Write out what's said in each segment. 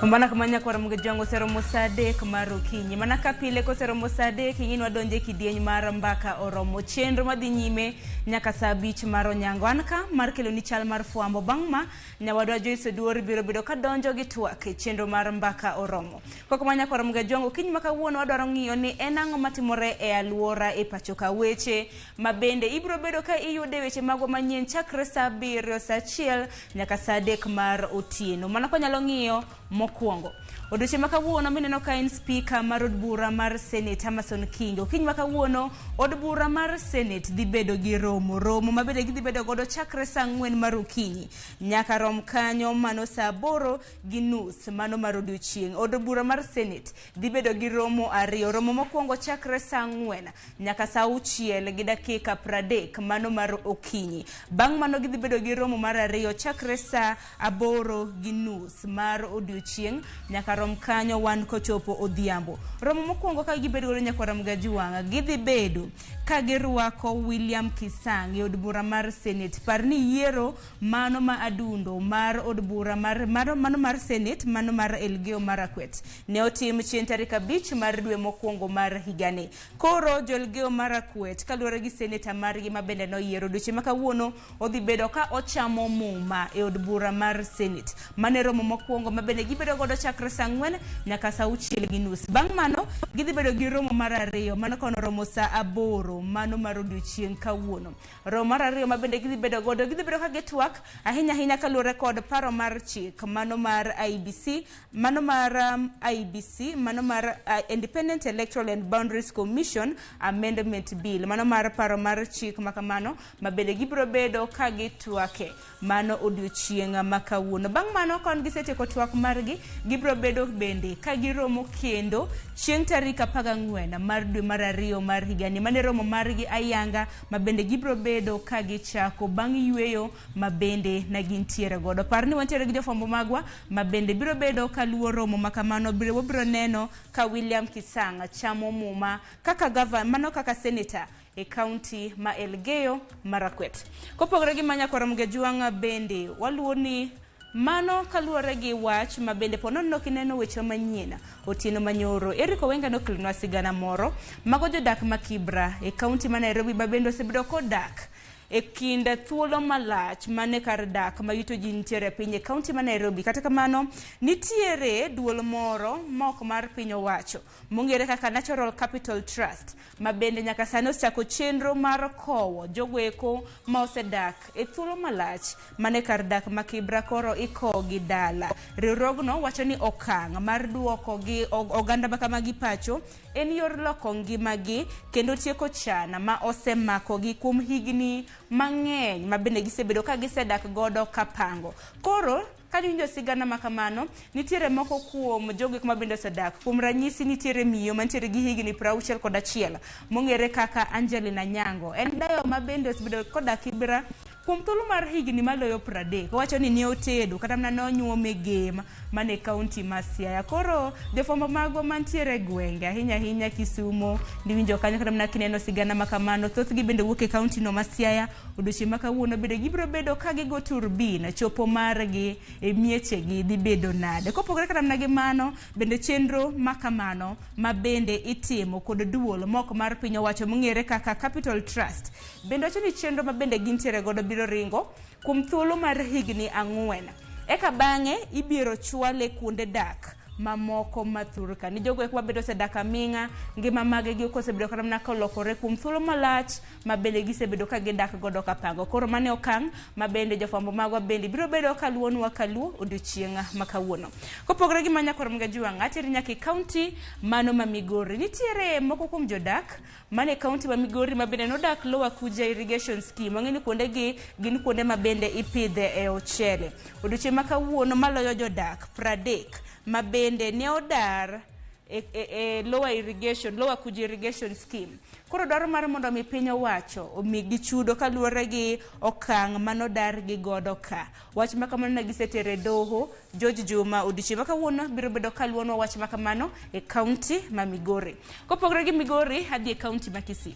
Mana kama nyakwar Mugejwango oseromo saa 3 mar okinyi. Mana ka pile koseromo saa 3 ing'e ni wadonjo e kidieny mar mbaka oromo. Chenro madhi nyime nyaka saa 5 mar onyango. An ka mar keloni chal mar fwambo. Bang' ma nyawadwa Joyce Oduor biro bedo ka donjo gi twak e chenro mar mbaka oromo. Kok ma nyakwar Mugejwango okinyi ma kawuono wadwaro ng'iyo ni en ang'o matimore e aluora e pacho ka. Weche ma bende ibiro bedo ka iyudo e weche magwa manyien chakre saa 7, saa 1 nyaka saa 3 mar otieno. Mano kwanyalo ng'iyo mokwongo. Odiochieng' ma kawuono mineno ka en spika mar od bura mar Senate Amason Kingi. Okinyi ma kawuono od bura mar Senate dhi bedo gi romo. Romo ma bende gidhi bedo godo chakre saa 4 mar okinyi nyaka rom kanyo mano saa 8:30 mano mar odiochieng'. Od bura mar Senate dhi bedo gi romo ariyo. Romo mokwongo chakre saa 4 nyaka saa 6:30 mano mar okinyi. Bang' mano gidhi bedo gi romo mar ariyo chakre saa 8:30 mar odiochieng' nyaka rom kanyo wan kochopo odhiambo. Romo mokwongo ka gibedo godo nyakwar Mgajuwang'a gidhi bedo ka girwako William Kisang e od bura mar Senate. Par ni yiero mano ma adundo mar od bura mar mano mar Senate mano mar Elgeyo Marakwet ne otim chieng' tarik 5 mar dwe mokwongo mar higani. Koro jo Elgeyo Marakwet kaluwore gi seneta margi ma bende noyiero odiochieng' ma kawuono odhi bedo ka ochamo muma e od bura mar Senate. Mano e romo mokwongo ma bende gibedo godo chakre saa 4 nyaka saa 6:30. Bang' mano gidhi bedo gi romo mar ariyo mano kono romo saa 8 mano mar odiochieng' kawuono. Romo mar ariyo ma bende gidhi bedo godo gidhi bedo ka gitwak ahinya ahinya kaluwore kod paro mar chik mano mar IBC mano mar IBC mano mar Independent Electoral and Boundaries Commission Amendment Bill mano mar paro mar chik makamano ma bende gibiro bedo ka gitwake mano odiochieng' ma kawuono. Bang' mano ka gisetieko twak margi gibiro bedo bende ka giromo kendo chieng' tarik 14 mar dwe mar ariyo mar higani. Mano e romo margi ayanga ma bende gibiro bedo ka gichako bang' yweyo ma bende ne gintiere godo. Par ni wantiere gi jofwambo magwa ma bende biro bedo ka luwo romo ma kamano. Wabiro neno ka William Kisang chamo muma kaka gavana, mano kaka senator e kaunti ma Elgeyo Marakwet. Kopogore gi Manyakwar Mgejwang' bende waluwo ni mano kaluwore gi wach ma bende po nono kineno weche manyien otieno manyoro. Eric Owenga nokelonwa sigana moro mago jodak ma Kibra e kaunti ma Nairobi ma bende osebedo kodak e kind thuolo malach mane kar dak ma yuto ji nitiere e piny e kaunti ma Nairobi. Kata kamano nitiere duol moro ma ok mar piny owacho mong'ere kaka Natural Capital Trust ma bende nyaka sani osechako chenro mar kowo jogo eko ma osedak e thuolo malach mane kar dak ma Kibra koro ikowo gi dala. Riwruogno wacho ni okang' mar duoko gi oganda ma kamagi pacho en yor loko ngimagi kendo tieko chan ma osemakogi kuom higni mang'eny ma bende gisebedo ka gisedak godo kapango. Koro ka iwinjo sigana ma kamano, nitiere moko kuom jogo ma bende osedak. Kuom ranyisi nitiere miyo mantiere gi higni 61 mong'ere kaka Angelina Nyango. En dayo ma bende osebedo kodak Kibra kuom thuolo mar higni maloyo 30. Owacho ni ne otedo kata mana ne onyuome Gem mane kaunti ma Siaya. Koro jofwambo magwa mantiere e gwenge ahinya ahinya Kisumo, niwinjo kanyo kata mana kineno sigana ma kamano, thothgi bende wuok e kaunti no ma Siaya. Odiochieng' ma kawuono bende gibiro bedo ka gigo turbin chopo margi e miechegi dhi bedo nade. Kopogore kata mana gi mano, bende chenro ma kamano ma bende itimo kod duol mok mar piny owacho mong'ere kaka Capital Trust bende wacho ni chenro ma bende gintiere godo biro ringo kuom thuolo mar higni 4. Eka bang'e ibiro chwale kuonde dak mamoko ma thurka. Ni jogo eko mabende osedak aming'a, ngima maggi ok osebedo kata mana kolokore kuom thuolo malach ma bende gisebedo ka gidak godo kapango. Koro mano e okang' ma bende jofwambo magwa bende biro bedo kaluonwa kaluo odiochieng' ma kawuono. Kopogore gi Manyakwar Mgajwang', ateri nyaka e kaunti mano ma Migori. Nitiere moko kuom jodak mane kaunti ma Migori ma bende nodak Lower Kuja Irrigation Scheme. Wang'eyo ni kuonde gi gin kuonde ma bende ipidhe e ochele. Odiochieng' ma kawuono maloyo jodak 30 ma bende ne odar e Lower Kuja Irrigation Scheme. Koro dwaro mar mondo mi piny owacho omigi chudo kaluwore gi okang' manodar gi godo ka. Wach ma kamano ne gisetere e doho. George Juma odiochieng' ma kawuono biro bedo kaluonwa wach ma kamano e kaunti ma Migori. Kopogore gi Migori, adhi e kaunti ma Kisii.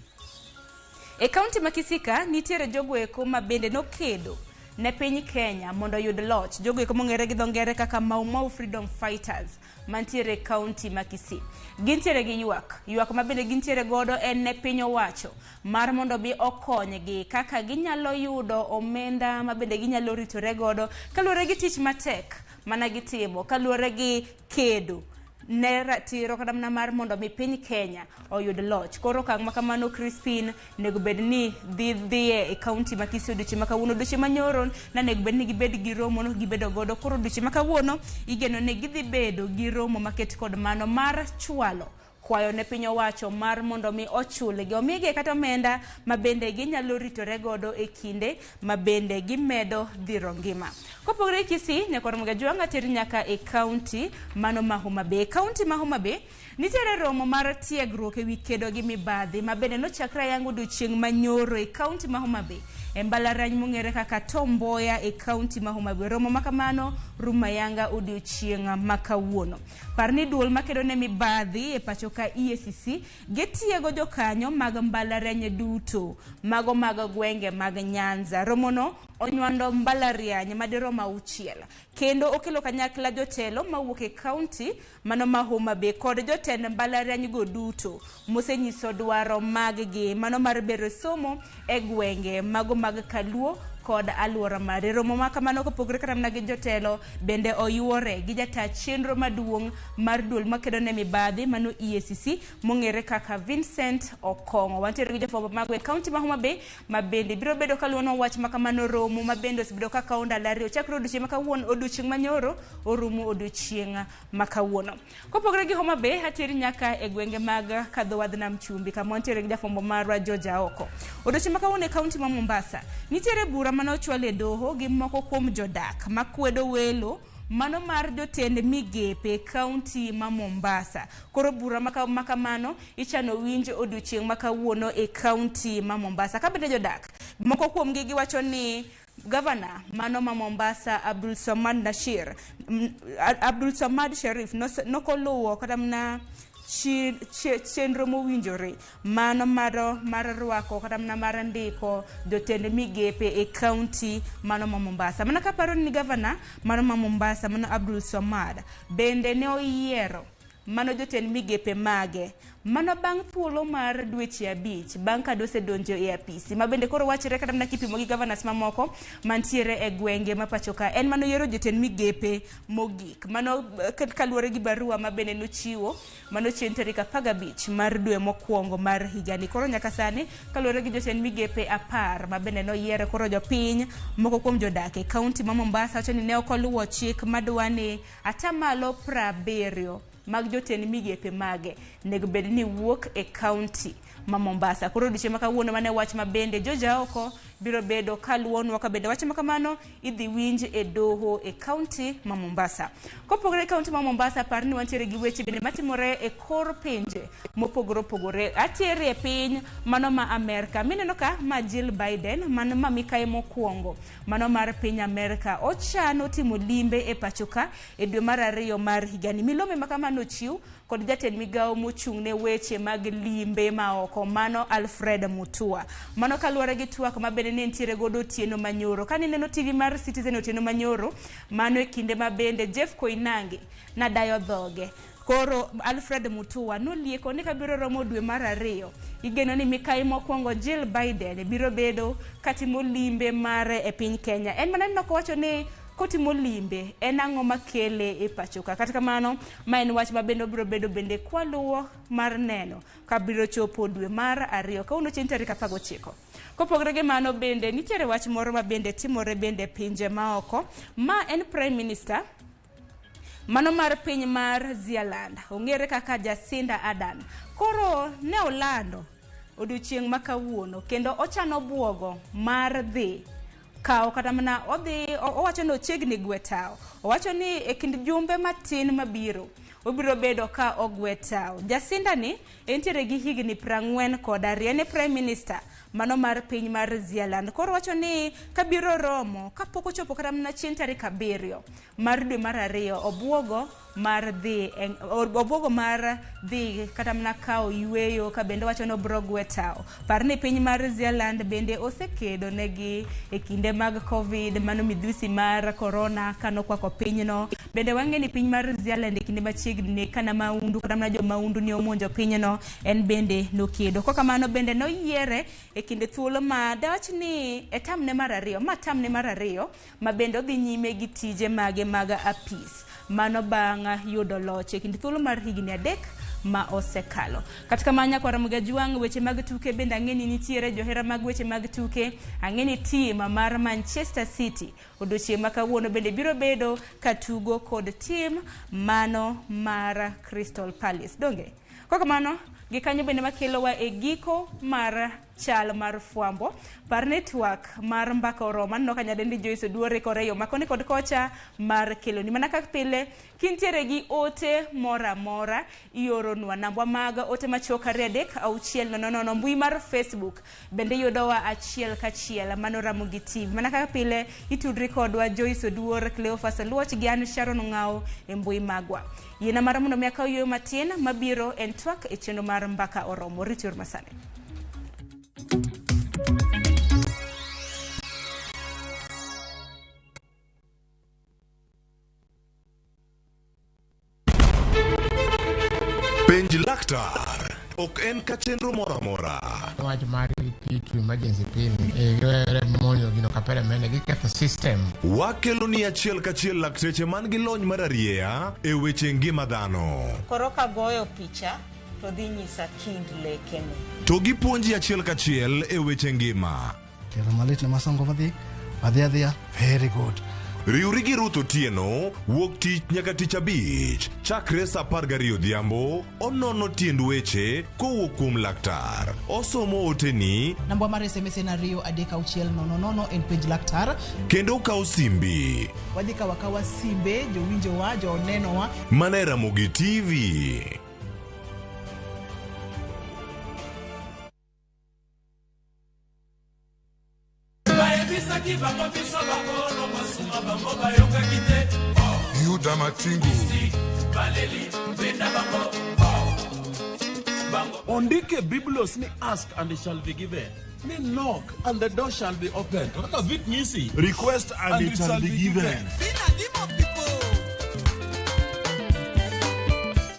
E kaunti ma Kisii ka nitiere jogo eko ma bende nokedo ne piny Kenya mondo oyud loch. Jogo eko mong'ere gi dho ngere kaka Mau Mau Freedom Fighters mantiere e kaunti ma Kisii. Gintiere gi ywak. Ywak ma bende gintiere godo en ne piny owacho mar mondo mi okonygi kaka ginyalo yudo omenda ma bende ginyalo ritore godo kaluwore gi tich matek mana gitimo, kaluwore gi kedo ne ratiro kata mana mar mondo mi piny Kenya oyud loch. Koro okang' ma kamano Crispin nego bed ni dhi dhiye e kaunti ma Kisii odiochieng' ma kawuono. Odiochieng' ma nyoro nanego bed ni gibed gi romo no gibedo godo. Koro odiochieng' ma kawuono igeno ni gidhi bedo gi romo maket kod mano mar chwalo kwayo ne piny owacho mar mondo mi ochulgi, omigi kata omenda ma bende ginyalo ritore godo e kinde ma bende gimedo dhiro ngima. Kopogore gi Kisii, nyakwar Ramogi Ajwang' ateri nyaka e kaunti mano ma Homa Bay. E kaunti ma Homa Bay nitiere romo mar tiegruok ewi kedo gi mibadhi ma bende nochakre ayanga odiochieng' manyoro e kaunti ma Homa Bay e mbalariany mong'ere kaka Tom Mboya e kaunti ma Homa Bay. Romo ma kamano rumo ayanga odiochieng' ma kawuono. Par ni duol makedo ne mibadhi e pacho ka EACC gitiego jokanyo mag mbalariany duto mago mag gwenge mag Nyanza. Romono onywando mbalariany madirom 6 kendo okelo kanyakla jotelo mawuok e kaunti mano ma Homa Bay kod jotend mbalariany go duto mosenyiso dwaro mag gi mano mar bero somo e gwenge mago mag Kaluo kod aluora mare. Romo ma kamano kopogore kata mana gi jotelo bende oyuore gi jata chenro maduong' mar duol makedo ne mibadhi mano EACC mong'ere kaka Vincent Okong'o. Wantiere gi jofwambo mago e kaunti ma Homa Bay ma bende biro bedo kaluwono wach ma kamano romo ma bende osebedo ka kawo ndalo ariyo chakre odiochieng' ma kawuono, odiochieng' manyoro orumo odiochieng' ma kawuono. Kopogore gi Homa Bay, ateri nyaka e gwenge mag kadho wadh nam chumbi kama wantiere gi jafwambo marwa George Aoko. Odiochieng' ma kawuono e kaunti ma Mombasa, nitiere bura mane ochwal e doho gi moko kuom jodak makwedo welo mano mar jotend migepe e kaunti ma Mombasa. Koro bura ma kamano ichano winj odiochieng' ma kawuono e kaunti ma Mombasa. Ka bende jodak moko kuomgi giwacho ni Governor mano ma Mombasa Abdul Samad Nashir, Abdul Samad Sharif nokoluwo kata mana chenro mowinjore mano mar rwako kata mana mar ndiko jotend migepe e kaunti mano ma Mombasa. Mana kaparo ni governor mano ma Mombasa mano Abdul Samad bende ne oyiero mano jotend migepe mage mano bang' thuolo mar dweche 5 bang' ka dosedonjo e apisi ma bende koro wachore kata mana kipimo gi governors mamoko mantiere e gwenge ma pacho ka en mano yiero jotend migepe mogik mano kaluwore gi barua ma bende nochiwo mano chieng' tarik 15 mar dwe mokwongo mar higani. Koro nyaka sani kaluwore gi jotend migepe 10 ma bende noyiero, koro jopiny moko kuom jodak e kaunti ma Mombasa wacho ni ne ok oluwo chik madwa ni atamalo 70 mag jotend migepe mage nego bed ni wuok e kaunti ma Mombasa. Koro odiochieng' ma kawuono mane wach ma bende George Aoko biro bedo kaluwonwa ka bende wach ma kamano idhi winj e doho e kaunti ma Mombasa. Kopogore e kaunti ma Mombasa, par ni wantiere gi weche bende matimore e kor pinje mopogore opogore. Atiere e piny mano ma Amerka. Mineno ka ma Jill Biden mano ma mikayi mokwongo mano mar piny Amerka ochano timo limbe e pacho ka e dwe mar 2 mar higani. Milome ma kamano ochiw kod jatend migawo mochung' ne weche mag limbe ma oko mano Alfred Mutua. Mano kaluwore gi twak ma bende ne nitiere godo otieno manyoro. Kane ineno TV mar Citizen otieno manyoro, mano e kinde ma bende Jeff Koinange nadayo dhoge. Koro Alfred Mutua nolieko ni kabiro romo dwe mar 2, igeno ni mikayi mokwongo Jill Biden biro bedo katimo limbe mare e piny Kenya. En mana neno kowacho ni kotimo limbe en ang'o makele e pacho ka. Kata kamano, ma en wach ma bende obiro bedo bende kwaluwo mar neno kabiro chopo dwe mar 2 kawuono chieng' tarik 19. Kopogore gi mano bende nitiere wach moro ma bende timore bende pinje maoko. Ma en Prime Minister mano mar piny mar Zealand, ong'ere kaka Jacinda Ardern. Koro ne olando odiochieng' ma kawuono kendo ochano buogo mar dhi kawo kata mana odhi owacho ni ochiegni gwe tawo. Owacho ni e kind jumbe matin mabiro obiro bedo ka ogwe tawo. Jacinda ni entiere gi higni 42, en e Prime Minister mano mar piny mar Zealand. Koro wacho ni kabiro romo kapok ochopo kata mana chieng' tarik 7 mar dwe mar 2 obuogo mar dhi obwogo mar dhi kata mana kawo yueyo ka bende wacho ni obro gwe tawo. Par ni piny mar Zealand bende osekedo negi e kinde mag Covid, mano midhusi mar corona kanokwako pinyno. Bende wang'e ni piny mar Zealand e kinde machiegni kana maundu kata mana jo maundu ne omonjo pinyno, en bende nokedo. Kokamano bende noyiere e kinde thuolo ma dawach ni e tamne mar ariyo, ma tamne mar ariyo ma bende odhi nyime gi tije mage mag apis. Mano bang' yudo loch e kind thuolo mar higni 3 ma osekalo. Kata kamano nyakwar Ramogi Ajwang', weche mag tuke bende ang'e ni nitiere johera mag weche mag tuke. Ang'e ni tim mar Manchester City odiochieng' ma kawuono bende biro bedo ka tugo kod tim mano mar Crystal Palace. Donge? Kokamano, gikanyo bende makelowa e giko mar chal mar fwambo. Par ni twak mar mbaka oromo. Aneno ka nyadendi Joyce Oduor rikore yo makoni kod kocha mar keloni. Mana kaka pile, kintiere gi ote moro amora, ioronwa nambwa mag ote machuok 2 3 6 0 0 mbui mar Facebook. Bende yudowa achiel kachiel mano Ramogi TV. Mana kaka pile, itudri kodwa Joyce Oduor, Cleophas Oluoch gi an Sharon Ong'ao e mbui magwa. Yiena mar mondo mi akaw yueyo matin mabiro en twak e chenro mar mbaka oromo. Rit yor masani. Penj laktar ok en ka chenro moro amora. Wach mar P2 emergency pin giwere monjo gino kapere mene giketho system. Wakelo ni achiel kachiel lakteche man gi lony mar arieya e weche ngima dhano. Koro kagoyo picha to dhi nyisa kind lekene. To gipuonji achiel kachiel e weche ngima. Tielo malit ne masongo madhi adhi adhiya very good. Riwri gi Ruth Otieno wuok tich nyaka tich abich chakre saa 12 odhiambo onono tiend weche kowuok kuom laktar. Osomo oteni Namba mar SMS en 2 3 6 0 0 en penj laktar. kendo okawo simbi Wadhi kawo akawa simbe jowinjowa, jonenowa. mana e Ramogi TV. Yuda Matingu. Ondike Biblos ni ask and it shall be given. Ni knock and the door shall be opened. What does it mean? Request and it shall be given.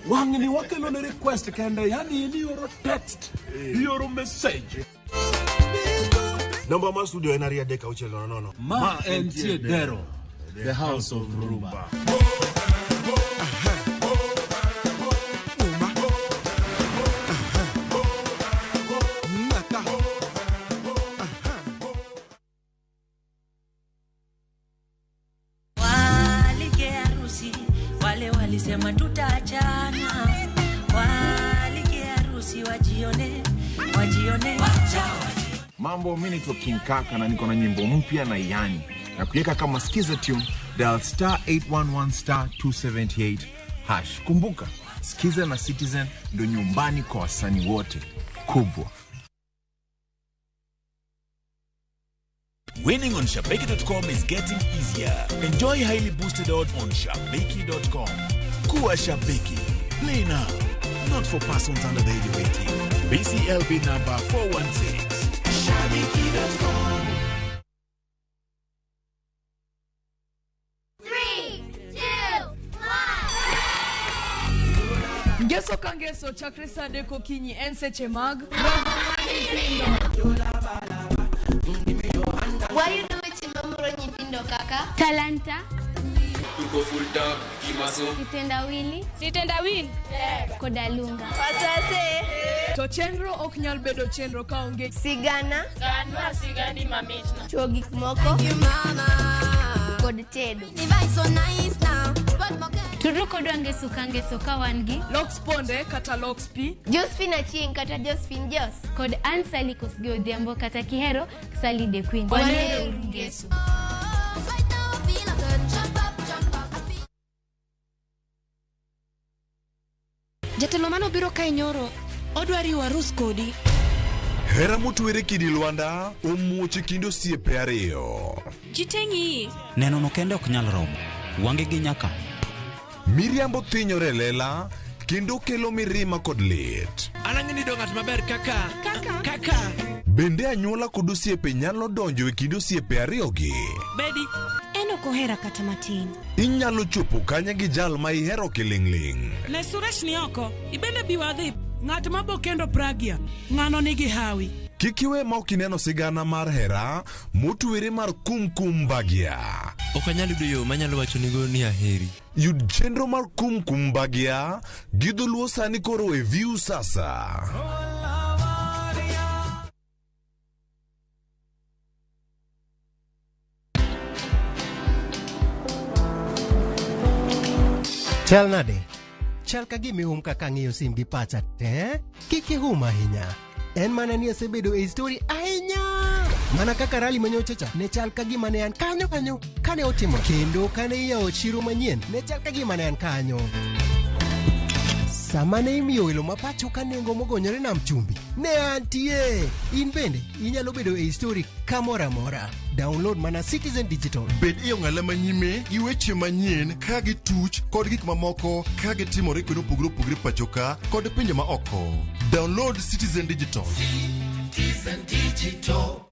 Wang'ni wakelo ne request kende, yani in ioro text, ioro message. Namba mar studio en 2 3 6 0 0. Ma entie Dero, the house of Rumba. Walike harusi, wale walisema tutaachana. Walike harusi wajione, wajione. Mambo, mimi naitwa King Kaka na niko na nyimbo mpya na yani na kuiweka kama skiza tune, dial star 811 star 278 hash. Kumbuka, Skiza na Citizen ndo nyumbani kwa wasanii wote kubwa. Winning on Shabiki.com is getting easier. Enjoy highly boosted odds on Shabiki.com. Kuwa Shabiki. Play now. Not for persons under the age of 18. BCLB number 416. Shabiki.com. 3, 2, 1. Ngeso ka ngeso chakre saa 3 okinyi en seche mag Wayudo weche mamoro nyithindo kaka talanta, kitendawili, sitendawili koda lunga. To chenro ok nyal bedo chenro kaonge sigana, Ganwa sigani mamitno. chuo gik moko kod tedo. Tudru kodwa ngeso ka ngeso ka wan gi Lox Ponde kata Lox P, Josephine Achieng' kata Josephine Jos kod Ann Sally Kosgei Odhiambo kata Kihero Sally the Queen. Wanere uru ngeso. Jatelo manobiro kae nyoro odwa riwo arus kodi. Hera motwere kidi Lwanda omuoch e kind osiepe ariyo. Ji te ng'iyi. Neno no kende ok nyal romo. Wange gi nyaka. Miriambo thinyore e lela kendo kelo mirima kod lit. An ang'e ni yudo ng'at maber kaka kaka Bende anyuola kod osiepe nyalo donjo e kind osiepe ariyogi? Bedi. En ok ohera kata matin. Inyalo chopo kanye gi jal ma ihero kiling'ling'? Ne Suresh ni oko, ibende bi wadhi. Ng'at ma bo kendo Pragya, ng'ano nigi hawi. Kik iwe ma ok ineno sigana mar hera motwere mar Kumkum Bhagya. Ok anyal yudo yo manyalo wachonigo ni aheri. Yud chenro mar Kumkum Bhagya gi dholuo sani koro e View Sasa. Chal nade? Chal ka gima ihum kaka ang'iyo sim gi pacha te. Kik ihum ahinya. En mana ni asebedo e story ahinya. Mana kaka rali manyocha cha ne chal ka gima ne an kanyo kanyo kane otimo kendo kane iyawo chiro manyien ne chal ka gima ne an kanyo. Sama ne imiyo welo ma pacho ka nengo mogonyore nam chumbi, ne antie. In bende inyalo bedo e story kamoro amora. Download mana Citizen Digital. Bed e ong'ala manyime gi weche manyien ka gituch kod gik mamoko ka gitimore kuonde mopogore opogore pacho ka kod pinje ma oko. Download Citizen Digital. Citizen Digital.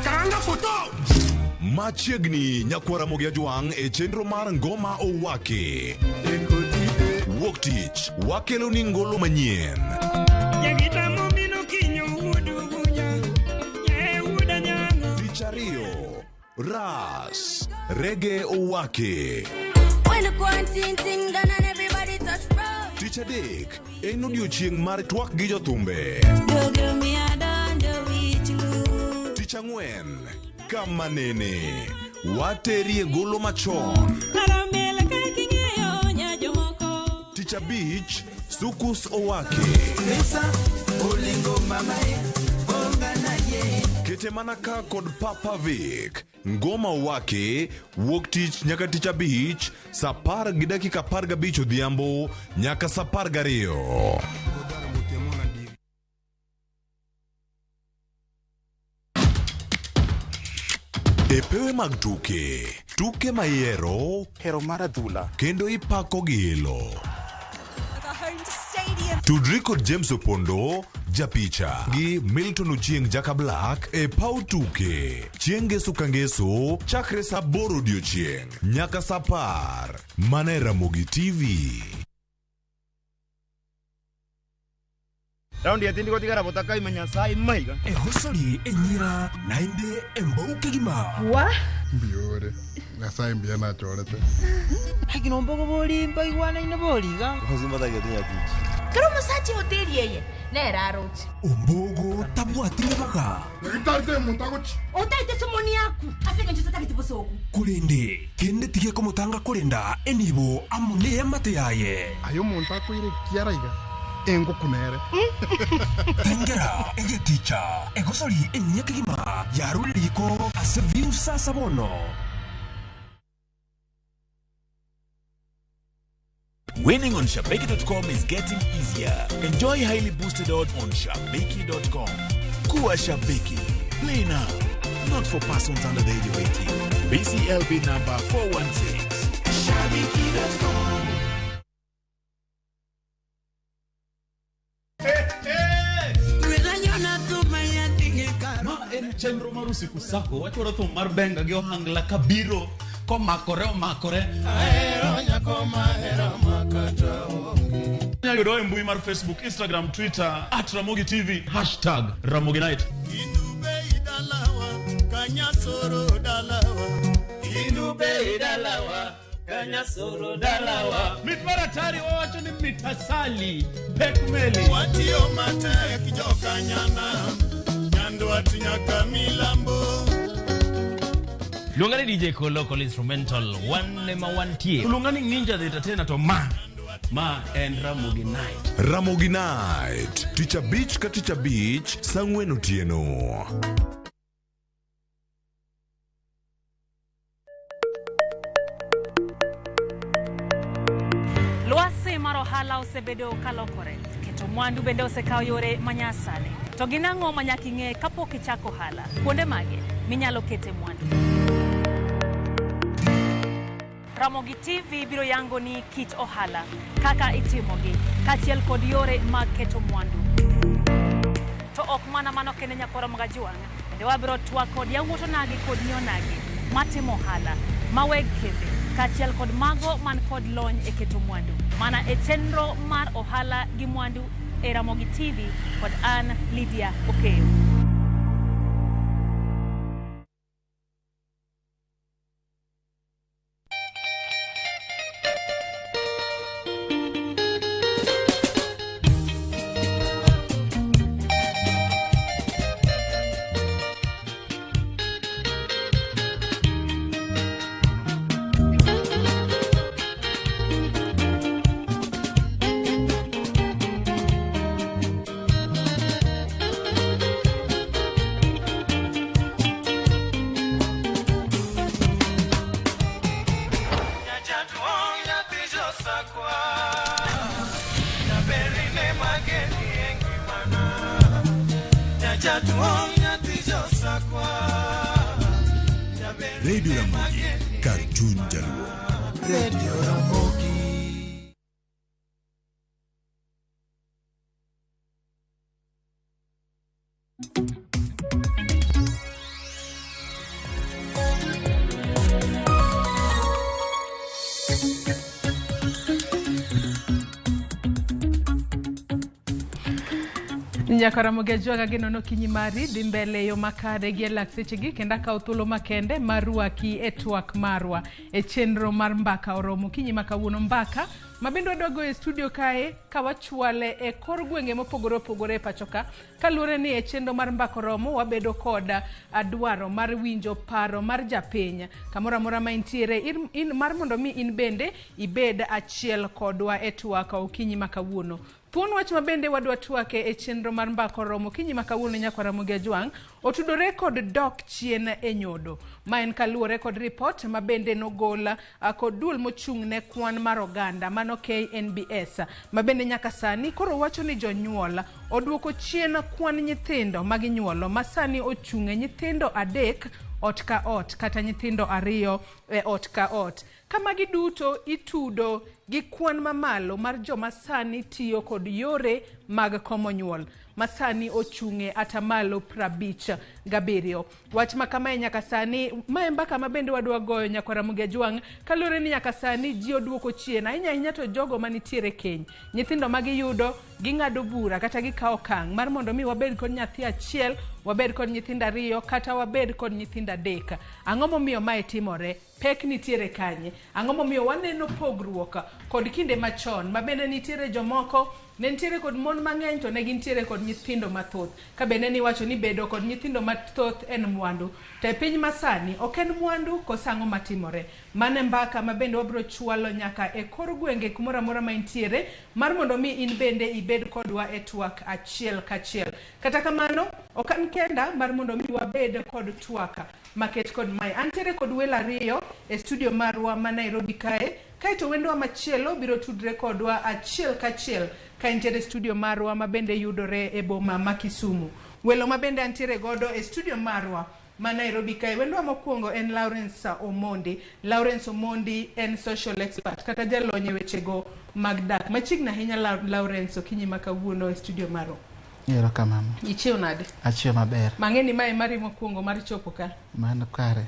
Karanga foto! Machiegni nyakwara Ramogi Ajwang' e chenro mar Ngoma Owaki. Wuok tich wakelo ni ngolo manyien. Tich ariyo, Ras, Rege Owaki. When the quarantine thing done and everybody touch road. Tich adek, en odiochieng' mar twak gi jothumbe. Tich ang'wen, kama nene, waterie golo machon. Tich abich, Sukus Owaki. Kete mana ka kod Papa Vic. Ngoma Owaki, wuok tich nyaka tich abich, saa 10:15 odhiambo nyaka saa 12. E pewe mag tuke, tuke ma ihero, hero mar adhula, kendo ipako gi ilo. Tudri kod James Opondo, japicha, gi Milton Ochieng' Jaka Black e paw tuke. Chieng' ngeso ka ngeso, chakre saa 8 odiochieng' nyaka saa 10. Mana e Ramogi TV. Raundi ya tindi gotigara botakaima Nyasaye maiga. Ehosori enyira naende embouke gima. Wa? Mbiore. Nyasaye mbiya nachorete. Hakinombogo bolimba igwanaine boliga. Kero musachi hoteli yeye neraroche. Ombogo tabwatire baga. Nyagitarite omuntu agochi. Otaite somoni yaku. Aseke ncho tatagete bosoku. Kurende kende tige komotanga kurenda enibo amune yamate yaye. Ayo omuntu akoire kiaraiga. Engukunere. Tengera egeticha egosori enyekigima yaruriko ase View Sasa bono. Winning on Shabiki.com is getting easier. Enjoy highly boosted odds on Shabiki.com. Kuwa Shabiki. Play now. Not for persons under the age of 18. BCLB number 416. Shabiki.com. Ma en chenro mar usiku sako wachwaro thum mar benga gi ohangla kabiro komakore omakore. Ahero nyako mahero makata onge. Inyalo yudowa e mbui mar Facebook, Instagram, Twitter @Ramogi TV #Ramogi Night. Indube idalawa kanyasoro dalawa. Indube idalawa kanyasoro dalawa. Mit mar atari wawacho ni mitasali pek meli. Watiyo matek jokanyana Nyandwat nyaka milambo. Luonga ni DJ Kolo Kolo Instrumental wan ema wantie. Luonga ni Ninja the Entertainer to ma en Ramogi Night. Ramogi Night, tich abich ka tich abich, saa 4 otieno. Lwasi mar ohala osebedo kalokore. Keto mwandu bende osekawo yore manyasani. To gin ang'o ma nyaka ing'e kapok ichako ohala? Kuonde mage minyalo kete mwandu? Ramogi TV biro yango ni kit ohala, kaka itimogi, kaachiel kod yore mag keto mwandu. To ok mana mano kende nyakwara Magajuang', bende wabiro twak kod yawuot onagi kod nyi onagi matimo ohala, ma weg kembe, kaachiel kod mago man kod lony e keto mwandu. Mana e chenro mar ohala gi mwandu e Ramogi TV kod an Lydia Okeyo. Radio Ramogi, kar chuny jaluo. Radio Ramogi. Nyaka Ramogi Ajwang' ageno ni okinyi mari dhi mbele e yo makare gi e lak sechegi kendo akawo thuolo makende mar rwaki e twak marwa e chenro mar mbaka oromo okinyi ma kawuono mbaka ma bende wadwa goyo e studio kae ka wachwale e kor gwenge mopogore opogore e pacho ka kaluwore ni e chenro mar mbaka oromo wabedo kod dwaro mar winjo paro mar japiny kamoro amora ma intiere in, mar mondo mi in bende ibed achiel kodwa e twak okinyi ma kawuono. Thuon wach ma bende wadwa twake e chenro mar mbaka oromo okinyi ma kawuono nyakwa Ramogi Ajwang' otudore kod dok chien e nyodo. Ma en kaluwore kod ripot ma bende nogol kod duol mochung' ne kwan mar oganda mano KNBS ma bende nyaka sani koro wacho ni jonyuol oduoko chien kwan nyithindo ma ginyuolo ma sani ochung' e nyithindo 3 ot ka ot kata nyithindo 2 e ot ka ot. Ka magi duto itudo gi kwan mamalo mar joma sani tiyo kod yore mag komo nyuol ma sani ochung' e atamalo 57. Wach ma kamae nyaka sani, mae mbaka ma bende wadwa goyo nyakwa Ramogi Ajwang' kaluwore ni nyaka sani ji oduoko chien ahinya ahinya to jogo manitiere keny. Nyithindo ma giyudo ging'ado bura kata gikawo okang' mar mondo mi wabed kod nyathi achiel, wabed kod nyithindo 2 kata wabed kod nyithindo 3. Ang'o momiyo mae timore? Pek nitiere kanye? Ang'o momiyo waneno pogruok kod kinde machon ma bende nitiere jomoko ne nitiere kod mon mang'eny to ne gintiere kod nyithindo mathoth. Ka bende niwacho ni bedo kod nyithindo mathoth en mwandu, to e piny masani ok en mwandu koso ang'o matimore? Mano e mbaka ma bende wabiro chwalo nyaka e kor gwenge kumoro amora ma intiere mar mondo mi in bende ibed kodwa e twak achiel kachiel. Kata kamano, ok an kenda mar mondo mi wabed kod twak maket kod mae. Antiere kod welo 2 e studio marwa ma Nairobi kae, kaeto wendwa machielo biro tudre kodwa achiel kachiel ka entiere studio marwa ma bende yudore e boma ma Kisumu. Welo ma bende antiere godo e studio marwa ma Nairobi kae, wendwa mokwongo en Lawrence Omondi. Lawrence Omondi en social expert kata jalony e wechego mag dak. Machiegni ahinya Lawrence, okinyi ma kawuono e studio marwa. Erokamano. Ichiew nade? Achiew maber. Mang'e ni mae mari mokwongo mar chopo ka. Mano kare.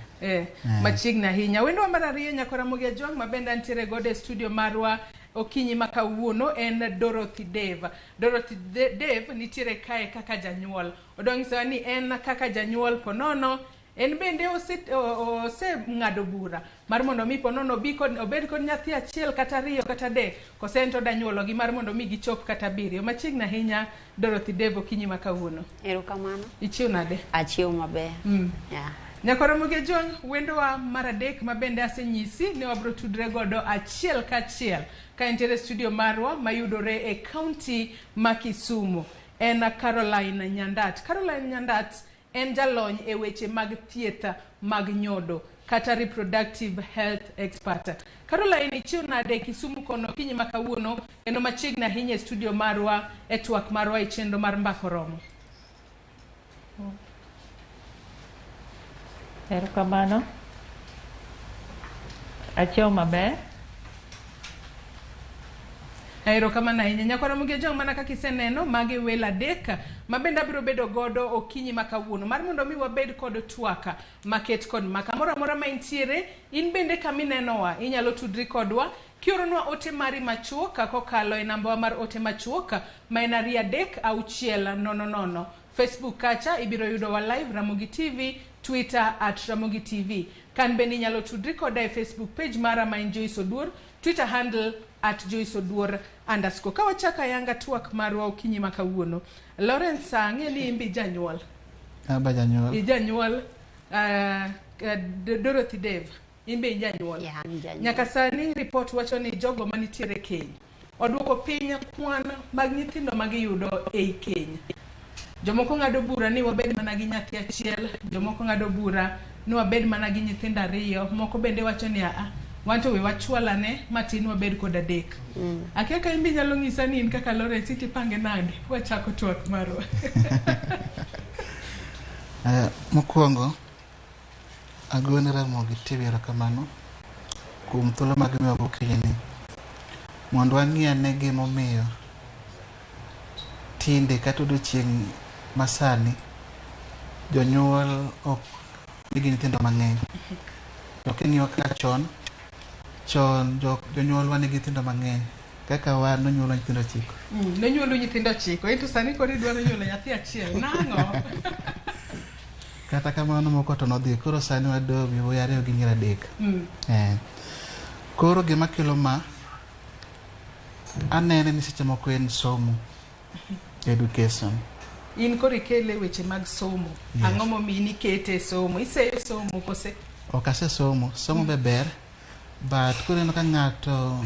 Machiegni ahinya. Wendwa mar ariyo nyakwa Ramogi Ajwang' ma bende antiere godo e studio marwa okinyi ma kawuono en Dorothy Dave. Dorothy Dave nitiere kae kaka janyuol. Odwa nyisowa ni en kaka janyuol ponono en bende oseng'ado bura mar mondo mi ponono obed kod nyathi achiel kata 2 kata 3 kose en to oda nyuologi mar mondo mi gichop kata 7. Machiegni ahinya Dorothy Dave okinyi ma kawuono. Erokamano. Ichiew nade? Achiew maber. Yeah. Nyakwa Ramogi Ajwang' wendowa mar 3 ma bende asenyisi ni wabiro tudre godo achiel kachiel ka entiere studio marwa mayudore e kaunti ma Kisumu en Caroline Nyandat. Caroline Nyandat en jalony e weche mag thieth mag nyodo kata reproductive health expert. Caroline, ichiew nade Kisumu kono okinyi ma kawuono kendo machiegni ahinya e studio marwa e twak marwa e chenro mar mbaka oromo? Erokamano. Achiewo maber. Erokamano ahinya. Nyakwar Ramogi Ajwang' mana kaka iseneno, magi welo adek ma bende abiro bedo godo okinyi ma kawuono mar mondo mi wabed kod twak maket kod ma. Kamoro amora ma intiere, in bende kama inenowa, inyalo tudri kodwa kioronwa ote mari machuok kokalo e nambawa mar ote machuok ma en 23600. Facebook kacha ibiro yudowa live Ramogi TV, Twitter at Ramogi TV. Kan bende inyalo tudri koda e Facebook page mara ma en Joyce Oduor, Twitter handle at Joyce Oduor underscore. Ka wachako ayanga twak marwa okinyi ma kawuono. Lawrence, ang'e ni in be janyuol. Aba janyuol. Ijanyuol Dorothy Dave, in be ijanyuol. Yeah, an janyuol. Nyaka sani report wacho ni jogo manitiere keny oduoko piny kwan mag nyithindo ma giyudo ei keny. Jomoko ng'ado bura ni wabed mana gi nyathi achiel, jomoko ng'ado bura ni wabed mana gi nyithindo ariyo, moko bende wacho ni aa, wan to we wachwalane matin wabed kod adek. Akia ka in be inyalo nyisa ni in kaka Lawrence itipange nade? Wachako twak marwa. Mokwongo, agone Ramogi TV erokamano kuom thuolo ma gimiyowa gokinyi ni mondo wang'i ane gimomiyo tinde kata odiochieng' masani jonyuol ok nigi nyithindo mang'eny. To king'iyo kaka chon, chon jonyuolwa nigi nyithindo mang'eny. Kaka wan nonyuolwa nyithindo 9. Nonyuolu nyithindo 9, to sani koro idwaro nyuolo nyathi achiel. Nang'o? Kata kamano moko to nodhi, koro sani wadong' yawuoyi 2 gi nyiri 3. Koro gima kelo ma, anene ni seche moko en somo, education. In koro ikele weche mag somo. Yes. Ang'o momiyo in ikete e somo? Iseyo somo kose? Ok asesomo, somo be ber, but koro ineno ka ng'ato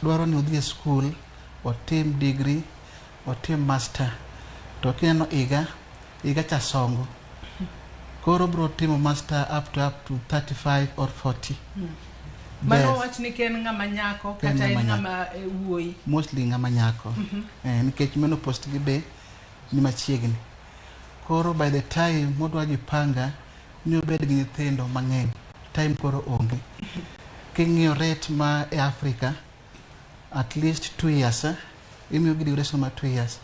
dwaro ni odhi e skul, otim degree, otim master, to kineno higa, higa cha songo. Koro obiro timo master up to 35 or 40. Mano wach ni ka en ng'ama nyako kata en ng'ama wuoyi. Mostly ng'ama nyako. Nikech menopause gi be ni machiegni. Koro by the time modwa jipanga ni obed gi nyithindo mang'eny, time koro onge. King'iyo rate ma e Africa, at least 2 years, imiyo gi duration mar 2 years.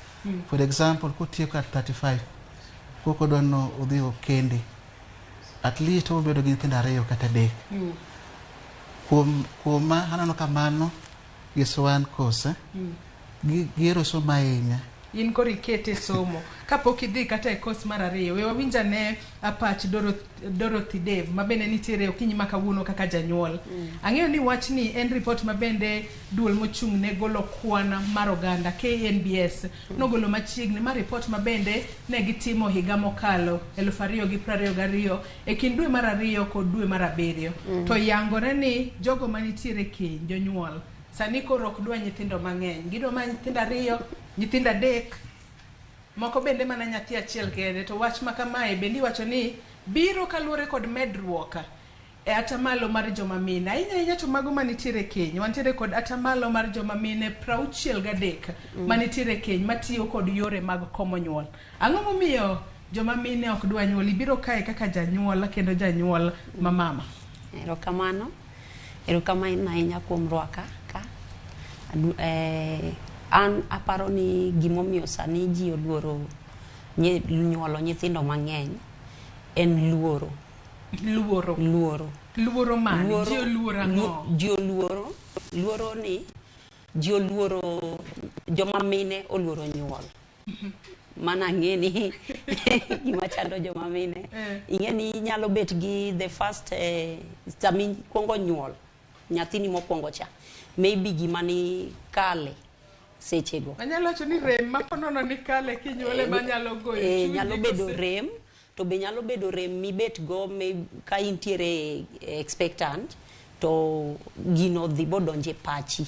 For example, kotieko at 35, kok odwa no odhi okende, at least obedo gi nyithindo 2 kata 3. Kuom ma aneno kamano is one cause. Gihero somo ahinya. In koro ikete somo. Kapok idhi kata e course mar 2, we wawinj ane pach Dorothy Dave ma bende nitiere okinyi ma kawuono kaka janyuol. Ang'eyo ni wachni en report ma bende duol mochung' ne golo kwan mar oganda KNBS nogolo machiegni ma report ma bende ne gitimo higa mokalo 2022 e kind dwe mar 2 kod dwe mar 7. To yangore ni jogo manitiere keny jonyuol sani koro ok dwa nyithindo mang'eny, gidwa mana nyithindo 2, nyithindo 3, moko bende mana nyathi achiel kende. To wach ma kamae bende iwacho ni biro kaluwore kod medruok e atamalo mar joma mine, ahinya ahinya to mago manitiere keny. Wantiere kod atamalo mar joma mine 63 manitiere keny matiyo kod yore mag komo nyuol. Ang'o momiyo joma mine ok dwa nyuol? Ibiro kae kaka janyuol kendo janyuol ma mama. Erokamano. Erokamano ahinya kuom rwaka ka. An aparo ni gimomiyo sani ji oluoro nyuolo nyithindo mang'eny en luoro. Luoro. Luoro. Luoro mane? Ji oluoro ang'o? Ji oluoro, luoro ni ji oluoro, joma mine oluoro nyuol. Mana ang'e ni gima chando joma mine. Ing'e ni inyalo bet gi the first sama ikuongo nyuol, nyathini mokwongo cha, maybe gima ni kale sechego. Anyalo wacho ni rem ma ponono ni kale kinyuole manyalo goyo chunyi. Nyalo bedo rem, to be nyalo bedo rem mibet go ka intiere expectant, to gino dhi bodonje pachi.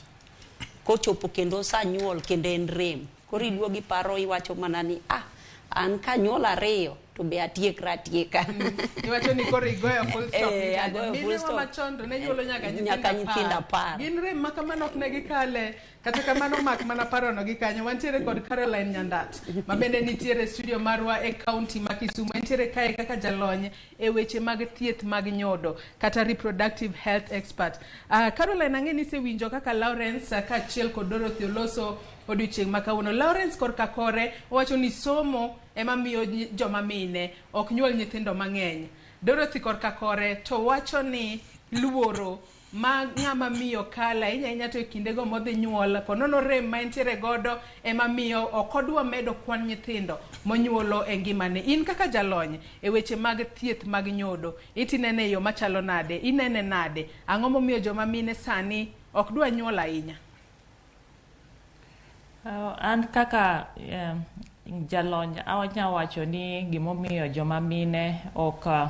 Kochopo kendo sa nyuol kendo en rem. Koro iduogo iparo iwacho mana ni an kanyuol 2 to be atiekra atieka. Iwacho ni koro igoyo full stop. Eh, agoyo full Mine wa stop. machon to ne nyuolo nyaka Nyaka nyithindo 10. Gin rem ma kamano ok ne gikale. Kata kamano mak mana parono gi kanyo. Wantiere kod Caroline Nyandat ma bende nitiere e studio marwa e kaunti ma Kisumu. Entiere kae kaka jalony e weche mag thieth mag nyodo kata reproductive health expert. Caroline, ang'e ni isewinjo kaka Lawrence kaachiel kod Dorothy oloso odiochieng' ma kawuono. Lawrence korka kore owacho ni somo ema miyo joma mine ok nyuol nyithindo mang'eny. Dorothy korka kore to wacho ni luoro ma ng'ama miyo kale ahinya ahinya to e kindego modhi nyuol ponono rem ma entiere godo ema miyo ok odwa medo kwan nyithindo monyuolo e ngimane. In kaka jalony e weche mag thieth mag nyodo, itinene e yo machalo nade? Inene nade? Ang'o momiyo joma mine sani ok dwa nyuol ahinya? An kaka jalony anya wacho ni gimomiyo joma mine ok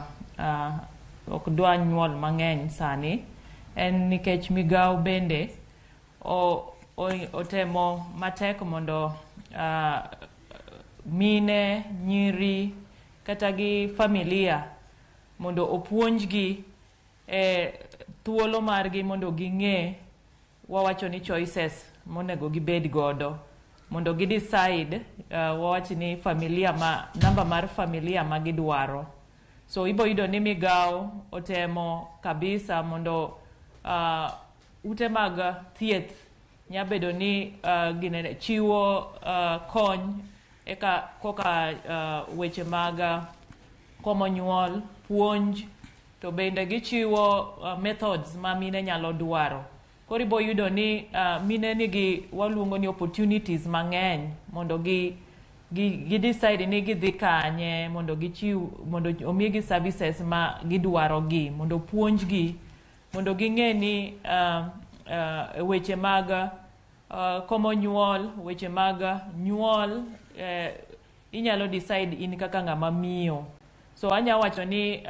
dwa nyuol mang'eny sani en nikech migawo bende otemo matek mondo mine, nyiri kata gi familia mondo opuonjgi e thuolo margi mondo ging'e, wawacho ni choices monego gibed godo mondo gi decide, wawach ni familia ma namba mar familia ma gidwaro. So ibo yudo ni migawo otemo kabisa mondo ute mag thieth nyabedo ni ginene, chiwo kony eka koka weche mag komo nyuol, puonj, to bende gichiwo methods ma mine nyalo dwaro. Koro ibo yudo ni mine nigi waluongo ni opportunities mang'eny mondo gi decide ni gidhi kanye mondo gichiw, mondo omigi services ma gidwaro gi, mondo puonjgi mondo ging'e ni weche mag komo nyuol, weche mag nyuol, inyalo decide in kaka ng'ama miyo. So anya wacho ni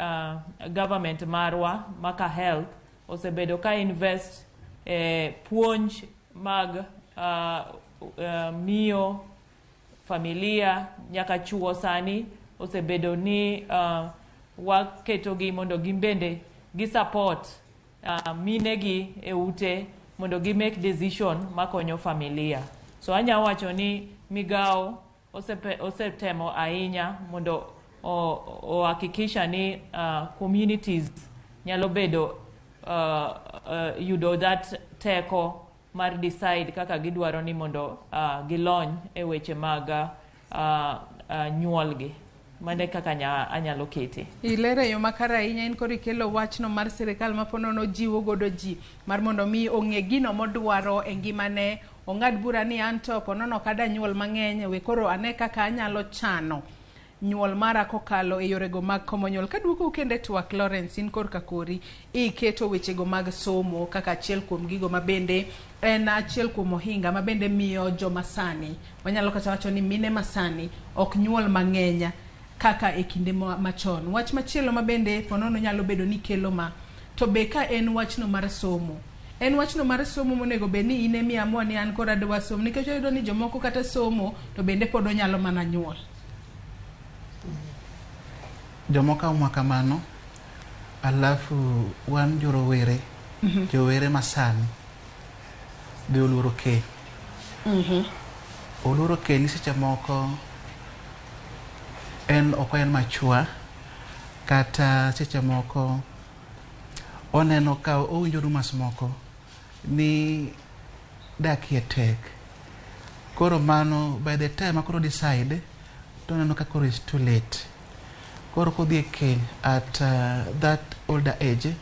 government marwa maka health osebedo ka invest puonj mag miyo, familia nyaka chuo. Sani osebedo ni waketogi mondo gin bende gi support minegi e ute mondo gi make decision makonyo familia. So anya wacho ni migawo osetemo ahinya mondo ohakikisha ni communities nyalo bedo yudo that teko mar decide kaka gidwaro ni mondo gilony e weche mag nyuolgi. Mano e kaka anyalo kete. Ilero e yo makare ahinya. In koro ikelo wachno mar sirikal ma ponono jiwo godo ji mar mondo mi ong'e gino modwaro e ngimane, ong'ad bura ni an to ponono ok adwa nyuol mang'eny, we koro ane kaka anyalo chano nyuol mara kokalo e yorego mag komo nyuol. Kaduokou kendo e twak, Lawrence, in korka kori iketo wechego mag somo kaka achiel kuom gigo mabende en achiel kuom ohinga mabende miyo joma sani, wanyalo kata wacho ni mine masani ok nyuol mang'eny kaka e kinde machon. Wach machielo mabende ponono nyalo bedo ni kelo ma to be ka en wachno mar somo, en wachno mar somo monego bed ni in emi amua ni an koro adwa somo, nikech wayudo ni jomoko kata somo to bende pod onyalo mana nyuol. Jomoko amua kamano, alafu wan jorowere, jowere masani be oluoro keny. Oluoro keny seche moko en ok en machua, kata seche moko oneno ka owinjo rumours moko ni dakie tek. Koro mano by the time akoro decide to oneno ka koro is too late. Koro kodhi e keny at that older age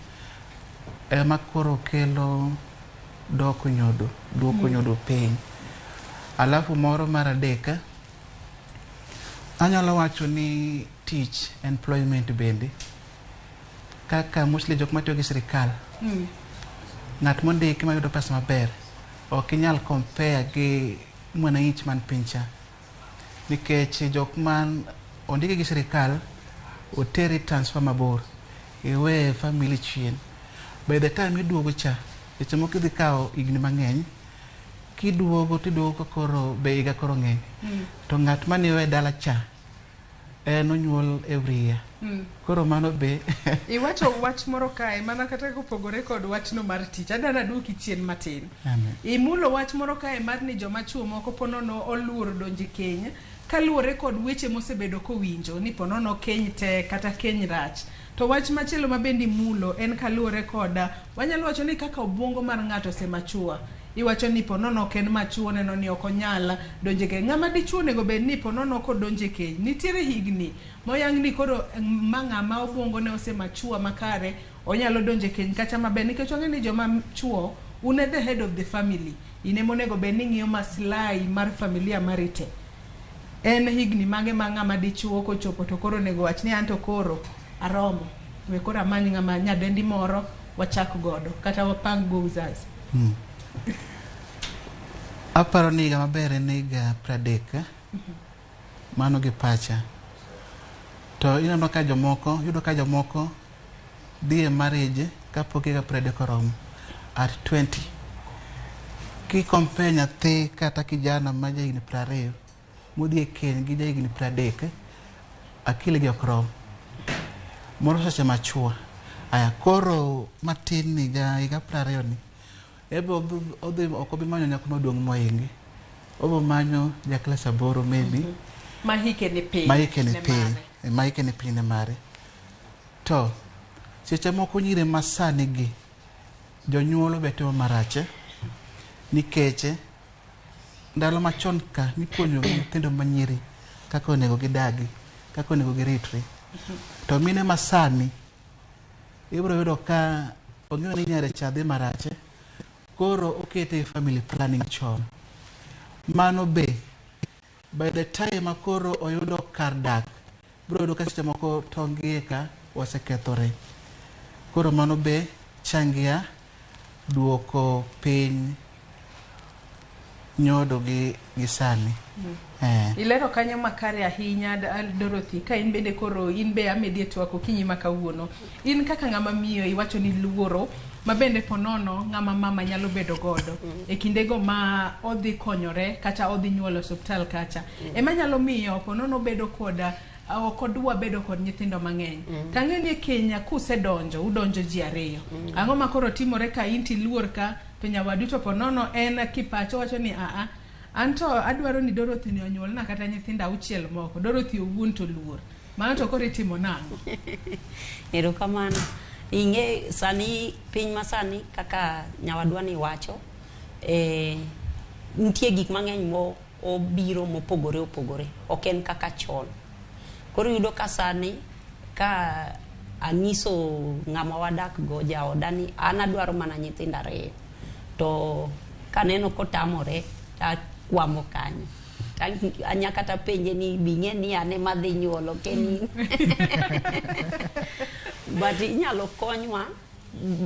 ema koro kelo doko nyodo, duoko nyodo piny. Alafu moro mar adek, anyalo wacho ni tich, employment bende, kaka mostly jok matiyo gi sirikal, ng'at mondiki mayudo pesa maber ok inyal compare gi mwananchi man piny cha, nikech jok man ondiki gi sirikal oteri transfer mabor, iwe family chien. By the time iduogo cha, seche moko idhi kawo higni mang'eny, kiduogo tiduogo ka koro be higa koro ng'eny. To ng'at mane iwe dala cha En onyuol every year. Koro mano be Iwacho wach moro kae mana kata kopogore kod wachno mar tich. Adwa naduoki chien matin. Amen. Imulo wach moro kae mar ni joma chuo moko ponono oluoro donjo e keny kaluwore kod weche mosebedo kowinjo ni ponono keny tek kata keny rach. To wach machielo ma bende imulo en kaluwore kod wanyalo wacho ni kaka obuongo mar ng'ato osemachua. Iwacho ni ponono ok en machuo oneno ni ok onyal donjo e keny. Ng'ama dichuo onego bed ni ponono kodonjo e keny. Nitiere higni moyang ni koro ma ng'ama obuongo ne osemachua makare onyalo donjo e keny kacha maber nikech wang'e ni joma chuo un e the head of the family. In ema onego bed ni ing'iyo maslahi mar familia mari te. En higni mage ma ng'ama dichuo kochopo to koro onego wach ni anto koro aromo. We koro amany ng'ama nyadendi moro wachak godo kata wapang go uzazi. Aparo ni higa maber en higa 30. Mano gi pacha. To ineno ka jomoko, yudo ka jomoko dhi e marriage kapok higa 30 oromo at 20. Ki compare nyathi kata kijana ma jahigni 20 modhi e keny gi jahigni 30, akili gi ok rom. Moro seche machua. Aya koro matin ni ja higa 20 ni ebe odhi ok obi manyo nyako maduong' mohinge. Obo manyo ja klas 8 maybe. Ma hike ni piny. Ma hike ni ne piny. mare. Ma hike ni piny ne mare. To seche moko nyiri masani gi jonyuol be timo marach nikech ndalo machon ka nipuonjo nyithindo manyiri kaka onego gidagi, kaka onego giritre. To mine masani ibiro yudo ka ong'eyo ni nyare cha dhi marach, koro okete e family planning chon. Mano be by the time ma koro oyudo kar dak, biro yudo ka seche moko tong' gi eka osekethore. Koro mano be changia duoko piny nyodo gi sani. Ilero kanyo makare ahinya Dorothy, ka in bende koro in be amedi e twak okinyi ma kawuono. In kaka ng'ama miyo iwacho ni luoro ma bende ponono ng'ama mama nyalo bedo godo e kindego ma odhi konyore kata odhi nyuolo e osiptal kacha. Ema nyalo miyo ponono bedo koda ok odwa bedo kod nyithindo mang'eny. Tang'e ni e kenya kusedonjo, udonjo ji ariyo. Ang'o ma koro timore ka in tiluor ka to nyawadu to ponono en kipacho wacho ni aa anto adwaro ni Dorothy ni onyuolna kata nyithindo 6 moko. Dorothy owuon to luor. Mano to koro itimo nang'o? Erokamano. Ing'e sani piny masani kaka nyawadwa ni wacho, nitie gik mang'eny mo obiro mopogore opogore, ok en kaka chon. Koro iyudo ka sani ka anyiso ng'ama wadak go jaoda ni an adwaro mana nyithindo 2, to kaneno kotamore takwamo kanyo. Anya kata penje ni bing'e ni an ema adhi nyuolo ken in. But inyalo konywa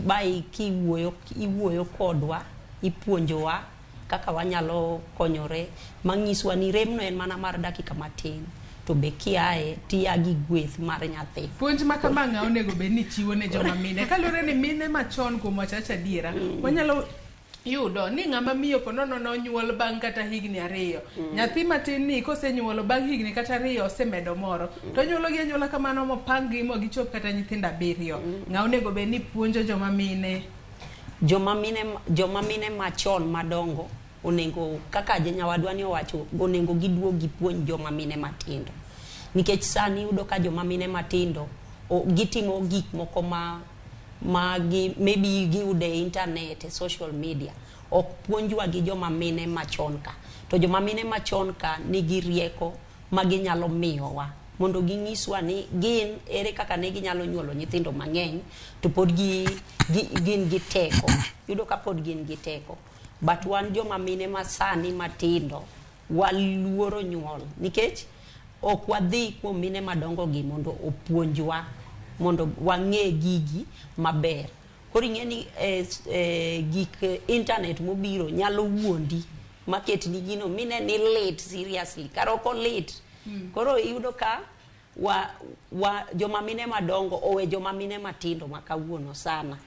by kiwuoyo, iwuoyo kodwa, ipuonjowa kaka wanyalo konyore, manyiswa ni remno en mana mar dakika matin, to be kiaye tiya gi gweth mar nyathi. Puonj ma kama ng'a onego bed ni chiwo ne joma mine, kaluwore ni mine machon kuom wacho acha adiera, wanyalo yudo ni ng'ama miyo ponono nonyuol bang' kata higni 2. Nyathi matin ni kosenyuolo bang' higni kata 2 osemedo moro. To nyuolo gi anyuola kamano mopang gi mo gichop kata nyithindo 7. Ng'a onego bed ni puonjo joma mine? Joma mine machon madongo onego, kaka nyawadwa ni owacho, onego giduog gipuonj joma mine matindo. Nikech sani iyudo ka joma mine matindo gitimo gik moko ma gi maybe giyudo e internet, e social media. Ok puonjwa gi joma mine machon ka. To joma mine machon ka nigi rieko ma ginyalo miyowa mondo ginyiswa ni gin ere kaka ne ginyalo nyuolo nyithindo mang'eny to pod gin gi teko. Iyudo ka pod gin gi teko. But wan joma mine masani matindo waluoro nyuol nikech ok wadhi kuom mine madongo gi mondo opuonjwa mondo wang'e gigi maber. Koro ing'e ni gik internet mobiro nyalo wuondi maketni gino mine ni lit seriously, kar ok olit. Koro iyudo ka wa joma mine madongo owe joma mine matindo ma kawuono sana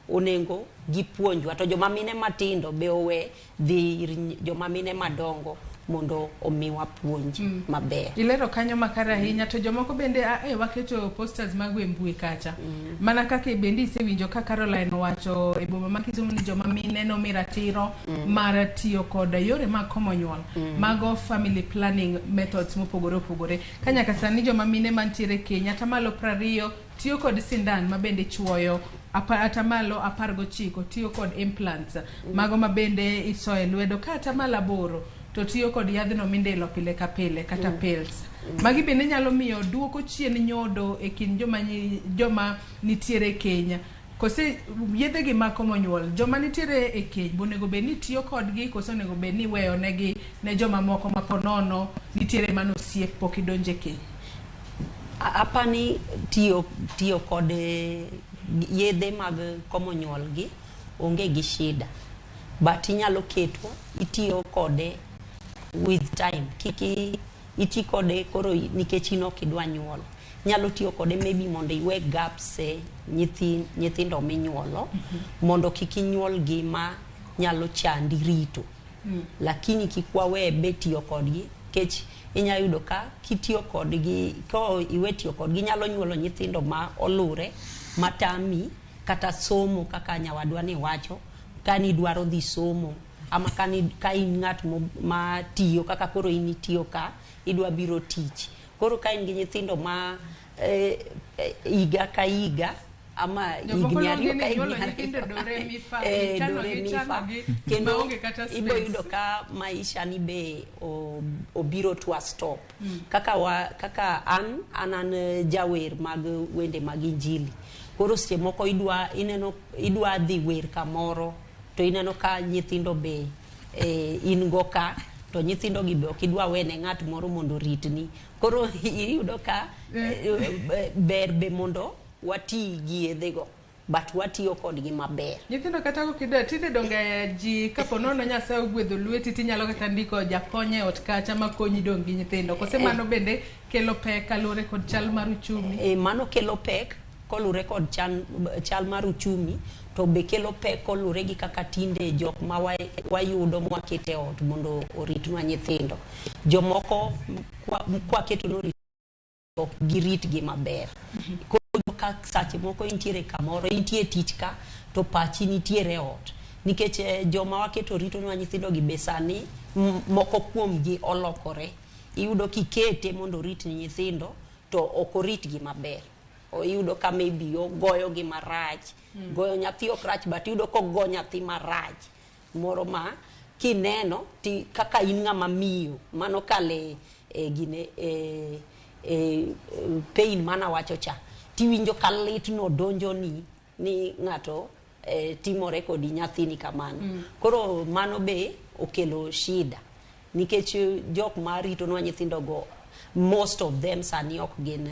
onego gipuonjwa, to joma mine matindo be owe dhi ir joma mine madongo mondo omiwa puonj maber. Ilero kanyo makare ahinya to jomoko bende waketo posters mag e mbui kacha. Mana kaka bende isewinjo ka Caroline owacho e boma ma Kisumu ni joma mine nomi ratiro mar tiyo kod yore mag komo nyuol. Mago family planning methods mopogore opogore. Ka nyaka sani joma mine mantiere keny 20% tiyo kod sindan ma bende chuoyo 19% tiyo kod implants. Mago ma bende isoyo e lwedo ka 8% to tiyo kod yadhno mindelo pile ka pile kata pills. Magi bende nyalo miyo duoko chien nyodo e kind joma nitiere keny. Kose yedhe gi mag komo nyuol, joma nitiere e keny bonego bed ni tiyo kodgi kose onego bed ni weyo negi ne joma moko ma po nono nitiere mano osiep pok idonje e keny. Apani tiyo kod yedhe mag komo nyuol gi onge gi shida, but inyalo keto itiyo kode with time. Kik iti kode koro nikech in ok idwa nyuol. Nyalo tiyo kode maybe mondo iwe gaps e nyithindo minyuolo mondo kik inyuol gi ma nyalo chandi rito. Lakini kik wawe be tiyo kodgi nikech inya yudo ka kitiyo kodgi ko iwe tiyo kodgi nyalo nyuolo nyithindo ma olure matami kata somo kaka nyawadwa ni wacho kani dwaro dhi somo ama kani ka in ng'at ma tiyo kaka koro in itiyo ka idwa biro tich. Koro ka in gi nyithindo ma higa ka higa ama higni ariyo ka higni ariyo do re mi fa, kendo ibo yudo ka maisha ni be obiro to a stop. Kaka an jawer mag wende mag injili. Koro seche moko idwa dhi wer kamoro to ineno ka nyithindo be in go ka to nyithindo gi be ok idwa wene ng'at moro mondo oritni. Koro iyudo ka ber be mondo wati gi yedhego, but watiyo kodgi maber. Nyithindo kata kokidwa tinde donge ji kapo nono Nyasaye ogwedho lweti tinyalo kata ndiko jakony e ot kacha makonyi dong' gi nyithindo. Kose mano bende kelo pek kaluwore kod chal mar uchumi? Mano kelo pek kolure kod chal mar uchumi, to be kelo pek kolure gi kaka tinde jok ma wayudo mwakete ot mondo oritnwa nyithindo. Jomoko kwaketo norit ok giritgi maber. Koro ka sache moko intiere kamoro, intie tich ka, to pachi nitiere ot. Nikech joma waketo ritonwa nyithindo gi be sani moko kuomgi olokore. Iyudo kikete mondo orit nyithindo to ok oritgi maber. Iyudo ka maybe ogoyo gi marach, goyo nyathi ok rach, but iyudo kogo nyathi marach moro ma kineno ti kaka in ng'ama miyo mano kale gine pain mana wacho cha tiwinjo ka litno donjoni ni ng'ato timore kodi nyathini kamano. Koro mano be okelo shida nikech jok ma ritonwa nyithindogo most of them sani ok gin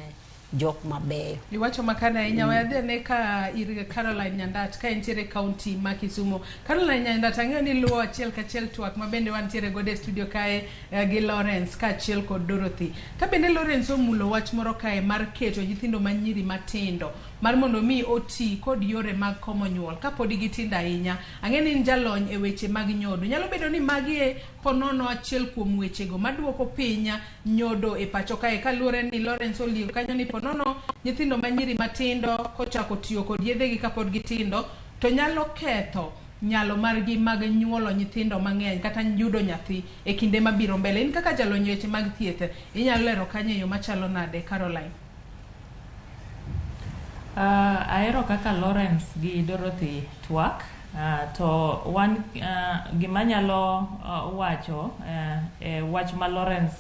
jok mabeyo. Iwacho makare ahinya. We adhi ane ka ir Caroline Nyandat ka entiere kaunti ma Kisumu. Caroline Nyandat, ang'eyo ni luwo achiel kachiel twak ma bende wantiere godo e studio kae gi Lawrence kaachiel kod Dorothy. Ka bende Lawrence omulo wach moro kae mar keto nyithindo manyiri matindo mar mondo mi oti kod yore mag komo nyuol kapod gitindo ahinya. Ang'e ni in jalony e weche mag nyodo. Nyalo bedo ni magi e ponono achiel kuom wechego maduoko piny nyodo e pacho kae kaluwore ni Lawrence oliego kanyo ni ponono nyithindo manyiri matindo kochako tiyo kod yedhegi kapod gitindo to nyalo ketho nyalo margi mag nyuolo nyithindo mang'eny kata yudo nyathi e kinde mabiro mbele. In kaka jalony e weche mag thieth inyalo lero kanyo e yo machalo nade, Caroline? Ahero kaka Lawrence gi Dorothy twak, to wan gima nyalo wacho e wach ma Lawrence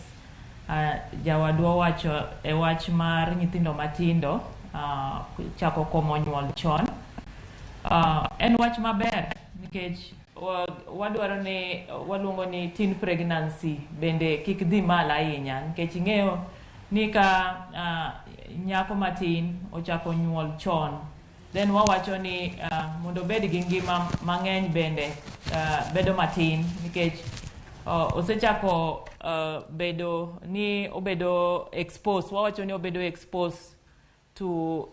jawadwa wacho e wach mar nyithindo matindo chako komo nyuol chon, en wach maber nikech wadwaro ni waluongo ni teen pregnancy bende kik dhi malo ahinya nikech ing'eyo ni ka nyako matin ochako nyuol chon, then wawacho ni mondo obed gi ngima mang'eny bende bedo matin nikech osechako bedo ni obedo exposed, wawacho ni obedo exposed to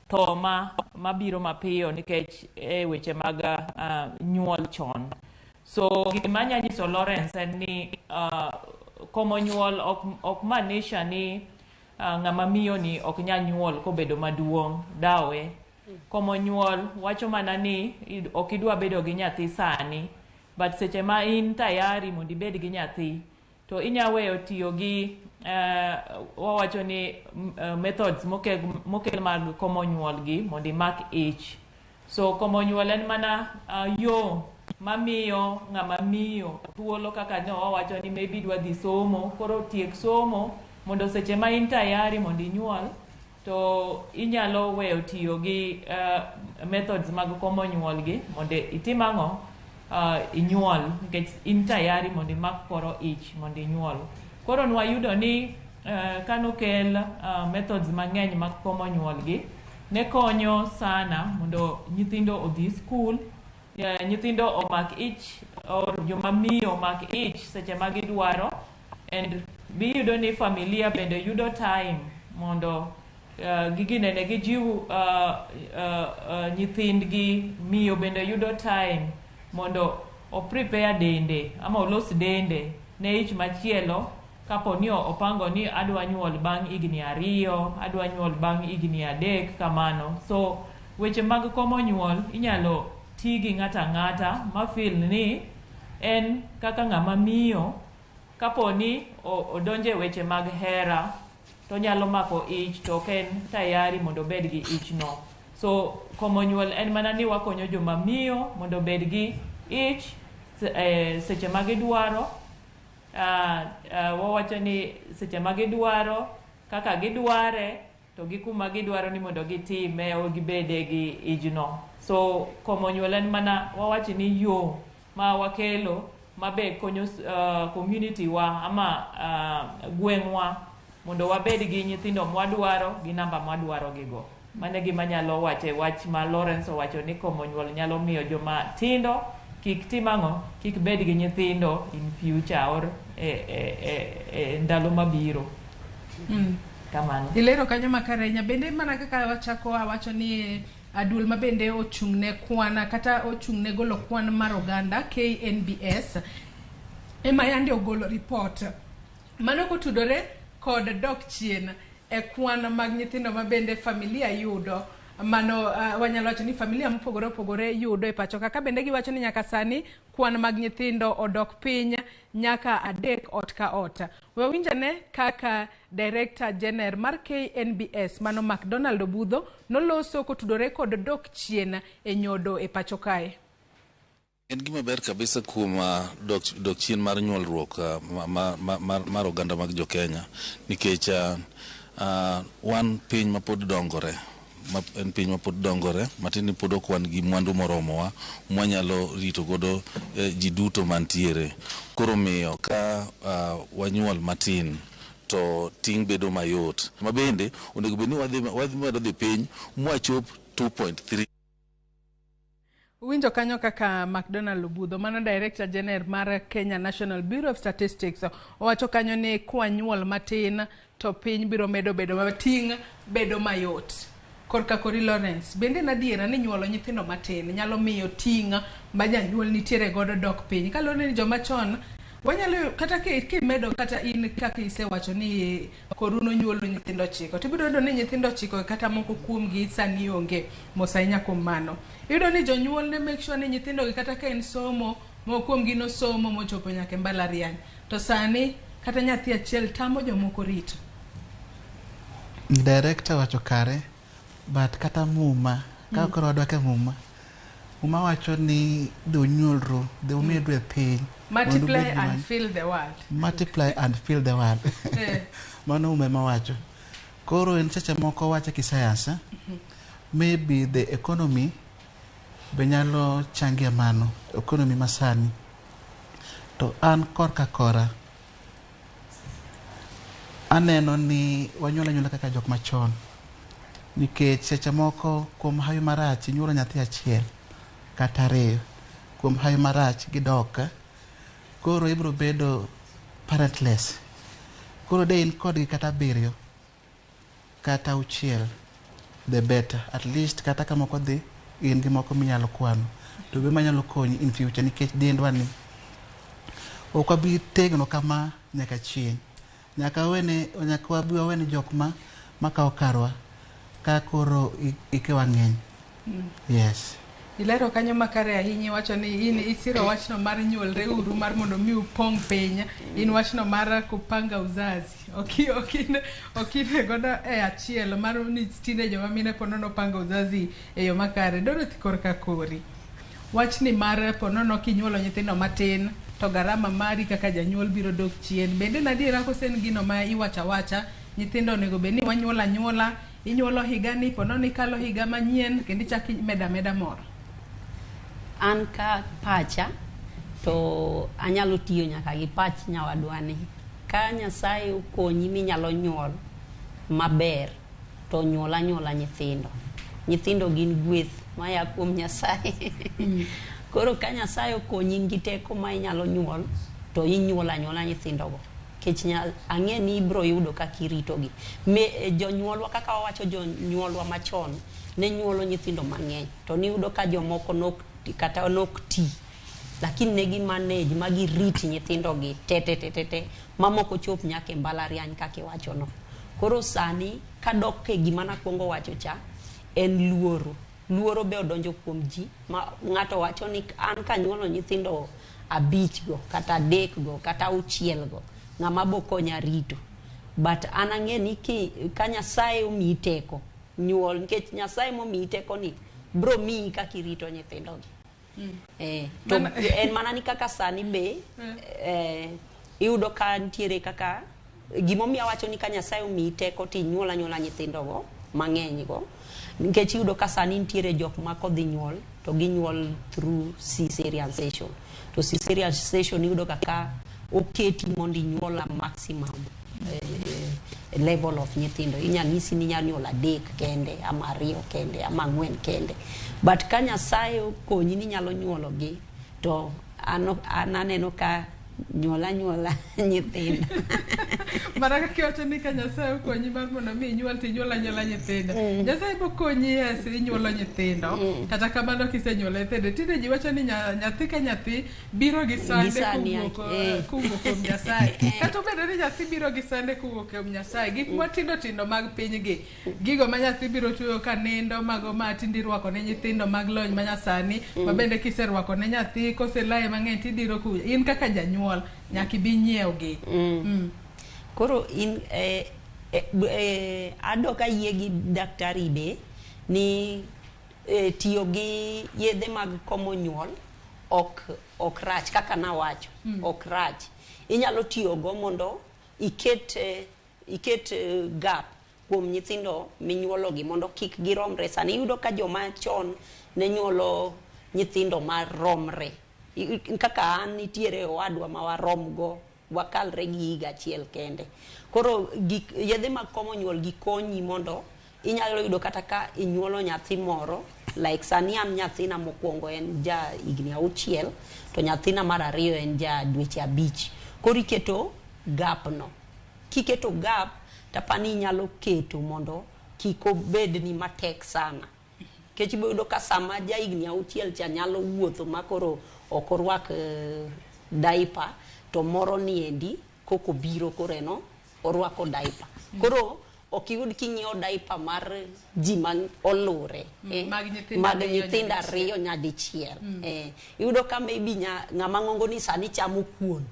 tho mabiro mapiyo nikech e weche mag nyuol chon. So gima anya nyiso Lawrence en ni komo nyuol ok maanisha ni ng'ama miyo ni ok nyal nyuol kobedo maduong' dawe. Komo nyuol wacho mana ni ok idwa bedo gi nyathi sani, but seche ma in tayari mondo ibed gi nyathi to inya weyo tiyo gi wawacho ni methods mokel mag komo nyuol gi mondo imak ich. So komo nyuol en mana yo mamiyo ng'ama miyo thuolo, kaka ne wawacho ni maybe idwa dhi somo, koro tiek somo mondo seche ma in tayari mondo inyuol to inyalo weyo tiyo gi methods mag komo nyuol gi mondo itim ang'o, inyuol, nikech in tayari mondo imak koro ich mondo inyuol. Koro nwayudo ni kanokel methods mang'eny mag komo nyuol gi ne konyo sana mondo nyithindo odhi skul, nyithindo omak ich or joma miyo omak ich seche ma gidwaro, and biyudo ni familia bende yudo time mondo giginene gijiw nyithindgi. Miyo bende yudo time mondo o prepare dende ama olos dende ne ich machielo, kapo ni opango ni adwa nyuol bang' higni 2, adwa nyuol bang' higni 3 kamano. So weche mag komo nyuol inyalo ti gi ng'ato ang'ata ma feel ni en kaka ng'ama miyo, kapo ni odonjo e weche mag hera to onyalo mako ich to ok en tayari mondo obed gi ich no. So komo nyuol en mana ni wakonyo joma miyo mondo obed gi ich seche ma gidwaro. Wawacho ni seche ma gidwaro, kaka gidware, to gi kuma gidwaro ni mondo gitime o gibede gi ijno. So komo nyuol en mana wawach ni yo ma wakelo mabe konyo community wa ama gweng'wa mondo wabed gi nyithindo mwadwaro gi namba mwadwaro gigo. Mano e gima anyalo wacho e wach ma Lawrence owacho ni komo nyuol nyalo miyo joma tindo kik tim ang'o, kik bed gi nyithindo in future or e ndalo mabiro. Kamano. Ilero kanyo makare ahinya. Bende mana kaka wachako awacho ni duol ma bende ochung' ne kwan kata ochung' ne golo kwan mar oganda KNBS ema yande ogolo ripot mano kotudore kod dok chien e kwan mag nyithindo ma bende familia yudo. Mano wanyalo wacho ni familia mopogore opogore yudo e pacho ka. Bende giwacho ni nyaka sani kwan mag nyithindo odok piny nyaka 3 ot ka ot. Wawinjane kaka Director General mar KNBS mano McDonald Obudho noloso kotudore kod dok chien e nyodo e pacho kae. En gima ber kabisa kuom dok chien mar nyuolruok mar oganda mag jo Kenya, nikech wan piny ma pod dongore, en piny ma pod dongore matin ni pod ok wan gi mwandu moromowa mwanyalo rito godo ji duto mantiere. Koro miyo ka wanyuol matin to ting' bedo mayot, ma bende onego bed ni wadhi medo dhi piny mwachop 2.3. Uwinjo kanyo kaka McDonald Obudho, mano Director General mar Kenya National Bureau of Statistics, owacho kanyo ni kwanyuol matin to piny biro medo bedo mating' bedo mayot. Korka kori Lawrence, bende en adiera ni nyuolo nyithindo matin nyalo miyo ting' ma janyuol nitiere godo dok piny? Kaluwore ni joma chon wanyalo kata kimedo kata in kaka isewacho ni koru nonyuolo nyithindo 9, tibiro yudo ni nyithindo 9 kata moko kuomgi sani onge. Mos ahinya kuom mano. Iyudo ni jonyuol ne make sure ni nyithindo gi kata ka en somo, moko kuomgi nosomo mochopo nyaka e mbalariany, to sani kata nyathi achiel tamo jomoko rito. Director wacho kare, but kata Muma ka koro wadok e Muma, Muma wacho ni dhi unyuolru, dhi umedru e piny. Multiply and fill the world. Multiply and fill the world. Mano Muma ema wacho. Koro en seche moko wache kisayans, maybe the economy be nyalo changia mano, economy masani. To an korka kora aneno ni wanyuol anyuola kaka jok machon, nikech seche moko kuom hawi marach inyuolo nyathi achiel kata 2, kuom hawi marach gidok, koro ibiro bedo parentless. Koro de in kodgi kata 7 kata 6, the better. At least kata ka moko dhi, in gi moko minyalo kwano. To be manyalo konyi in future nikech dendwa ni ok wabi tegno kama nyaka chieng'. Nyaka wene nyaka wabi wawene jok ma makawo karwa ka koro ikewa ng'eny. Yes. Ilero kanyo makare ahinya iwacho ni in isiro wachno mar nyuolre uru mar mondo mi upong' piny. In wachno mar kupanga uzazi. Ok godo e achiel mar ni tinde joma mine po nono panga uzazi e yo makare. Dorothy korka kori. Wachni mar po nono kinyuolo nyithindo matin to garama mari kaka janyuol biro dok chien. Bende en adiera kose en gino ma iwacho awacha nyithindo onego bed ni wanyuolo anyuola inyuolo higani po nono ikalo higa manyien kendo ichako imedo ameda moro. An ka pacha to anyalo tiyo nyaka gi pach nyawadwa ni. Ka Nyasaye okonyi minyalo nyuol maber to nyuol anyuola nyithindo. Nyithindo gin gweth maya kuom Nyasaye. Koro ka Nyasaye okonyi in gi teko ma inyalo nyuol to inyuol anyuola nyithindogo. Nikech ang'e ni ibiro yudo kaka iritogi. Jonyuolwa kaka wawacho jonyuolwa machon ne nyuolo nyithindo mang'eny to niyudo ka jomoko nok kata nok ti lakini ne gi manage ma girit nyithindogi te te te te te mamoko chop nyaka e mbalariany kaka iwachono. Koro sani kadok e gima nakwongo wacho cha en luoro. Luoro be odonjo kuom ji ma ng'ato wacho ni an kanyuolo nyithindo 5 go kata 3 go kata 6 go ng'ama bo konya rito. But an ang'e ni ka Nyasaye omiyi teko nyuol nikech Nyasaye momiyi teko ni bro miyi kaka irito nyithindogi. To en mana ni kaka sani be iyudo ka nitiere kaka gimomiyo awacho ni ka Nyasaye omiyi teko to inyuol anyuola nyithindogo mang'eny go nikech iyudo ka sani nitiere jok ma kodhi nyuol to ginyuol through cesarean session. To cesarean session iyudo kaka oketi mondo inyuol a maximum level of nyithindo. Inyalo nyisi ni inyalo nyuolo 3 kende ama 2 kende ama 4 kende. But ka Nyasaye okonyi ni inyalo nyuologi to an aneno ka nyuola anyuola nyithindo. Mana kaka iwacho ni ka Nyasaye okonyi mar mondo mi inyuol to inyuol anyuola nyithindo. Nyasaye bokonyi yes inyuolo nyithindo. Kata kamano kisenyuolo nyithindo tinde ji wacho ni nyathi ka nyathi biro gi sande kowuok kuom Nyasaye. Kata obedo ni nyathi biro gi sande kowuok kuom Nyasaye, gik matindo tindo mag pinygi, gigo ma nyathi biro tuyo ka nindo, mago ma tinde irwako ne nyithindo mag lony ma nyasani, ma bende kiserwako ne nyathi koselaye mang'eny tidiro kuya. In kaka janyuol nyaka ibi nyiewgi. Koro in adok ayie gi daktari be ni tiyo gi yedhe mag komo nyuol ok rach kaka nawacho. Ok rach. Inyalo tiyogo mondo iket gap kuom nyithindo minyuologi mondo kik giromre. Sani iyudo ka joma chon ne nyuolo nyithindo maromre. Kaka an nitiere owadwa ma waromgo wakalre gi higa achiel kende. Koro yedhe mag komo nyuol gi konyi mondo inyalo yudo kata ka inyuolo nyathi moro like sani an nyathina mokwongo en ja higni 6 to nyathina mar 2 en ja dweche 5. Koro iketo gap no. Kiketo gap tapani inyalo keto mondo kik obed ni matek sana. Nikech ibiro yudo ka sama ja higni 6 cha nyalo wuotho ma koro ok orwak diaper to moro niendi koko biro koro eno orwako diaper. Koro ok iyud king'iewo diaper mar ji ma olure mag nyithindo 2 nyadichiel. Iyudo ka maybe ng'ama ng'ongo ni sani chamo kuon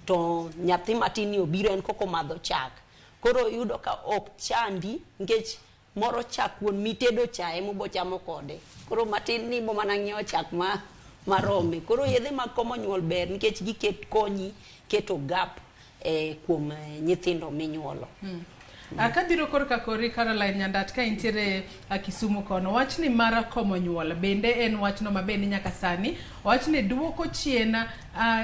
to nyathi matin ni obiro en koko madho chak. Koro iyudo ka ok chandi nikech moro chak kuon mitedo cha ema obo chamo kode. Koro matin ni bo mana ng'iewo chak ma marome. Koro yedhe mag komo nyuol ber nikech giket konyi keto gap kuom nyithindo minyuolo. Kabiro korka kori Caroline Nyandat ka intiere Kisumu kono, wachni mar komo nyuol bende en wachno ma bende nyaka sani wachni duoko chien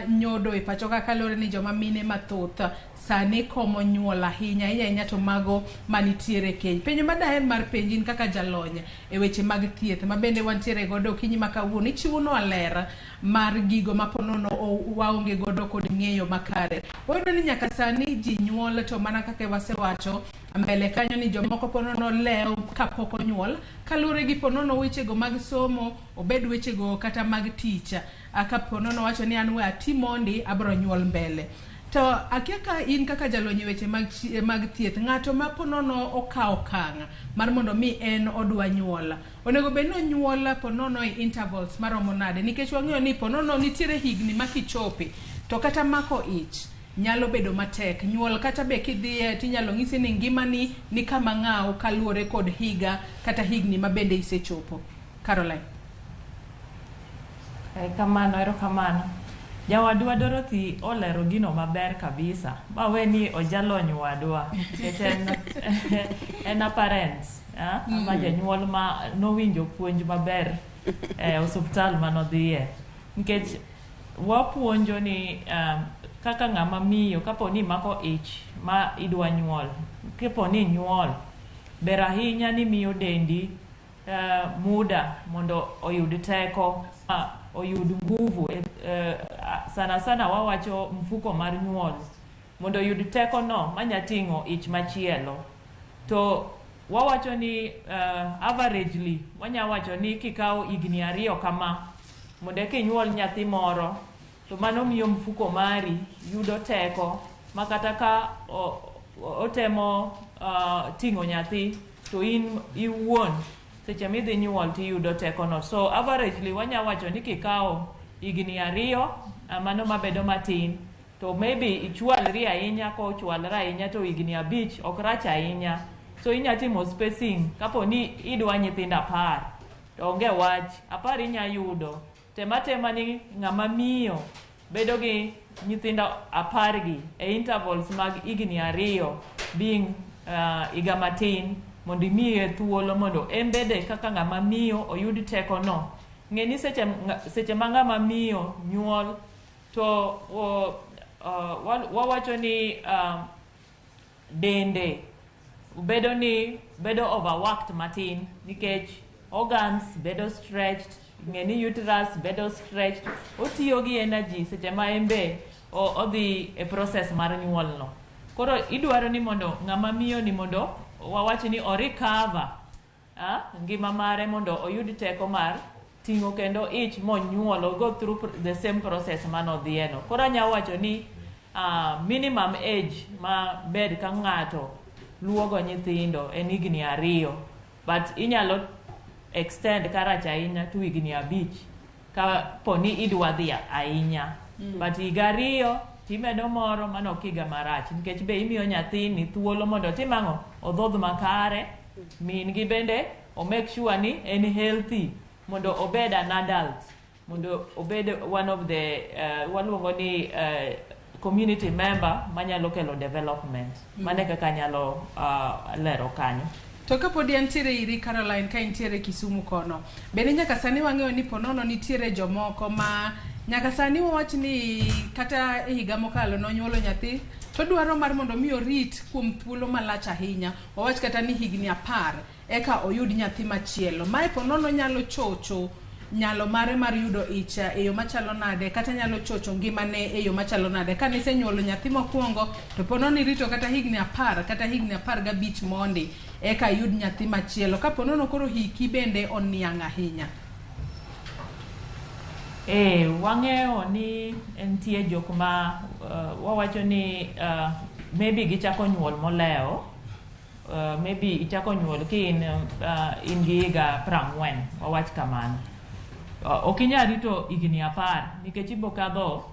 nyodo e pacho ka kaluwore ni joma mine mathoth sani komo nyuol ahinya ahinya ahinya to mago manitiere keny. Penjo madaher mar penji in kaka jalony e weche mag thieth ma bende wantiere godo okinyi ma kawuono, ichiwonwa ler mar gigo ma ponono waonge godo kod ng'eyo makare. Wayudo ni nyaka sani ji nyuol to mana kaka wasewacho Mbele kanyo ni jomoko ponono lew kapok onyuol kaluwore gi ponono wechego mag somo, obed wechego kata mag tich. Ka ponono wacho ni an we ati mondi abro nyuol mbele. To akia ka in kaka jalony e weche mag thieth, ng'ato ma ponono okawo okang' mar mondo mi en odwa nyuol, onego bed ni onyuol ponono e intervals maromo nade? Nikech wang'eyo ni ponono nitiere higni ma kichope to kata mako ich nyalo bedo matek. Nyuol kata be kidhiye tinyalo ng'isi ni ngimani ni kama ng'aw kaluwore kod higa kata higni ma bende isechopo. Caroline. Kamano, erokamano. Jawadwa Dorothy olero gino maber kabisa. Bawe ni ojalony wadwa nikech en a parent, ama janyuol ma nowinjo puonj maber e osuptal manodhiye. Nikech wapuonjo ni kaka ng'ama miyo kapo ni mako ich ma idwa nyuol, kapo ni nyuol, ber ahinya ni miyo dendi muda mondo oyud teko, oyud nguvu, sana sana wawacho mfuko mar nyuol, mondo oyud teko no manya ting'o ich machielo. To wawacho ni averagely wanya wacho ni kikawo higni 2 kama mondo eka inyuol nyathi moro, to mano miyo mfuko mari yudo teko ma kata ka otemo ting'o nyathi to in iwuon seche midhi nyuol tiyudo tekono. So averagely wanya wacho ni kikawo higni 2, mano mabedo matin, to maybe ichwalri ahinya, kochwalre ahinya to higni 5 ok rach ahinya. So inya timo spacing kapo ni idwa nyithindo 10 to onge wach, 10 inya yudo. Tema tema ni ng'ama miyo bedo gi nyithindo 10 gi e intervals mag higni 2 being higa matin, mondo imiye thuolo mondo en bende kaka ng'ama miyo oyud tekono. Ng'e ni seche ma ng'ama miyo nyuol to wawacho ni dende bedo ni bedo overworked matin nikech organs bedo stretched, ng'e ni uterus bedo stretched, otiyo gi energy seche ma en be odhi e process mar nyuol no. Koro idwaro ni mondo ng'ama miyo ni mondo wawach ni o recover ngima mare mondo oyud teko mar ting'o kendo ich monyuol, go through the same process manodhieno. Koro anya wacho ni minimum age ma bed ka ng'ato luogo nyithindo en higni 2, but inyalo extend karach ahinya to higni 5 ka po ni idwa dhi ahinya. But higa 2 timedo moro, mano ok higa marach nikech be imiyo nyathini thuolo mondo otim ang'o, odhodh makare, min gi bende o make sure ni en healthy mondo obed an adult, mondo obed one of the waluongo ni community member manyalo kelo development. Mano kaka anyalo lero kanyo. To kapodi antiere iri Caroline, ka intiere Kisumu kono, bende nyaka sani wang'eyo ni ponono nitiere jomoko ma nyaka sani wawach ni kata e higa mokalo nonyuolo nyathi to dwaro mar mondo mi orit kuom thuolo malach ahinya, wawach kata ni higni 10 eka oyud nyathi machielo. Mae ponono nyalo chocho nyalo mare mar yudo ich e yo machalo nade, kata nyalo chocho ngimane e yo machalo nade? Ka nisenyuolo nyathi mokwongo to ponono irito kata higni 10 kata higni 15 mondi eka iyud nyathi machielo, ka ponono koro hiki bende oniang' ahinya. Wang'eyo ni nitie jok ma wawacho ni maybe gichako nyuol molewo, maybe ichako nyuol ki in gi higa 40, wawach kamano. Ok inyal rito higni 10 nikech ibo kadho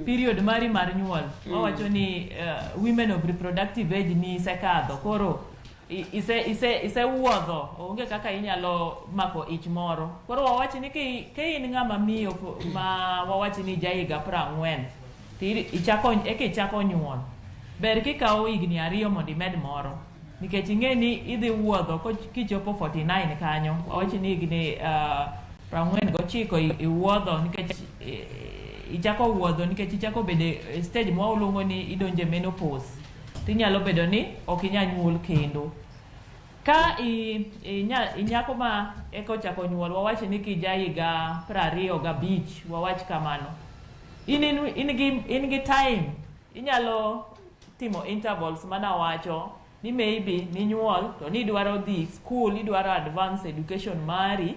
period mari mar nyuol. Wawacho ni women of reproductive age ni isekadho, koro isewuodho, onge kaka inyalo mako ich moro. Koro wawach ni ka in ng'ama miyo ma wawach ni ja higa 40 to eka ichako nyuol, ber kikawo higni 2 mondo imed moro, nikech ing'e ni idhi wuodho kichopo 49 kanyo, wawach ni higni 49 iwuodho nikech ichako wuodho, nikech ichako bedo e stage ma waluongo ni idonje menopause, tinyalo bedo ni ok inyal nyuol kendo. Ka inyako ma eka ochako nyuol, wawach ni kija higa 25, wawach kamano, in gi time, inyalo timo intervals mana wacho Ni maybe ninyuol to nidwaro dhi school, idwaro advance education mari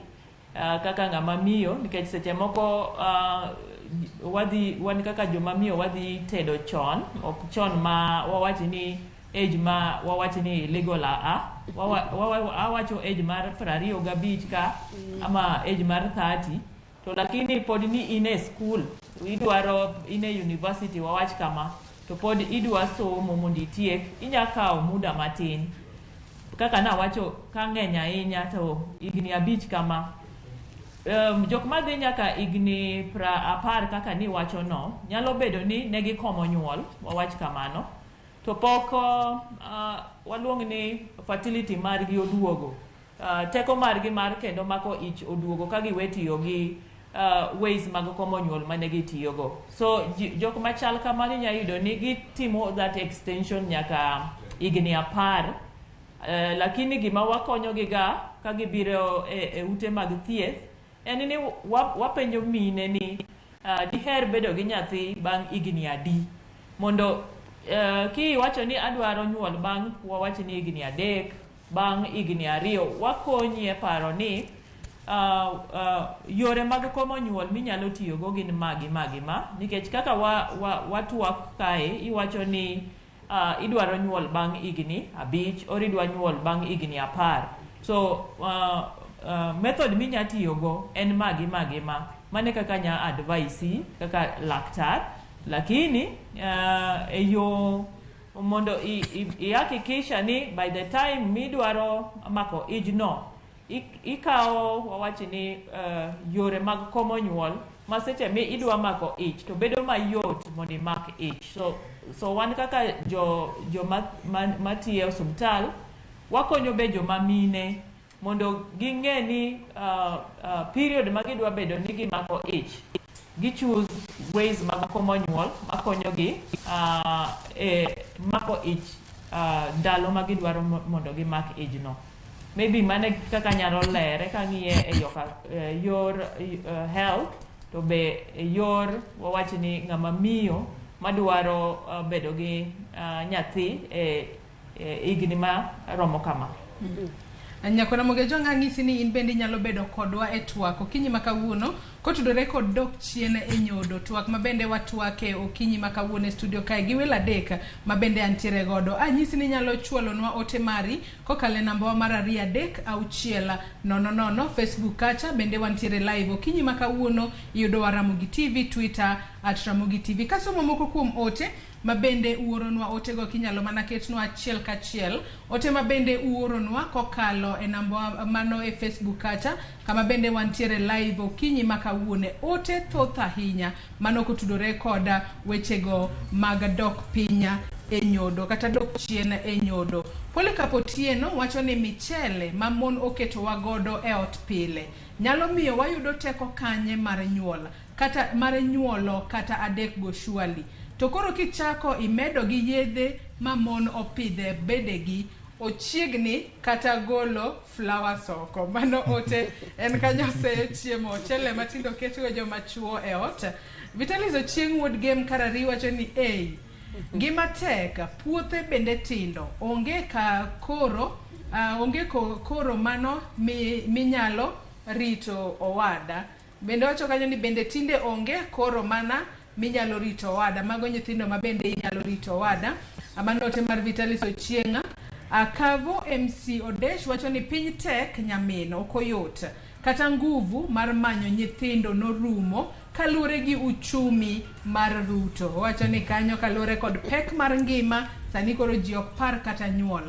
kaka ng'ama miyo, nikech seche moko wadhi wan kaka joma miyo wadhi tedo chon, ok chon ma wawach ni age ma wawach ni legal a awacho age mar 25 ka ama age mar 30, to lakini pod ni in e school, idwaro in e university wawach kama, to pod idwa somo mondo itiek, inya kawo muda matin kaka nawacho ka ng'eny ahinya to higni 5 kama. Jok madhi nyaka higni 10 kaka niwacho no, nyalo bedo ni ne gikomo nyuol, wawach kamano, to pok waluong ni fertility margi oduogo, teko margi mar kendo mako ich oduogo ka giwe tiyo gi ways mag komo nyuol mane gitiyogo. So jok machal kamano inya yudo ni gitimo that extension nyaka higni 10. Lakini gima wakonyogi ga ka gibiro e ute mag thieth en ni wapenjo mine ni diher bedo gi nyathi bang' higni adi, mondo kiwacho ni adwaro nyuol bang' wawach ni higni 3, bang' higni 2, wakonyi e paro ni yore mag komo nyuol minyalo tiyogo gin magi magi ma, nikech kaka watwak kae iwacho ni idwaro nyuol bang' higni 5 or idwa nyuol bang' higni 10. So method minya tiyogo en magi magi ma, mane kaka nya advice kaka laktar, lakini e yo mondo ihakikisha ni by the time midwaro mako ijno ikawo wawach ni yore mag komo nyuol ma seche mi idwa mako ich to bedo mayot mondo imak ich. So wan kaka joma matiyo e osuptal wakonyo be joma mine mondo ging'e ni period ma gidwa bedo ni gimako ich, gi choose ways mag komo nyuol makonyogi e mako ich ndalo ma gidwaro mondo gimak ijno. Maybe mane kaka nyalo lere kang'iye e yor health, to be e yor wawach ni ng'ama miyo madwaro bedo gi nyathi e higni ma romo kama. Nyakwana Mogejo ng'ang'isi ni in bende inyalo bedo kodwa e twak okinyi ma kawuono kotudore kod dok chien e nyodo, twak ma bende watwake okinyi ma kawuono e studio kae gi welo 3 ma bende antiere godo. Anyisi ni inyalo chwalonwa ote mari kokalo e namba wa mar 2 3 6 0 0 Facebook kacha bende wantiere live okinyi ma kawuono, iyudowa Ramogi TV, Twitter @Ramogi TV. Kasomo moko kuom ote ma bende uoronwa otego kinyalo mana ketnwa achiel kachiel, ote ma bende uoronwa kokalo e namba mano e Facebook kacha kama bende wantiere live okinyi ma kawuono. Ote thoth ahinya mano kotudore koda wechego mag dok piny e nyodo kata dok chien e nyodo. Polycarp Otieno wacho ni michele ma mon oketowa godo e ot pile nyalo miyo wayudo teko kanye mar nyuol kata mar nyuolo kata 3 go surely. To koro kichako imedo gi yedhe ma mon opidhe bedegi, ochiegni kata golo flowers oko. Mano ote en kanyo oseyo chiemo ochele matindo ketgo joma chuo e ot. Vitalis Ochieng' wuod Gem Karari wacho ni ei ngima tek, puothe bende tindo, onge ka koro onge koro mano minyalo rito owada. Bende wacho kanyo ni bende tinde onge koro mana minyalo rito owada. Mago nyithindo ma bende inyalo rito owada. Mano ote mar Vitalis Ochieng'. Akavo MC Odesh wacho ni piny tek nyamin, ok oyot. Kata nguvu mar manyo nyithindo norumo kaluwore gi uchumi mar Ruto. Owacho ni kanyo kaluwore kod pek mar ngima, sani koro ji ok par kata nyuol.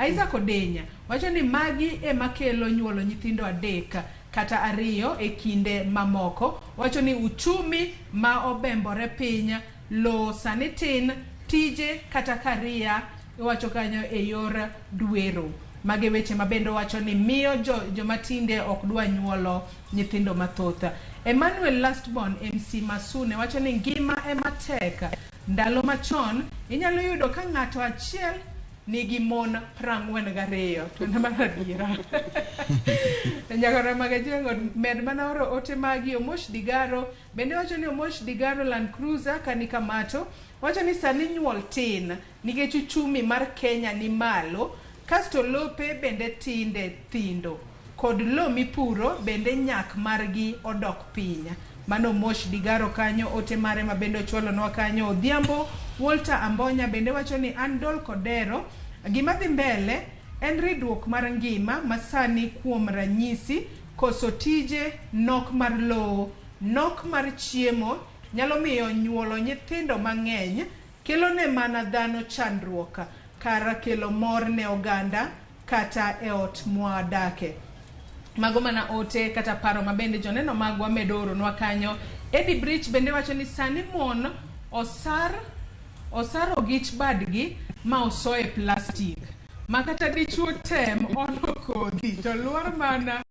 Isaac Odenya wacho ni magi ema kelo nyuolo nyithindo 3 kata 2 e kinde mamoko. Wacho ni uchumi ma obembore piny, lowo sani tin, tije kata karia, iwacho kanyo e yor dwero. Mage weche ma bende wacho ni miyo joma tinde ok dwa nyuolo nyithindo mathoth. Emmanuel Lastborn MC Masune wacho ni ngima ema tek. Ndalo machon inyalo yudo ka ng'ato achiel nigi mon 42 to en mar adiera. Nyakora Magajengo med mana oro ote magi. Omosh Digaro bende wacho ni Omosh Digaro Land Cruiser kanika mato wacho ni sani nyuol tin nikech uchumi mar Kenya ni malo, kasto lope bende tinde thindo kod lo mipuro bende nyak margi odok piny. Mano Mosh Digaro kanyo, ote mare ma bende ochwalonwa kanyo. Odhiambo Walter Ambonya bende wacho ni Andol Kodero, gima dhi mbele en ridruok mar ngima masani, kuom ranyisi koso tije, nok mar lowo, nok mar chiemo nyalo miyo nyuolo nyithindo mang'eny kelo ne mana dhano chandruok kar kelo mor ne oganda kata e ot mwadake. Mago mana ote kata paro ma bende joneno magwa medo oronwa kanyo. Eddie Bridge bende wacho ni sani mon osar ogich badgi ma osoe plastik ma kata dichuo tem olo kodhi to lwar mana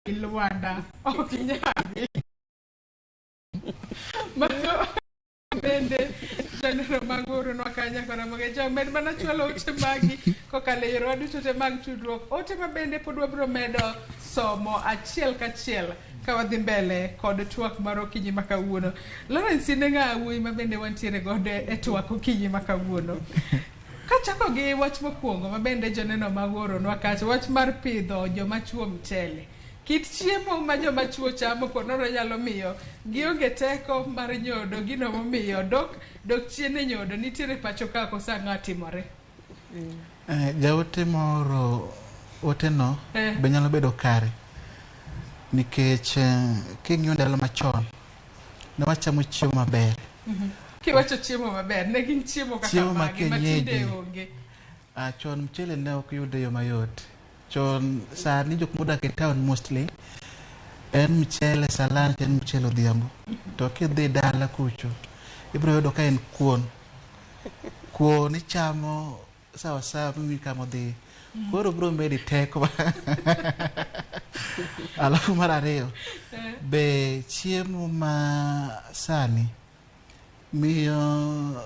lwanda ok nyagi. Mago bende joneno mag oronwa kanyo kora mogejo med mana chwalo ote magi kokalo e yorewa duto te mag tudruok, ote ma bende pod wabiro medo somo achiel kachiel ka wadhi mbele kod twak mar okinyi ma kawuono. Lawrence, in e ng'a wuoyi ma bende wantiere godo e twak okinyi ma kawuono. Kachako gi wach mokwongo ma bende joneno mag oronwa kacha, wach mar pidho joma chuo mchele. Kit chiemo ma joma chuo chamo ponono nyalo miyo gionge teko mar nyodo, gino momiyo dok chien e nyodo nitiere pacho ka koso ang'o timore? Jaote moro oteno be nyalo bedo kare nikech king'iyo ndalo machon ne wachamo chiemo maber. Kiwacho chiemo maber, ne gin chiemo kaka Chiemo ma mage ma tinde kienyeji. onge? Chon mchele ne ok yud e yo mayot. Chon sani jok modak e town mostly en mchele sa lunch, en mchele odhiambo. To kidhi dala kucho ibiro yudo ka en kuon. Kuon ichamo sawa sawa miwinj kama odhi. Koro biro medi teko. Alafu mar ariyo be chiemo ma sani miyo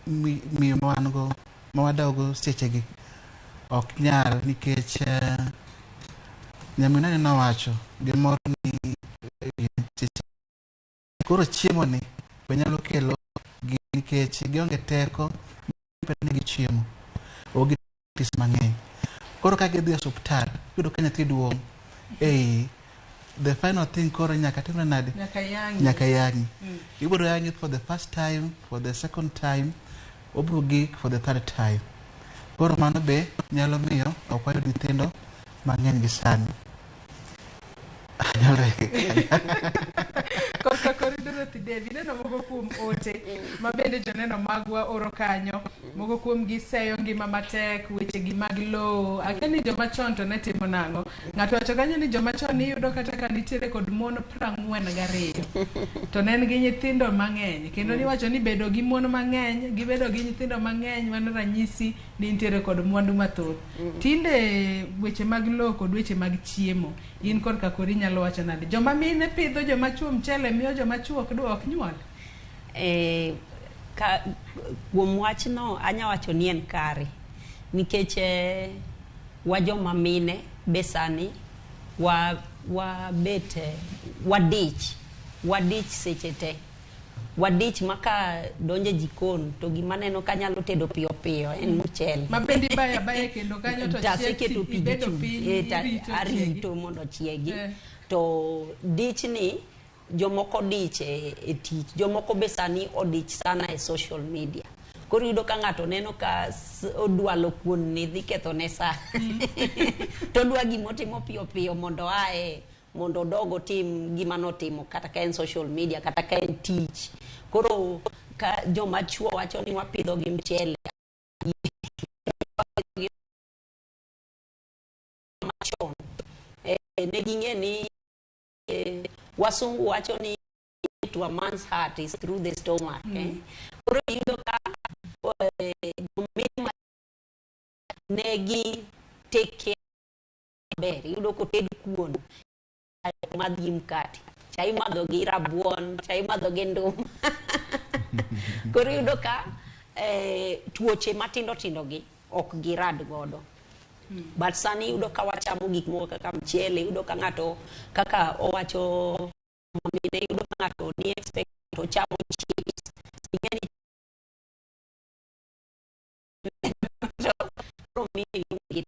miyo ma wan go ma wadago sechegi ok nyal nikech nyaminwa nowacho gimoro ni seche koro chiemo ni be nyalo kelo gi nikech gionge teko negi chiemo ok gi mang'eny. Koro ka gidhi e osuptal iyudo ka nyathi duong' ei the final thing koro nyaka timre nade? Nyaka yang'i. Nyaka yang'i. Ibiro yang'i for the first time, for the second time, obiro gik for the third time. Koro mano be nyalo miyo ok wayud nyithindo mang'eny gi sani. Anyalo Korka kori Dorothy Devi, ineno moko kuom ote ma bende joneno magwa oro kanyo, moko kuom gi seyo ngima matek, weche gi mag lowo. Akia ni joma chon to ne timo nang'o. Ng'ato wacho kanyo ni joma chon iyudo kata ka nitiere kod mon 42 to ne en gi nyithindo mang'eny, kendo niwacho ni bedo gi mon mang'eny gi bedo gi nyithindo mang'eny mano ranyisi ni intiere kod mwandu mathoth. Tinde weche mag lowo kod weche mag chiemo, in korka kori inyalo wacho nade? Joma mine pidho joma chuo mchele miyo joma chuo ok dwa ok nyuol? Ka, kuom wachno anya wacho ni en kare nikech wa joma mine be sani wa bet wadich seche te, wadich ma ka donje jikon to gima neno ka nyalo tedo piyo piyo en mchele. Ma bende ibayo abaya kendo kanyo to To chiek aseketo pi gi ibedo chumbi. piny, irito Arito mondo ochiegi. To dich ni jomoko dich e tich, jomoko be sani odich sana e social media. Koro iyudo ka ng'ato neno ka odwalo kuon ni dhi ketho ne sa. To odwa gimotimo piyo piyo mondo ae, mondo odog otim gima notimo kata ka en social media kata ka en tich. Koro ka joma chuo wacho ni wapidho gi mchele machon, ne ging'e ni wasungu wacho ni to a man's heart is through the stomach. Koro iyudo ka jomine ne gi take care maber, iyudo koted kuon madh gi mkate, cha imadho gi rabuon, cha imadho gi nduma. Koro iyudo ka tuoche matindo tindo gi ok girad godo. But sani iyudo ka wachamo gik moko kaka mchele, iyudo ka ng'ato kaka owacho mine, iyudo ka ng'ato ni expect to chamo chips. Ing'eni koro miyo iluongo gi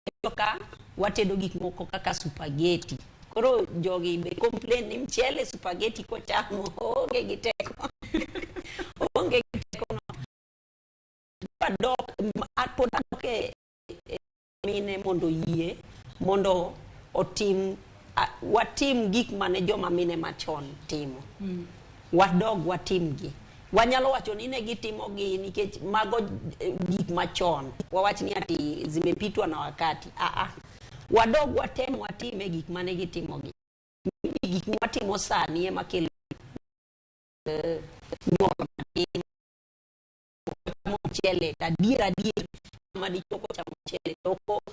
iyudo ka watedo gik moko kaka spaghetti. Koro jogi be complain ni mchele spaghetti kochamo oonge gi teko. Oonge gi teko no. Adok pod adok e mine mondo yie mondo otim watim gik mane joma mine machon timo. Wadog watim gi. Wanyalo wacho ni ne gitimo gi nikech mago gik machon. Wawach ni ati zimepitwa na wakati. Wadog watem watime gik mane gitimo gi. Gik mwatimo sani ema kelo nyuol matin. Chamo mchele adier adier ma dichuo kochamo mchele to ok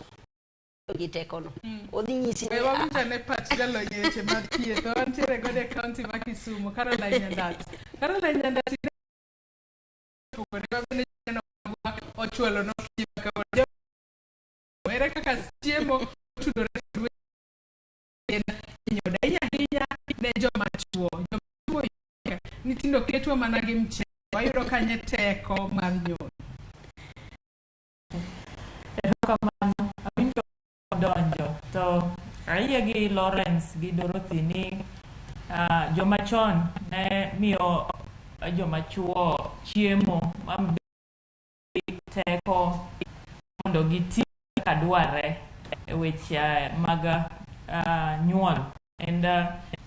gi tekono. Odhi nyisi We ni wawinj ane pach jalony e weche mag thieth. Wantiere godo e kaunti ma Kisumu, Caroline Nyandat. Caroline Nyandat, opogore wabende neno magwa ochwalo no kawuono. Ere kaka chiemo otudore kod weche nyodo ahinya ahinya ne joma chuo. Joma chuo ni tindo ketwa mana gi mchele. Wayudo kanye teko mar nyodo. Erokamano, awinjo donjo to ayie gi Lawrence gi Dorothy ni joma chon ne miyo joma chuo chiemo ma teko mondo giti kaka dwarre e weche mag nyuol. And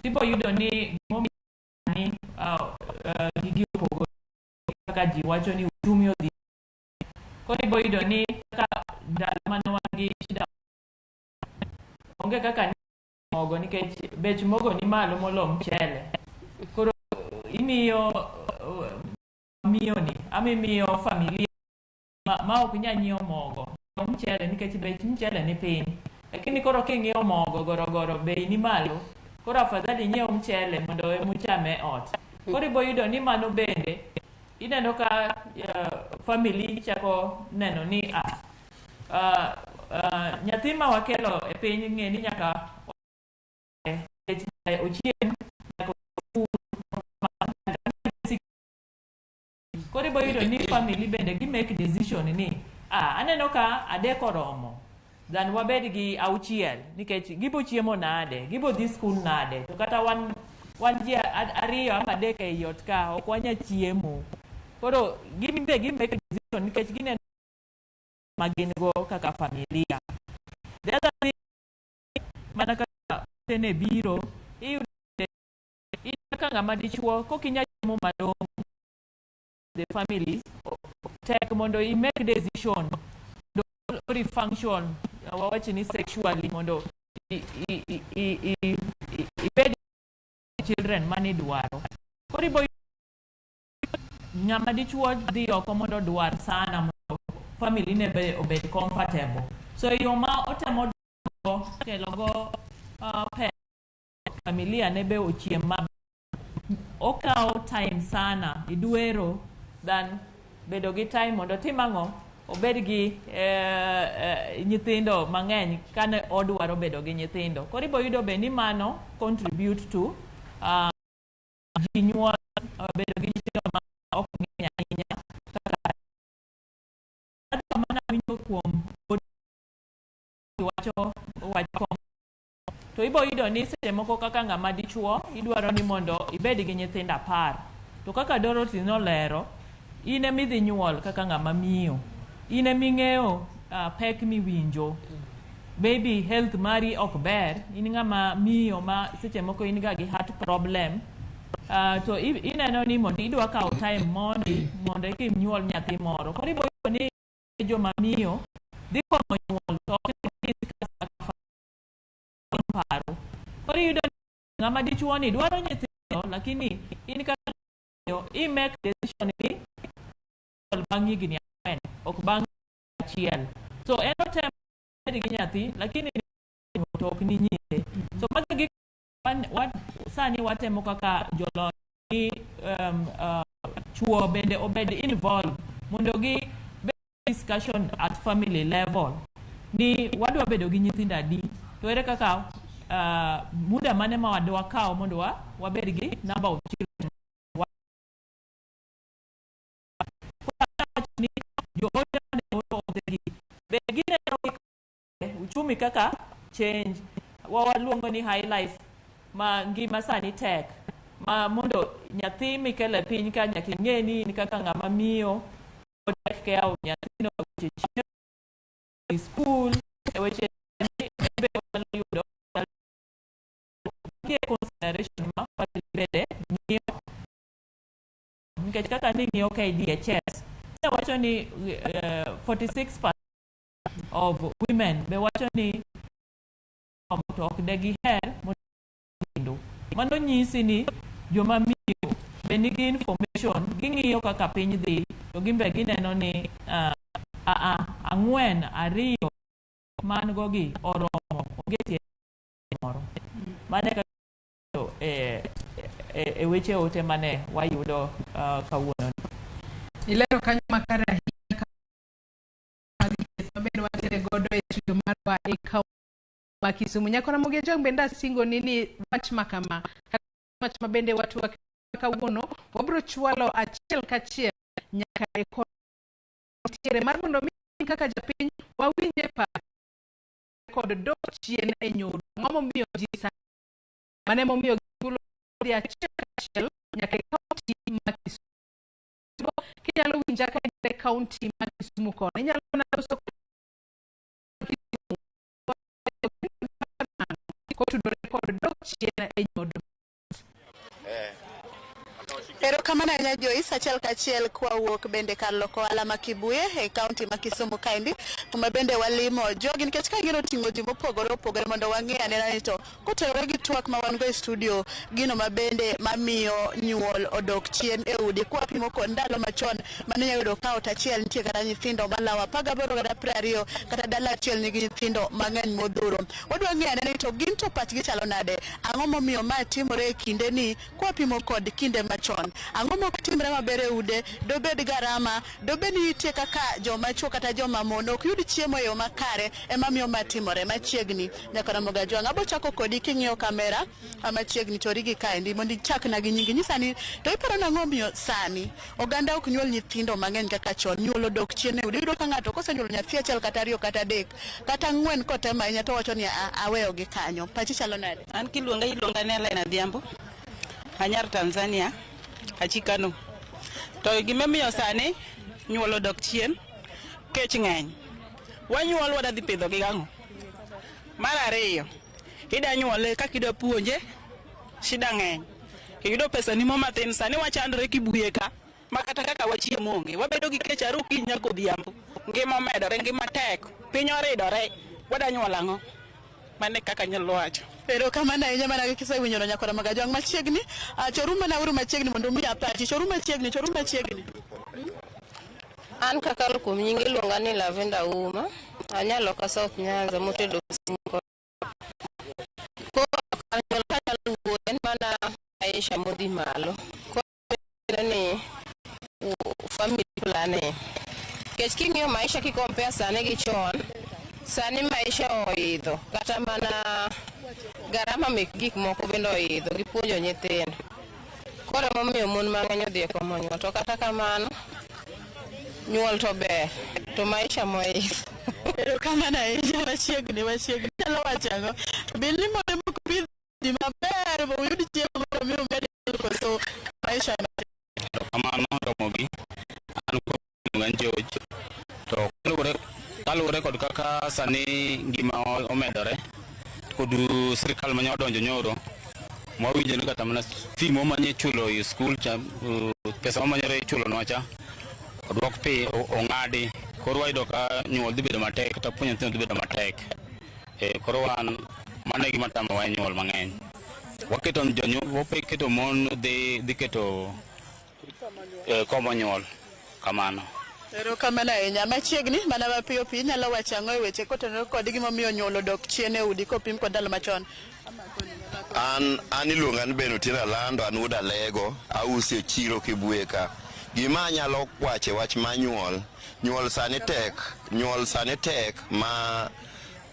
ibo yudo ni gimomiyo sani gigi opogore kaka ji wacho ni uchumi odhi. Koro ibo yudo ni kaka ndalo mane wan gi shida onge kaka mogo nikech bech mogo ni malo molo mchele. Koro imiyo miyo ni ama imiyo familia ma ok nyal nyiewo mogo mchele nikech bech mchele ni piny. Lakini koro king'iewo mogo gorogoro bei ni malo. Koro afadhali nyiew mchele mondo emuchame e ot. Koro ibo yudo ni mano bende ineno ka family chako neno ni nyathi ma wakelo e piny ng'e ni nyaka ochiem, nyaka opur. Koro ibo yudo ni family bende gi make decision ni aneno ka adek oromo than wabed gi auchiel nikech gibo chiemo nade, gibo dhi skul nade, to kata wan ji ariyo ama adek ei ot ka ok wanya chiemo. Koro gin be gi make decision nikech gineno ma gin go kaka familia. The other thing, mana kaka ne biro, iyudo in kaka ng'ama dichuo kokinya chiemo malong'o the family tek mondo i make decision mondo function wawach ni sexually mondo ibed children manidwaro. Koro ibo ng'ama dichuo dhi oko mondo odwar sana mondo family ne be obed comfortable. So yo ma otemo kelo go pesa familia ne be ochiem maber, okawo time sana idwero than bedo gi time mondo otim ang'o obed gi nyithindo mang'eny kane odwaro bedo gi nyithindo. Koro ibo yudo be ni mano contribute to ji nyuol bedo gi nyithindo ma ok ng'eny ahinya kaka mana winjo kuom wacho wach to ibo yudo ni seche moko kaka ng'ama dichuo idwaro ni mondo ibed gi nyithindo 10 to kaka Dorothy nolero in emidhi nyuol kaka ng'ama miyo in eming'eyo pek miwinjo maybe health mari ok ber in ng'ama miyo ma seche moko in ga gi heart problem to ineno ni mondo idwa kawo time mondi mondo eka inyuol nyathi moro. Koro ibo yudo ni joma miyo dhi komo nyuol to ok discuss kaka paro. Koro iyudo ni ng'ama dichuo ni dwaro nyithindo lakini in kaka miyo i make decision ni bang' higni 4 ok bang' achiel. So en otemo bedo gi nyathi lakini to ok ni nyise. So mago gik sani watemo kaka jolony ni chuo bende obed involved mondo gi Discussion at family level ni wadwa bedo gi nyithindo adi, to ere kaka muda mane ma wadwa kawo mondo wabed gi number of children. Ni joode mane oro otegi be gineno uchumi kaka change, waluongo ni high life, ma ngima sani tek, ma mondo nyathi mikelo e piny ka nyaka ing'e ni in kaka ng'ama miyo take care of nyathino, weche chiemo, school, weche ni be onyalo yudo. Nitie consideration ma family bende ng'iyo, nikech kaka ning'iyo KDHS ne wacho ni 46% of women be wacho ni to ok de giher mondo. Mano nyisi ni joma miyo be nigi information, ging'iyo kaka piny dhi, to gin be gineno ni ang'wen, ariyo man go gi oromo, onge tiende moro. Mano e kaka e weche ote mane wayudo kawuono. Ilero kanyo makare ahinya mag thieth mabende wantiere godo e studio marwa e kaunti ma Kisumu. Nyako Ramogi Ajwang' bende asingoni ni wach ma kama, kata wach ma bende watwak kawuono, wabiro chwalo achiel kachiel nyaka e kor nitiere mar mondo mi kaka japiny wawinje paro kod dok chien e nyodo. Ang'o momiyo ji sani mane momiyo githuolo dhi achiel kachiel nyaka e kaunti ma Kisumu. Kinyalo winja ka in e kaunti ma Kisumu kono, inyalo mana loso Kisumu kotudore kod dok chien e nyodo. Erokamano ahinya Joyce, achiel kachiel kwawuok bende kar loko ohala ma Kibuye e kaunti ma Kisumu kaendi, kuma bende walimo jogi, nikech ka gino oting'o ji mopogore opogore mondo wang'e anena ni to kotenore gi twak ma wan go e studio, gino ma bende mamiyo nyuol odok chien e udi kwapimo kod ndalo machon mane inyalo yudo ka ot achiel nitie kata nyithindo malawo 18 kata 20, kata dala achiel nigi nyithindo mang'eny modhuro. Wadwa ng'eyo anena ni to gin to pachgi chalo nade, ang'o momiyo ma timore e kinde ni kwapimo kod kinde machon, ang'o mok timre maber e ude, dobed garama, dobed ni nitie kaka joma chuo kata joma mon ok yud chiemo e yo makare ema miyo ma timore. Machiegni nyaka Ramogi Ajwang', abo chako kodi king'iyo kamera machiegni chori gi kaendi mondo ichakna gi nyingi, nyisa ni to iparo nang'o omiyo sani oganda ok nyuol nyithindo mang'eny kaka chon, nyuol odok chien e udi. Iyudo ka ng'ato kosenyuolo nyathi achiel kata ariyo kata adek kata ang'wen kotemo ahinya to owacho ni aweyo gi kanyo. Pachi chalo nade? An kiluonga iluonga ni Ellen Adhiambo, anyar Tanzania, achikano. To gimomiyo sani nyuol odok chien, kech ng'eny. Wanyuol wadhi pidho gi ang'o? Mar ariyo, ida nyuole kaka idwa puonje, shida ng'eny. Iyudo pesa ni mo matin, sani wachandore Kibuye ka, ma kata kaka wachiemo onge. Wabedo gi kech are okinyi nyaka odhiambo. Ngima omedore, ngima tek, piny oridore, wada nyuol ang'o? Mano e kaka anyalo wacho. Erokamano ahinya mana kaka isewinjo no nyakora mag Ajwang' machiegni. Choru mana uru machiegni mondo umiya pachi. Choru machiegni, choru machiegni. An kakalo kuom nying iluonga ni Lavenda Uma, anyalo ka South Nyanza motedo Kisumu. Koro kar nyuol kanyalo wuoyo en mana maisha modhi malo. Koro ni family planning. Nikech king'iyo maisha ki compare sani gi chon, sani maisha oidho, kata mana garama mek gik moko bende oidho gi puonjo nyithindo. Koro emomiyo mon mang'eny odhi e komo nyuol. To kata kamano, nyuol to ber, to maisha moidho. Erokamano ahinya machiegni machiegni. Inyalo wacho ang'o? Bilni mondo moko pidhi maber moyud chiemo mondo mi umed koso maisha matek. Kamano Ramogi, an kuom George. To kaluwore kod kaka sani ngima omedore kod sirikal mane odonjo nyoro, mwawinjo ni kata mana fee mwamanye chulo e skul cha, pesa mwamanyore ichulonwa cha odwok pi ong'adi. Koro wayudo ka nyuol dhi bedo matek kata puonjo nyithindo dhi bedo matek. Koro wan mano e gima tamowa e nyuol mang'eny. Waketo waketo mon dhi keto komo nyuol kamano. Erokamano ahinya. Machiegni mana mapiyo piyo inyalo wacho ang'o e weche kotenore kod gimomiyo nyuol odok chien e udi kopim kod ndalo machon? An iluonga ni Ben Otieno Alando, an wuod Alego, auso e chiro Kibuye ka. Gima anyalo wache wach mar nyuol, nyuol sani tek, nyuol sani tek ma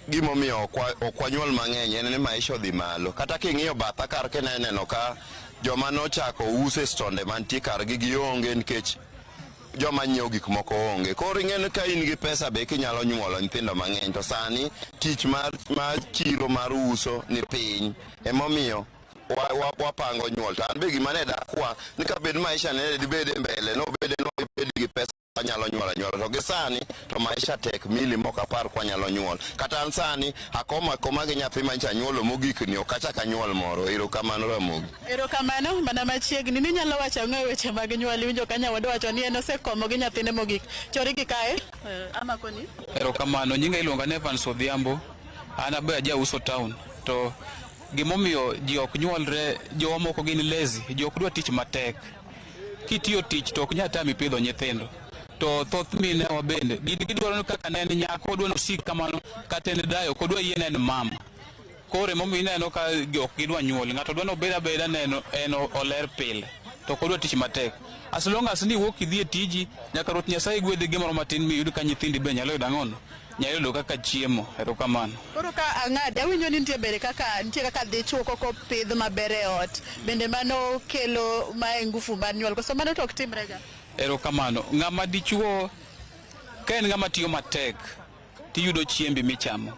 gimomiyo ok wanyuol mang'eny en ni maisha odhi malo. Kata king'iyo batha kar ka ineno ka joma nochako uso e stonde mantie kargi gionge nikech joma nyiewo gik moko onge. Koro ing'e ni ka in gi pesa be kinyalo nyuolo nyithindo mang'eny to sani tich mar chiro mar uso ni piny. Emomiyo wapango nyuol. To an be gima ne dakwa ni ka bed maisha ne dibed e mbele nobed no ibed gi pesa anyalo nyuolo anyuola. To gi sani to maisha tek mili mok apar kwanyalo nyuol. Kata an sani akoma akoma gi nyathi manyocha anyuolo mogik ni ok achak anyuol moro. Erokamano Ramogi. Erokamano mana machiegni ni nyalo wacho ang'o e weche mag nyuol iwinjo ka nyawadwa wacho ni en osekomo gi nyathine mogik. Chori gi kae. Amakoni. Erokamano, nyinga iluonga ni Evans Odhiambo. An abe ajauso town. To gimomiyo ji ok nyuolre, jowa moko gin lazy, ji ok dwa tich matek. Kitiyo tich to ok nyal tami pidho nyithindo. To thoth minewa bende gidwaro ni kaka ne en nyako odwa ni osik kamano, kata en dayo ok odwa yie ne en mama. Koro emomiyo ineno ka ok gidwa nyuol. Ng'ato dwa ni obed abeda ne en oler pile, to ok odwa tich matek. As long as ni iwuok idhi e tiji, nyaka Ruoth Nyasaye gwedhi gimoro matin miyud ka nyithindi be nyalo yudo ang'ono? Nyalo yudo kaka chiemo. Erokamano. Koro ka ang'adi, awinjo ni nitie bende kaka nitie kaka dichuo kok opidh maber e ot. Bende mano kelo mae ngufu mar nyuol. Koso mano to ok timre ga? Erokamano. Ng'ama dichuo ka en ng'ama tiyo matek tiyudo chiembi michamo.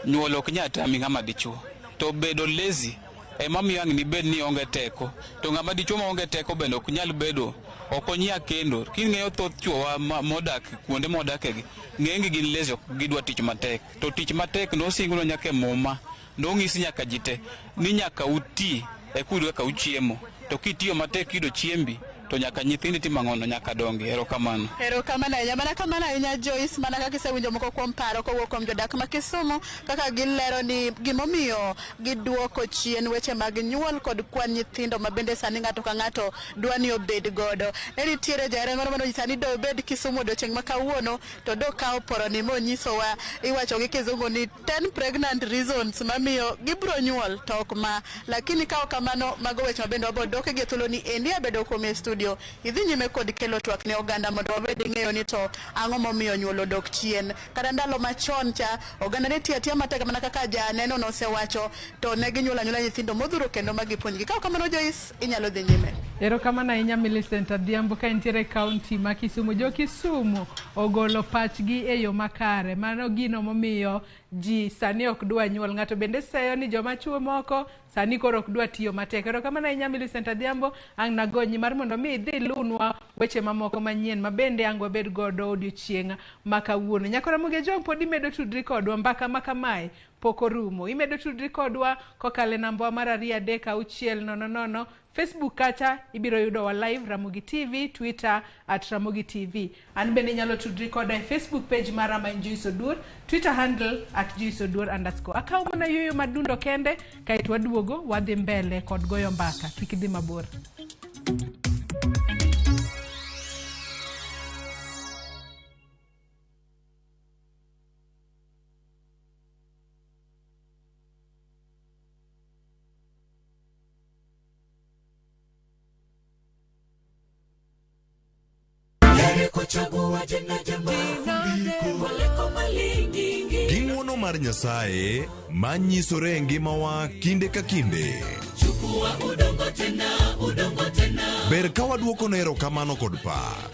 Nyuol ok nyal tami ng'ama dichuo. To bedo lazy ema miyo ang' nibed ni ionge teko. To ng'ama dichuo maonge teko bende ok nyal bedo, ok onya kendo. King'eyo thoth chuowa modak kuonde modakegi, ng'enygi gin lazy, ok gidwa tich matek. To tich matek nosingnwa nyaka e muma, nonyis nyaka ji te ni nyaka uti eka uyud kaka uchiemo. To kitiyo matek iyudo chiembi, to nyaka nyithindi timo ang'ono, nyaka dongi. Erokamano. Erokamano ahinya. Mana kamano ahinya Joyce, mana kaka isewinjo moko kuom paro kowuok kuom jodak ma Kisumu kaka gilero ni gimomiyo giduoko chien weche mag nyuol kod kwan nyithindo ma bende sani ng'ato ka ng'ato dwa ni obed godo. Ne nitiere jahera moro manonyisa ni dobed Kisumu odiochieng' ma kawuono to dokawo poroni monyisowa iwacho gi kizungu ni 10 pregnant reasons mamiyo gibro nyuol to ok ma. Lakini ka ok kamano, mago weche ma bende wabiro doke gi thuolo ni endi abedo kuom e studio idhi nyime kod kelo twak ne oganda mondo wabed ng'eyo ni to ang'o momiyo nyuol odok chien. Kata ndalo machon cha oganda ne tiyo atiya matek mana kaka janeno nosewacho to ne ginyuolo anyuola nyithindo modhuro kendo ma gipuonjgi. Ka ok kamano Joyce, inyalo dhi nyime. Erokamano ahinya Millicent Adhiambo ka entiere e kaunti ma Kisumu. Jo Kisumu ogolo pachgi e yo makare. Mano gino momiyo ji sani ok dwa nyuol. Ng'ato bende seyo ni joma chuo moko sani koro ok dwa tiyo matek. Erokamano ahinya Millicent Adhiambo, ang' nagonyi mar mondo mi idhi ilunwa weche mamoko manyien ma bende ang' wabed godo odiochieng' ma kawuono. Nyakora Ramogi Ajwang' pod imedo tudri kodwa, mbaka ma kamae pok orumo. Imedo tudri kodwa kokalo e namba mar 2 3 6 0 0. Facebook kacha ibiro yudo wa live Ramogi TV, Twitter at Ramogi TV. An bende inyalo tudri koda e Facebook page mara ma en Joyce Oduor, Twitter handle at Joyce Oduor underscore. Akawo mana yueyo madundo kende kaeto waduogo wadhi mbele kod goyo mbaka. Kik idhi mabor. Gi ng'wono mar Nyasaye manyisore e ngimawa kinde ka kinde. Ber ka waduokone erokamano kod pak.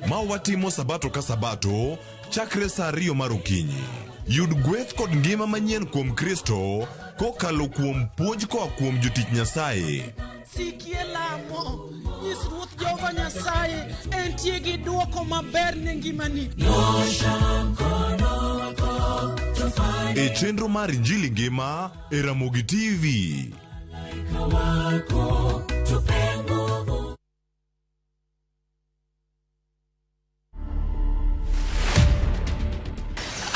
Ma watimo sabato ka sabato chakre saa 2 mar okinyi. Yud gweth kod ngima manyien kuom Kristo kokalo kuom puonj koa kuom jotich Nyasaye. Sikie lamo, nyis Ruoth Jehova Nyasaye entie gi dwoko maber ne ngimani. E chenro mar Injili Ngima e Ramogi TV.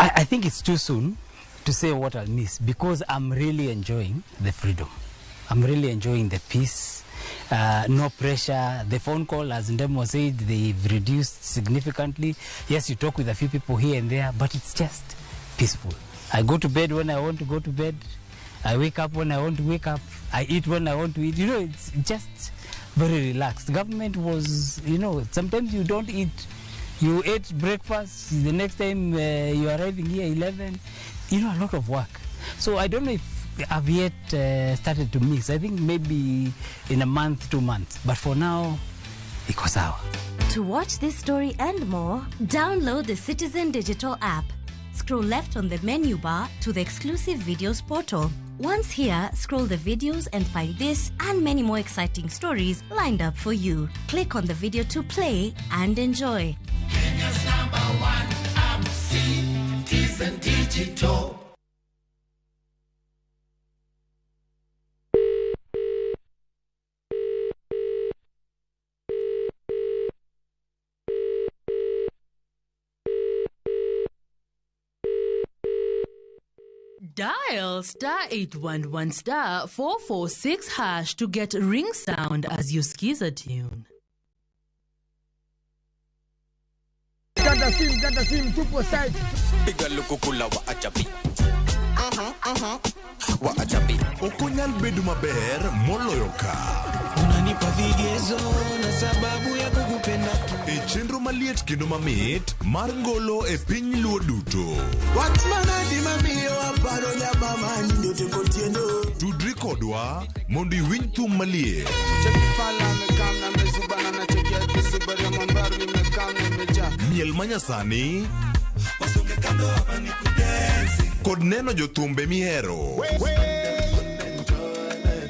I think it's too soon to say what I'll miss because I'm really enjoying the freedom. I'm really enjoying the peace, no pressure. The phone call, as Ndemo said, they've reduced significantly. Yes, you talk with a few people here and there, but it's just peaceful. I go to bed when I want to go to bed. I wake up when I want to wake up. I eat when I want to eat. You know, it's just very relaxed. Government was, you know, sometimes you don't eat. You ate breakfast, the next time you're arriving here 11. You know, a lot of work. So I don't know if I've yet started to mix. I think maybe in a month, 2 months. But for now, iko sawa. To watch this story and more, download the Citizen Digital app. Scroll left on the menu bar to the exclusive videos portal. Once here, scroll the videos and find this and many more exciting stories lined up for you. Click on the video to play and enjoy. Kenya's number one app, Citizen Digital. Dial star 811 star 446 hash to get ring sound as you skiza tune. Kata sim, tupo site. Piga lukukula wa achapi. Wa achapi. Okonyal bedo maber moloyo ka. Unanipa vigezo na sababu ya kukupenda. E chenro maliet kendo mamit mar ngolo e piny Luo duto. Wach manadi mamiyo aparo nyamama nyote kotieno. Tudri kodwa mondo iwinj thum maliet. Miel manyasani kod neno jothumbe mihero.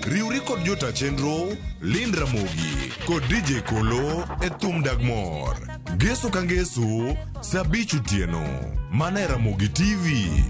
Riwri kod jota chenro Lynn Ramogi kod DJ Kolo e thum dag mor. Ngeso ka ngeso saa 5 otieno mana e Ramogi TV.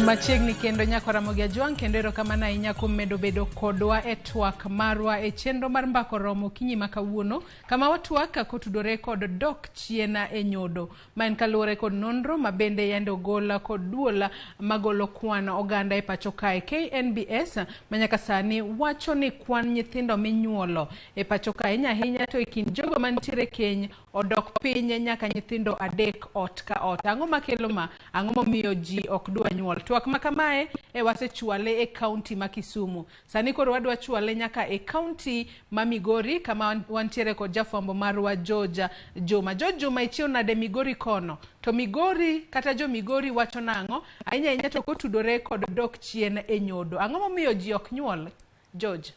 Machiegni kendo nyako Ramogi Ajwang' kendo erokamano ahinya kuom medo bedo kodwa e twak marwa e chenro mar Mbaka Oromo okinyi ma kawuono kama watwak kotudore kod dok chien e nyodo ma en kaluwore kod nonro ma bende yande ogol kod duol magolo kwan oganda e pacho kae KNBS ma nyaka sani wacho ni kwan nyithindo minyuolo e pacho kae ahinya ahinya to e kind jogo mantiere keny odok piny nyaka nyithindo 3 ot ka ot. Ang'o makelo ma? Ang'o momiyo ji ok dwa nyuol? Twak ma kamae e wasechwale e kaunti ma Kisumu. Sani koro wadwa chwale nyaka e kaunti ma Migori kama wantiere kod jafwambo marwa George Juma. George Juma, ichiew nade Migori kono? To Migori kata jo Migori wacho nang'o? Ahinya ahinya to kotudore kod dok chien e nyodo. Ang'o momiyo ji ok nyuol? George.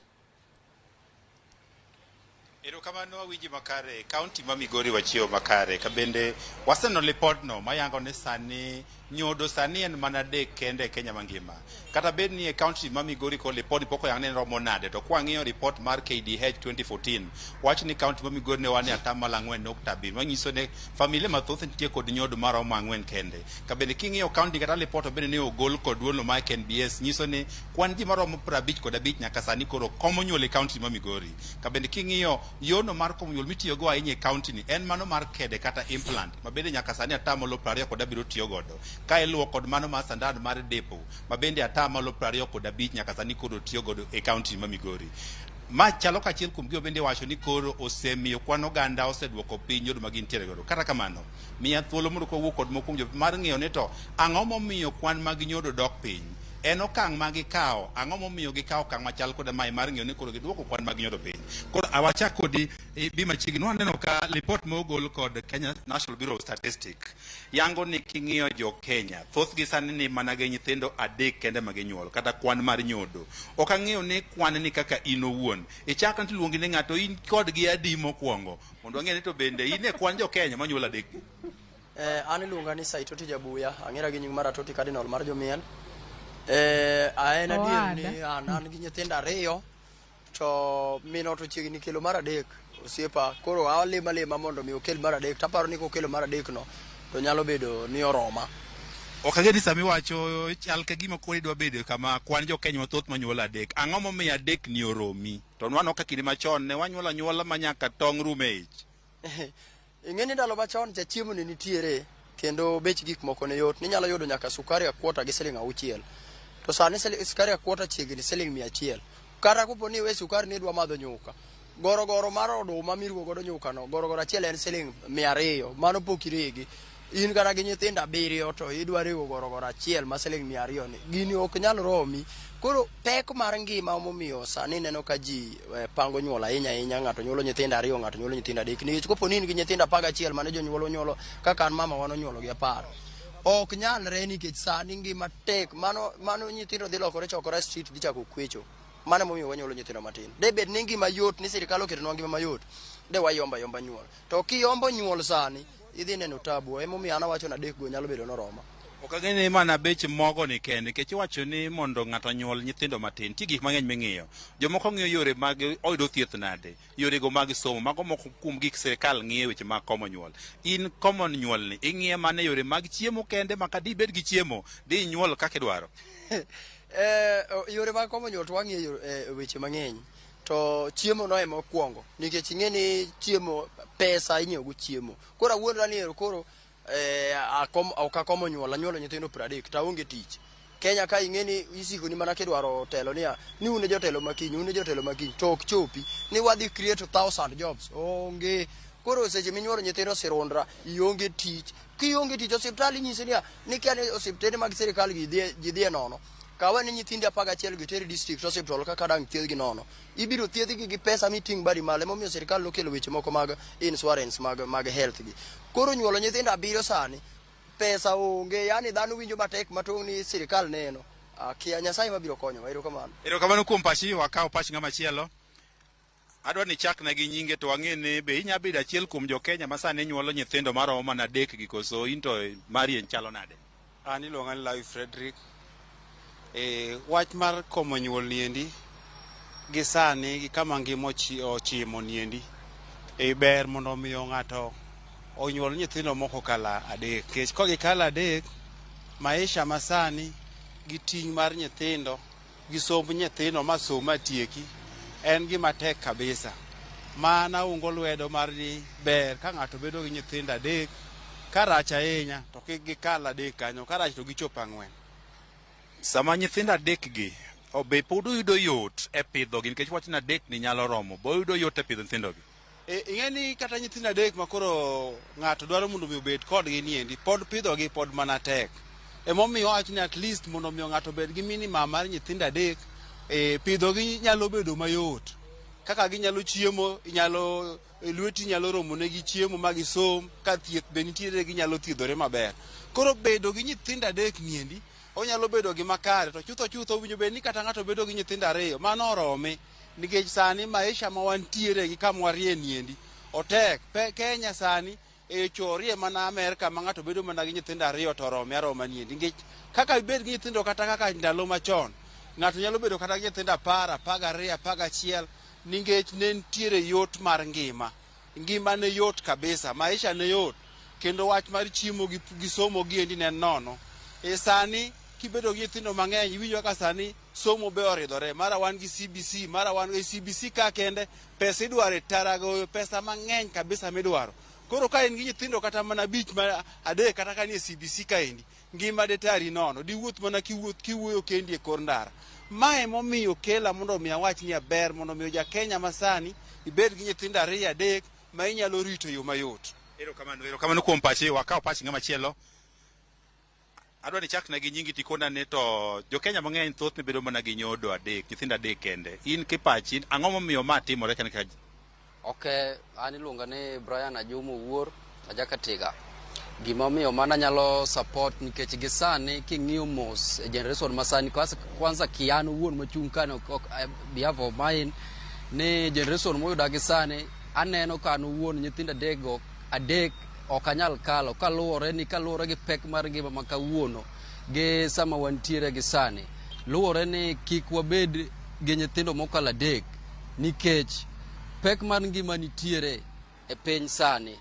Erokamano awinji makare, kaunti ma Migori wachiewo makare kabende waseneno lipodno mayango ni sani nyodo sani en mana 3 kende e Kenya mangima. Kata bed ni e kaunti ma Migori ko lipodni pok oyang ni romo nade, to kwang'iyo report mar KDH 2014 wach ni kaunti ma Migori ne wan e 4.7, manyiso ni familia mathoth nitie kod nyodo maromo 4 kende. Kabende king'iyo kaunti kata lipot bende ne ogol kod duolno mar KNBS nyiso ni kwan ji maromo 55 nyaka sani koro komo nyuol e kaunti ma Migori. Kabende king'iyo yono mar komo nyuol mitiyogo ahinya e kaunti ni en mano mar kede kata implant ma bende nyaka sani 27% tiyo godo. Ka iluwo kod mano mar sandan mar depo ma bende 25% nyaka sani koro tiyo godo e kaunti ma Migori. Ma chalo kachiel kuom gigo bende wacho ni koro osemiyo kwan oganda oseduoko piny nyodo ma gintiere godo. Kata kamano, miya thuolo mondo kwawuo kod moko kuom jo mar ng'eyo ni to ang'o momiyo kwan mag nyodo dok piny. En okang' ma gikawo, ang'o momiyo gikawo okang' machal koda mae mar ng'eyo ni koro giduoko kwan mag nyodo piny. Koro awachak kodi bi machiegni, waneno ka lipot mogol kod Kenya National Bureau of Statistics yango ni king'iyo jo Kenya, thothgi sani ni mana gi nyithindo 3 kende ma ginyuolo kata kwan mar nyodo. Ok ang'eyo ni kwan ni kaka in owuon. Ichak tiluongi ni ng'ato in kodgi adi mokwongo mondo wang'e ni to bende in e kwan jo Kenya manyuolo 3. An iluonga ni Saitoti Jabuya, ang'era gi nying mar Atoti Cardinal mar Jomiel. En adier ni an gi nyithindo 2 to min ot ochiegni kelo mar 3 osiepa. Koro alima lima mondo mi okel mar 3 taparo ni kokelo mar 3 no to nyalo bedo ni oroma. Ok ang'e ni sami wacho chal ka gima koro idwa bedo kama kwan jo Kenya mathoth manyuolo 3. Ang'o momiyo 3 ni oromi? To nwaneno ka kinde machon ne wanyuolo anyuola ma nyaka tong' rum e ich. Ing'e ni ndalo machon cha chiemo ne nitiere kendo bech gik moko ne yot. Ninyalo yudo nyaka sukari a kwota gi siling 6. To sani sukari a kwota chiegni siling 100. Kata kopo ni iwe sukari ni idwa madho nyuka, Gorogoro mar oduma miruwo godo nyuka no, gorogoro achiel en siling 200, mano pok iregi. In kata gi nyithindo 7 to idwa rego gorogoro achiel ma siling 200 ni. Gini ok nyal romi. Koro pek mar ngima momiyo sani ineno ka ji pango nyuol ahinya ahinya, ng'ato nyuolo nyithindo 2, ng'ato nyuolo nyithindo 3. Nikech kopo ni in gi nyithindo 11 mane jonyuol onyuolo kaka an mama wan onyuolo gi 10. Ok nyalre nikech sani ngima tek. Mano nyithindo dhi lokore chokore street dhi chako kwecho. Mano emomiyo wanyuolo nyithindo matin. De bed ni ngima yot, ni sirikal oketonwa ngima mayot, de wayomba yomba nyuol. To kiyombo nyuol sani, idhi neno tabu. Emomiyo an awacho ni 3 go nyalo bedo noroma. Ok ang'e ni mana bech mogo ni kende, nikech iwacho ni mondo ng'ato onyuol nyithindo matin, nitie gik mang'eny ming'iyo. Jomoko ng'iyo yore mag oyudo thieth nade, yorego mag somo, mago moko kuom gik sirikal ng'iyo weche mag komo nyuol. In komo nyuol ni, ing'iye mana yore mag chiemo kende, ma ka dibed gi chiemo, di nyuol kaka idwaro. Yore mag komo nyuol to wang'iyo weche mang'eny. To chiemo no ema okwongo, nikech ing'e ni chiemo, pesa inyiewo go chiemo. Koro awuondra ni ero koro ok akomo nyuol, anyuolo nyithindo 30 to aonge tich. Kenya ka ing'e ni isikoni mana kidwaro telo niya, ni un e jotelo makiny, un e jotelo makiny, to ok chopi. Ni wadhi create 1,000 jobs, onge. Koro seche minyuolo nyithindo sirundra, ionge tich. Kionge tich, osiptal inyisi niya, ni kia ni osiptende mag sirikal gi ji dhiye nono. Kawa ni nyithindi 11 gi teri district hospital kaka dang' thiedhgi nono. Ibiro thiedhgi gi pesa miting' badi malo, emomiyo sirikal nokelo weche moko mag insurance mag health gi. Koro nyuolo nyithindo 7 sani, pesa onge, yani dhano winjo matek matong' ni sirikal neno. Akia Nyasaye mabiro konyowa, erokamano. Erokamano kuom pachi, wakaw pach ng'ama chielo. Adwa ni chakna gi nyinge to wang'e ni be inya bedo achiel kuom jo Kenya ma sani nyuolo nyithindo maromo mana 3 gi koso in to mari en chalo nade? An iluonga ni Lawi Frederick. Wach mar komo nyuol niendi gi sani gi kama ngima ochimo niendi, ber mondo omiyo ng'ato onyuol nyithindo moko kala 3. Nikech ka gikalo 3, maisha masani gi ting' mar nyithindo gi somb nyithindo ma som matieki en gima tek kabisa. Mana ungo lwedo mar ni ber ka ng'ato bedo gi nyithindo 3, ka rach ahinya to kik gikal 3 kanyo, ka rach to gichop 4. Sama nyithindo 3 gi be pod oyudo yot e pidhogi, nikech wach ni 3 ni nyalo romo, be oyudo yot e pidho nyithindogi? Ing'e ni kata nyithindo 3 ma koro ng'ato dwaro mondo mi obed kodgi niendi, pod pidhogi pod mana tek. Emomiyo awach ni at least mondo mi ng'ato obed gi minimum mar nyithindo 3, pidhogi nyalo bedo mayot. Kaka ginyalo chiemo, inyalo lweti nyalo romo negi chiemo ma gisom, ka thieth be nitiere ginyalo thiedhore maber. Koro bedo gi nyithindo 3 niendi, onyalo bedo gi makare, to chutho chutho owinjo bed ni kata ng'ato bedo gi nyithindo 2, mano orome. Nikech sani maisha ma wantiere gi kama warie niendi, otek. Kenya sani chorie mana Amerka ma ng'ato bedo mana gi nyithindo 2 to orome aroma niendi. Nikech kaka ibed gi nyithindo kata kaka ndalo machon, ng'ato nyalo bedo kata gi nyithindo 10, 12, 11, nikech ne nitiere yot mar ngima. Ngima ne yot kabisa, maisha ne yot, kendo wach mar chiemo gi somo gi endi ne nono. Sani kibedo gi nyithindo mang'eny, iwinjo kaka sani somo be oridhore. Mara wan gi CBC, mara wan gi CBC ka kende, pesa idwaro e taragoyo, pesa mang'eny kabisa midwaro. Koro ka in gi nyithindo kata mana 5 ma 3 kata ka nie CBC kaendi, ngima de tari nono, diwuoth mana kiwuoyo kendi e kor ndara. Mae momiyo kela mondo mi awach ni ber mondo mi ja Kenya masani ibed gi nyithindo 2 3 ma inyalo rito e yo mayot. Erokamano, erokamano kuom pachi, wakaw pach ng'ama chielo. Adwa ni chakna gi nyingi tikona ni to jo Kenya mang'eny thothne bedo mana gi nyodo 3, nyithindo 3 kende. In kipachi, ang'o momiyo ma timore kane ka? Okay, an iluonga ni Brian Ajumo Wuor, Ajakatiga. Gima omiyo mana nyalo support nikech gi sani king'iyo mos e generation masani, kwanza kian owuon mochung' kano behalf of mine, ni generation moyuda gi sani aneno ka an owuon nyithindo 3 go 3 ok anyal kalo kaluwore gi pek mar ngima ma kawuono gi sama wantiere gi sani. Luwore ni kik wabed gi nyithindo mokalo 3 nikech pek mar ngima nitiere e piny sani.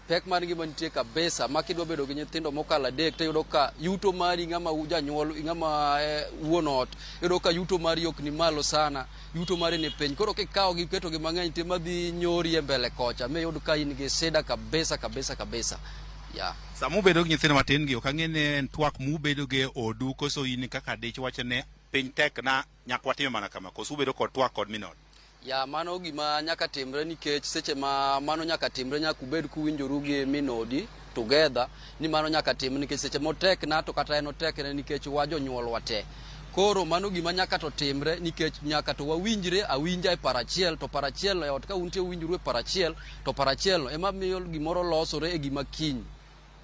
Pek mar ngima nitie kabisa ma kidwa bedo gi nyithindo mokalo 3 to iyudo ka yuto mari ng'ama janyuol, ng'ama wuon ot, iyudo ka yuto mari ok ni malo sana, yuto mari ni piny. Koro kikawo gi keto gi mang'eny te madhi nyori e mbele kocha, miyud ka in gi shida kabisa kabisa kabisa. Yeah. Sama ubedo gi nyithindo matin gi, ok ang'e ni en twak mubedo gi e odu koso in kaka dich wacho ni piny tek na nyaka watime mana kama, koso ubedo kod twak kod min ot? Ya mano gima nyaka timre nikech seche ma mano nyaka timre nyaka ubed kuwinjoru gi min odi together ni mano nyaka timre nikech seche motekna to kata en otekne nikech wa jonyuol wa te. Koro mano gima nyaka to timre nikech nyaka to wawinjre awinja e paro achiel to paro achiel e ot ka untie uwinjoru e paro achiel to paro achiel no ema miyo gimoro losore e gima kiny.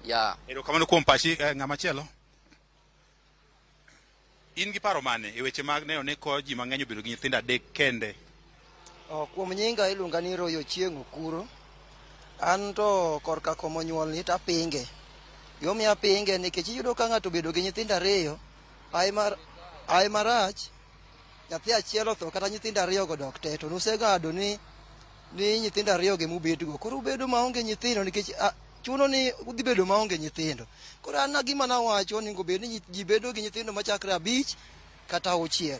Ya. Erokamano kuom pachi. Eh, ng'ama chielo? In gi paro mane e weche mag neno ni ko ji mang'eny obedo gi nyithindo adek kende? Oh, kuom nyinga iluonga ni Roy Ochieng' Okuro. An to korka komo nyuol ni to apinge. Gimomiyo apinge nikech iyudo ka ng'ato obedo gi nyithindo ariyo, ae mar ae marach, nyathi achiel otho kata nyithindo ariyogo dok te to nuseng'ado ni ni nyithindo ariyogo ema ubedgo. Koro ubedo maonge nyithindo nikech a, chuno ni udhi bedo maonge nyithindo. Koro an gima nawacho onego bed ni ji bedo gi nyithindo machakre abich kata auchiel.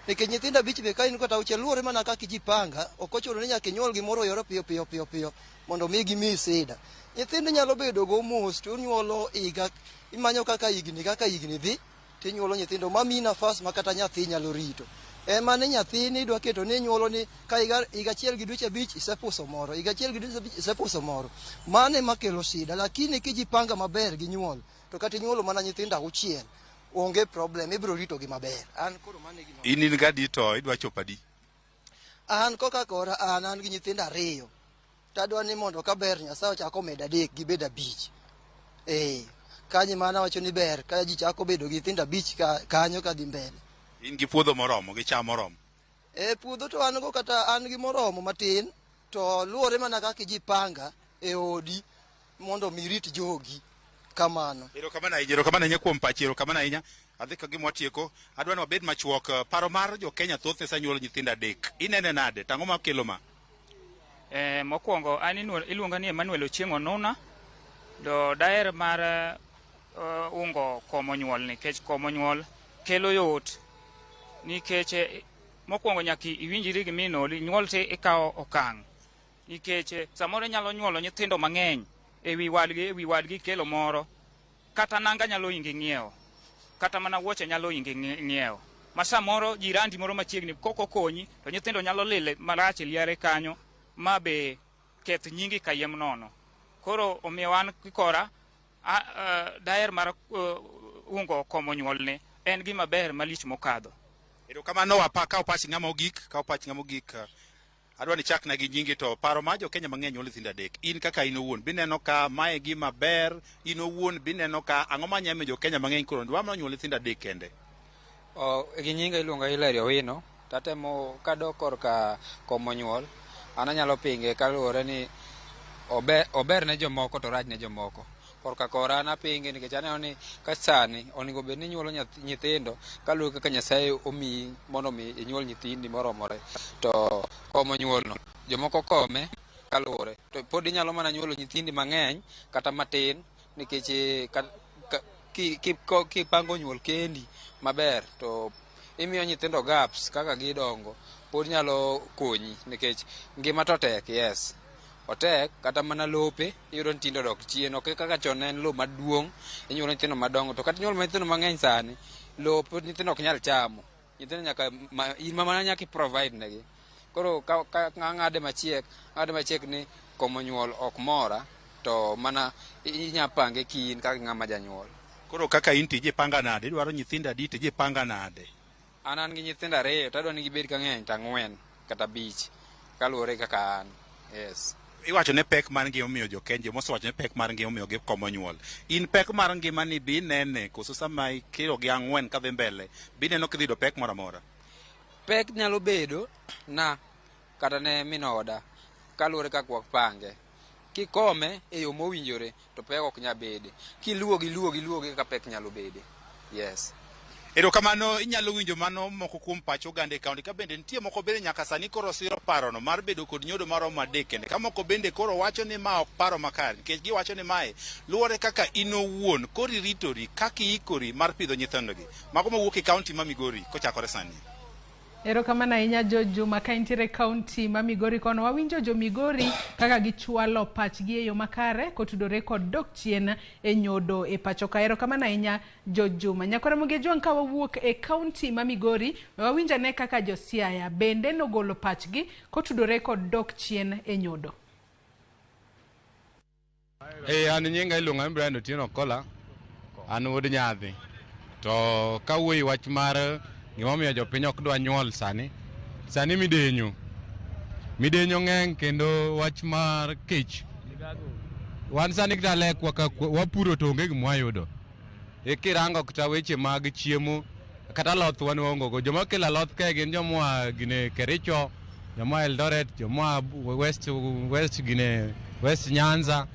Nikech nyithindo abich be ka in kata auchiel luwore mana kaka ijipanga, ok ochuno ni nyaka inyuol gimoro oyore piyo piyo piyo piyo mondo mi gimiyi sida. Nyithindo inyalo bedo go mos to unyuolo higa, imanyo kaka higni kaka higni dhi tinyuolo nyithindo mamiyi nafas ma kata nyathi nyalo rito. Ema ni nyathini idwa keto ni inyuolo ni ka higa higa achiel gi dweche abich isepuso moro, higa achiel gi dweche abich isepuso moro. Mano ema kelo shida, lakini kijipanga maber gi nyuol to kata inyuolo mana nyithindo auchiel onge problem, ibiro ritogi maber. An koro mano e gima In in gadi to idwa chopo adi? An koka kora an an gi nyithindo ariyo. Tadwa ni mondo kaber Nyasaye ochak omed adek gibed abich. Eh, kanyo ema nawacho ni ber ka ji chako bedo gi nyithindo abich ka, kanyo kadhi mbele. In gi puodho moromo, gi cham moromo. E puodho to an go kata an gi moromo matin to luwore mana kaka ijipanga e odi mondo mi irit jogi kamano. Erokamano ahinya, erokamano ahinya kuom pachi, erokamano ahinya. Adhi ka gima watieko, adwa ni wabed machuok. Paro mar jo Kenya thothne sa nyuolo nyithindo adek. Inene nade? To ang'o makelo ma? Eh, mokwongo an iluonga ni Emmanuel Ochieng' Onuna to daher mar ungo komo nyuol nikech komo nyuol kelo yot nikech mokwongo nyaka iwinjri gi min odi nyuol to ikawo okang' nikech samoro inyalo nyuolo nyithindo mang'eny e wi wadgi e wi wadgi ikelo moro kata nanga nyalo ingi ng'iewo kata mana wuoche nyalo ingi ng'iewo ma samoro jirandi moro machiegni kok okonyi to nyithindo nyalo lil marach e liare kanyo ma be keth nyingi kayiem nono. Koro omiyo an kikora daher mar ungo komo nyuolne en gima ber malich mokadho. Erokamano wapa kaw pach ng'ama ogik, kaw pach ng'ama ogik. Adwa ni chakna gi nyingi to paro ma jo Kenya mang'eny nyuolo nyithindo adek. In kaka in owuon bineno ka mae gima ber, in owuon bineno ka ang'o ma nyalo miyo jo Kenya mang'eny koro dwa mana nyuolo nyithindo adek kende. O, gi nyinga iluonga Hilary Owino, tatemo kadok korka komo nyuol, an anyalo pinge kaluwore ni ober, ober ne jomoko to rach ne jomoko. Korka kora an apinge nikech aneno ni ka sani onego bed ni inyuolo nyithindo kaluwore kaka Nyasaye omiyi mondo mi inyuol nyithindi moromore. To komo nyuolno, jomoko kome kaluwore. To pod inyalo mana nyuolo nyithindi mang'eny kata matin nikech kipango nyuol kendi maber to imiyo nyithindo gaps kaka gidongo pod nyalo konyi nikech ngima to tek yes. Otek kata mana lope iyudo ni tinde odok chien ok kaka chon ne en lo maduong' inyuolo nyithindo madongo to kata inyuolo nyithindo mang'eny sani lo pod nyithindo ok nyal chamo nyithindo nyaka ma, in ma mana nyaka i provide negi koro ka, ka ang'ade machiek ang'ade machiek ni komo nyuol ok mora to mana inya pange ki in kaka ng'ama janyuol. Koro kaka in tiji panga nade? Idwaro nyithindo adi tiji panga nade? An an gi nyithindo ariyo to adwa ni gibed ka ng'eny to ang'wen kata abich kaluwore kaka an. Yes. Iwacho ne pek mar ngima omiyo jo Kenya mosewacho ne pek mar ngima omiyo gikomo nyuol. In pek mar ngima ni bi nene koso sama ikiro gi ang'wen kadhi mbele bi neno kidhi yudo pek moro amora? Pek nyalo bedo na kata ne min oda kaluwore kaka wapange. Kikome e yo mowinjore to pek ok nyal bede. Kiluwo gi luwo gi luwo gi kaka pek nyalo bede. Yes. Erokamano, inyalo winjo mano moko kuom pach oganda e kaunti ka bende nitie moko bende nyaka sani koro siro parono mar bedo kod nyodo maromo adek kende ka moko bende koro wacho ni ma ok paro makare nikech giwacho ni mae luwore kaka in owuon koro iritori kaka iikori mar pidho nyithindogi. Mago mowuok e kaunti ma Migori kochakore sani. Erokamano ahinya George Juma ka intiere e kaunti ma Migori kono. Wawinjo jo Migori kaka gichwalo pachgi e yo makare kotudore kod dok chien e nyodo e pacho ka. Erokamano ahinya George Juma. Nyakwar Ramogi Ajwang' ka wawuok e kaunti ma Migori, we wawinj ane kaka jo Siaya bende nogolo pachgi kotudore kod dok chien e nyodo. Eh, an nyinga iluonga ni Brian Otieno Okola. An wuod Nyadhi. To kawuoyo e wach mar gimomiyo jopiny ok dwa nyuol sani, sani midenyo. Midenyo ng'eny kendo wach mar kech. Wan sani kata lekwa ka wapuro to onge gima wayudo. E kirango kata weche mag chiemo kata aloth wan waonge go. Joma kelo aloth kae gin joma oa gine Kericho, joma oa Eldoret, joma oa West, West gine West Nyanza.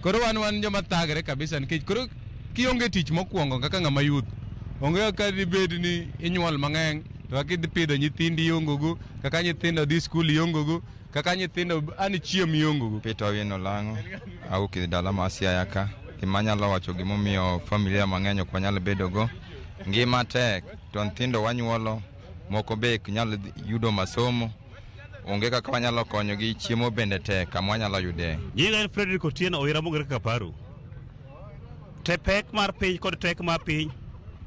Koro wan wan joma thagre kabisa nikech koro kionge tich mokwongo kaka ng'ama youth onge kaka dibed ni inyuol mang'eny to kaka idhi pidho nyithindi ionge go, kaka nyithindo dhi skul ionge go, kaka nyithindo ani chiem ionge go. Peter Owino Lang'o, awuok e dala ma Siaya ka. Gima anyalo wacho gimomiyo familia mang'eny ok wanyal bedo go, ngima tek to nyithindo wanyuolo moko be ok nyal yudo masomo, onge kaka wanyalo konyogi, chiemo bende tek kama wanyalo yude. Nyinga en Frederick Otieno Owira mong'ere kaka Paru. Te pek mar piny kod tek mar piny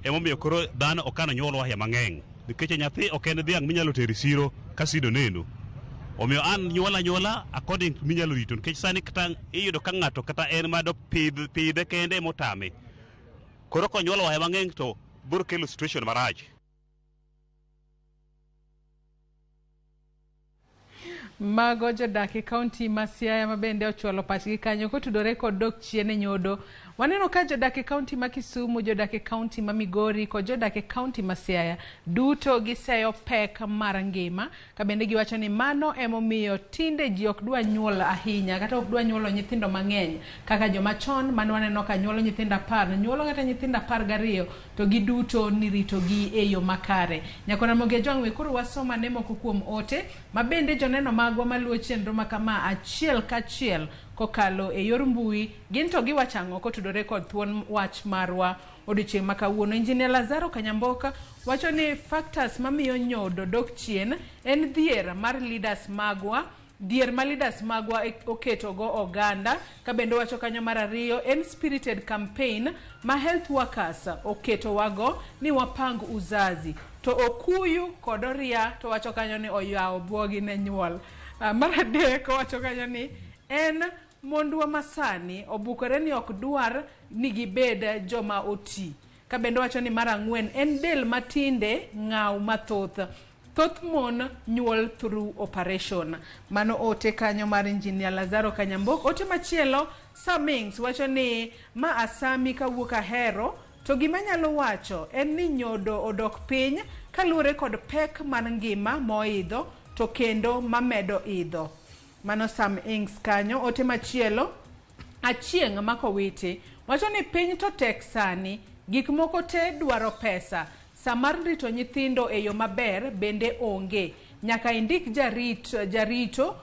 emomiyo koro dhano ok an nyuol wahia mang'eny nikech nyathi ok en dhiang' minyalo tero e siro ka sido neno. Omiyo an nyuol anyuola according to minyalo rito nikech sani kata iyudo ka ng'ato kata en mado pidh pidhe kende emotame. Koro konyuolo wahia mang'eny to biro kelo situation marach. Mago jodak e kaunti ma Siaya ma bende ochwalo pachgi kanyo kotudore kod dok chien e nyodo. Waneno ka jodak e kaunti ma Kisumu, jodak e kaunti ma Migori kod jodak e kaunti ma Siaya duto giseyo pek mar ngima ka bende giwacho ni mano emomiyo tinde ji ok dwa nyuol ahinya kata ok dwa nyuolo nyithindo mang'eny kaka joma chon mane waneno ka nyuolo nyithindo 10, nyuolo kata nyithindo 12 to giduto niritogi e yo makare. Nyakona Ramogi Ajwang' we koro wasom ane moko kuom ote ma bende joneno magwa maluwo chenro ma kama achiel kachiel kokalo e yor mbui gin to giwacho ang'o kotudore kod thuon wach marwa odiochieng' ma kawuono. Engineer Lazaro Kanyamboka wacho ni factors mamiyo nyodo dok chien en dhier mar leaders magwa, dhier ma leaders magwa oketo go oganda. Ka bende wacho kanyo mar ariyo en spirited campaign ma health workers oketo wago ni wapang uzazi. To Okuyu kod Oria to wacho kanyo ni oyawo buogi ne nyuol. Mar adek owacho kanyo ni en mondwa masani obukore ni ok dwar ni gibed joma oti. Ka bende wacho ni mar ang'wen en del matinde ng'aw mathoth. Thoth mon nyuol through operation. Mano ote kanyo mar Engineer Lazaro Kanyambok. Ote machielo Samings wacho ni ma asami kawuok Ahero to gima nyalo wacho en ni nyodo odok piny kaluwore kod pek mar ngima moidho to kendo mamedo idho. Mano Sam Ings kanyo. Ote machielo Achieng' Makowiti wacho ni piny to tek sani, gik moko te dwaro pesa. Sa mar rito nyithindo e yo maber bende onge. Nyaka indik jarit, jarito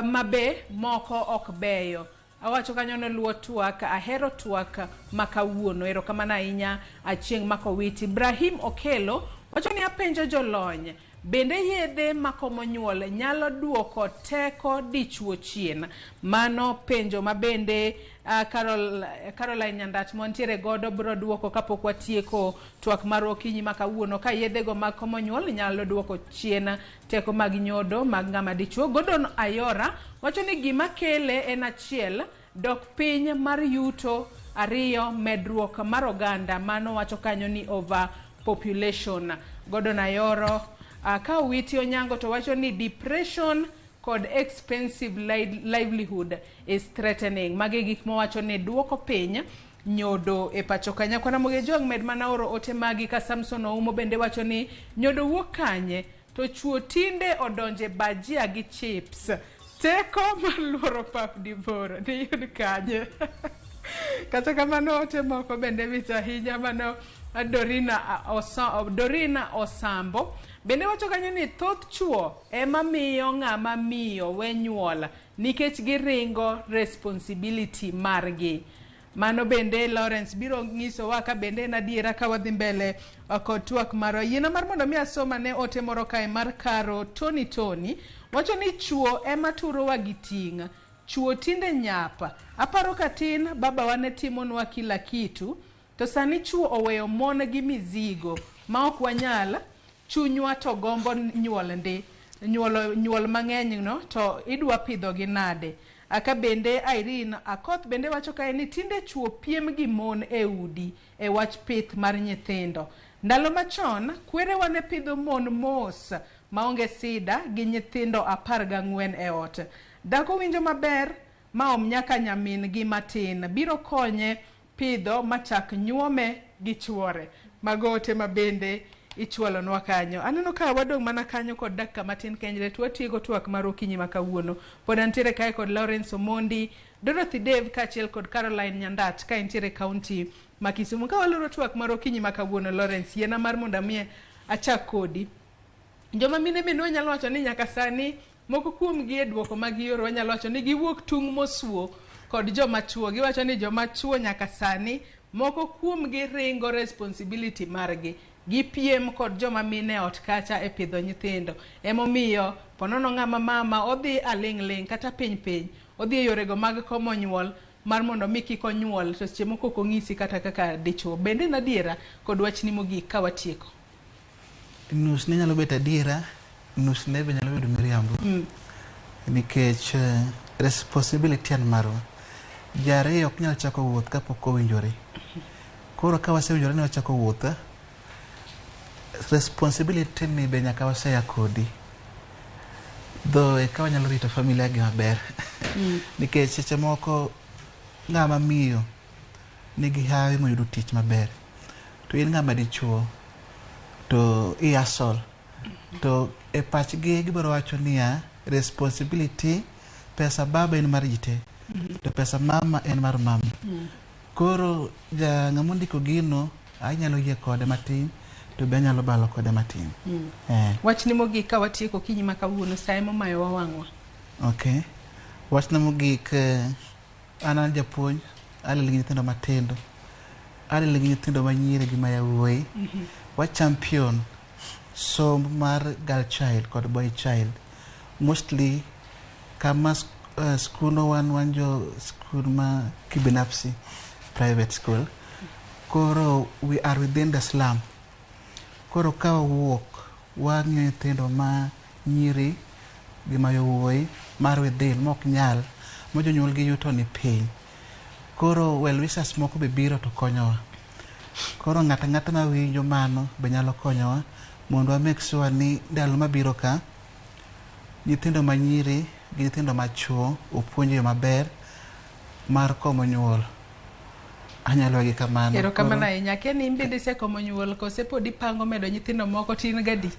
mabe moko ok beyo. Awacho kanyo noluwo twak, ahero twak ma kawuono. Erokamano ahinya Achieng' Makowiti. Ibrahim Okelo wacho ni apenjo jolony, bende yedhe makomo nyuol nyalo duoko teko dichuo chien? Mano penjo ma bende Caroline Nyandat mwantiere godo biro duoko kapok watieko twak mar okinyi ma kawuono ka yedhego mag komo nyuol nyalo duoko chien teko mag nyodo mag ng'ama dichuo. Gordon Ayora wacho ni gima kele en achiel, dok piny mar yuto, ariyo, medruok mar oganda. Mano wacho kanyo ni overpopulation. Gordon Ayoro ka Owiti Onyango to wacho ni depression kod expensive livelihood is threatening. Magi gik mowacho ni duoko piny nyodo e pacho ka. Nyakwana Ramogi Ajwang' med mana oro ote magi ka Samson Oumo bende wacho ni nyodo wuok kanye to chuo tinde odonje bajia gi chips. Teko mar luoro pap diboro diyud kanye? Kata kamano ote moko bende mit ahinya. Mano Dorina Osambo bende wacho kanyo ni thoth chuo ema miyo ng'ama miyo we nyuol nikech giringo responsibility margi. Mano bende Lawrence biro nyisowa ka bende en adiera ka wadhi mbele kod twak marwa. Yiena mar mondo mi asoma ne ote moro kae mar Karo Tony Tony wacho ni chuo ema turowa gi ting'. Chuo tinde nyap. Aparo katin babawa ne timonwa kila kitu to sani chuo oweyo mon gi mizigo ma ok wanyal chunywa to gombo nyuol ndi. Nyuolo nyuol mang'eny no to idwa pidho gi nade? Aka bende Irene Akoth bende wacho kae ni tinde chuo piem gi mon e udi e wach pith mar nyithindo. Ndalo machon, kwerewa ne pidho mon mos maonge sida gi nyithindo 14 e ot. Dhako winjo maber ma om nyaka nyamin gi matin biro konye pidho machak nyuome gi chuore. Mago ote ma bende ichwalonwa kanyo. Aneno ka wadong' mana kanyo kod dakika matin kende to watieko twak mar okinyi ma kawuono. Pod antiere kae kod Lawrence Omondi, Dorothy Dave kaachiel kod Caroline Nyandat ka entiere kaunti ma Kisumu. Ka waloro twak mar okinyi ma kawuono, Lawrence, yiena mar mondo amiye achak kodi. Joma mine bende wanyalo wacho ni nyaka sani moko kuomgi e duoko mag gioro wanyalo wacho ni giwuok tung' mosuo kod joma chuo. Giwacho ni joma chuo nyaka sani moko kuomgi ringo responsibility margi. Gipiem kod joma mine e ot kacha e pidho nyithindo. Emomiyo ponono ng'ama mama odhi aling' ling' kata piny piny odhi e yorego mag komo nyuol mar mondo mi kik onyuol to seche moko ok onyisi kata kaka dichuo. Bende en adiera kod wachni mogik ka watieko. Nus ne nyalo bet adiera, nus ne be nyalo bedo miriambo. Nikech responsibility en marwa. Ji ariyo ok nyal chako wuoth kapok owinjore. Koro ka wasewinjore ni wachako wuoth, responsibility ni be nyaka waseya kodi. Dho eka wanyalo rito familia gi maber. Nikech seche moko ng'ama miyo nigi hawi moyudo tich maber. To in ng'ama dichuo to i hustle. To e pachgi gibiro wacho niya, responsibility pesa baba en mar ji te. To pesa mama en mar mama. Koro ja ng'ama ondiko gino anyalo yie kode matin to be anyalo balo kode matin. Wachni mogik ka watieko okinyi ma kawuono sa ema omayowa wang'wa. Okay. Wachna mogik an japuonj, alelo gi nyithindo matindo. Alelo gi nyithindo manyiri gi ma yawuoyi. Wa champion somb mar girl child kod boy child. Mostly kama skundwa wan jo skul ma kibinafsi, private school. Koro we are within the slum. Koro ka wawuok, wang'iyo nyithindo ma nyiri gi ma yawuoyi mar within mok nyal, ma jonyuol gi yuto ni piny. Koro well wishers moko be biro to konyowa. Koro ng'ato ang'ata mawinjo mano be nyalo konyowa mondo wa make sure ni ndalo mabiro ka nyithindo manyiri gi nyithindo machuo opuonj e yo maber mar komo nyuol. Anyalo wegi kamano. Erokamano ahinya. Akia ni in bende isekomo nyuol kose pod ipango medo nyithindo moko to in gadi?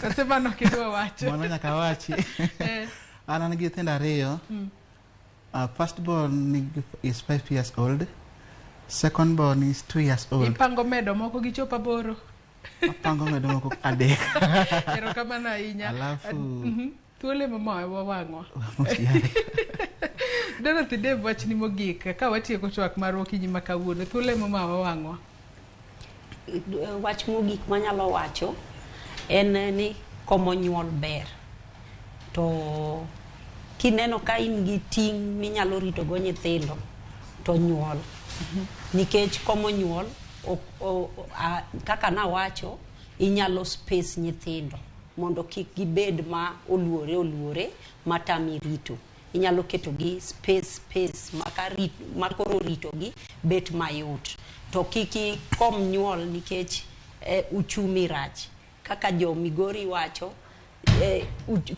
Kose mano ok idwa wacho? Mano nyaka awachi. An gi nyithindo ariyo. First born is 5 years old. Second born is 2 years old. Ipango medo moko gichop 8? Apango medo moko 3. Erokamano ahinya. Alafu Thuolo ema omayowa wang'wa. Dorothy Dave, wachni mogik ka watieko twak marwa okinyi ma kawuono. Thuolo ema omayowa wang'wa. Wach mogik manyalo wacho en ni komo nyuol ber. To kineno ka in gi ting' minyalo rito go nyithindo to nyuol. Nikech komo nyuol kaka nawacho inyalo space nyithindo mondo kik gibed ma oluore oluore matami rito. Inyalo keto gi space makoro rito gi bet mayot. To kik ikom nyuol nikech uchumi rach. Kaka jo Migori wacho,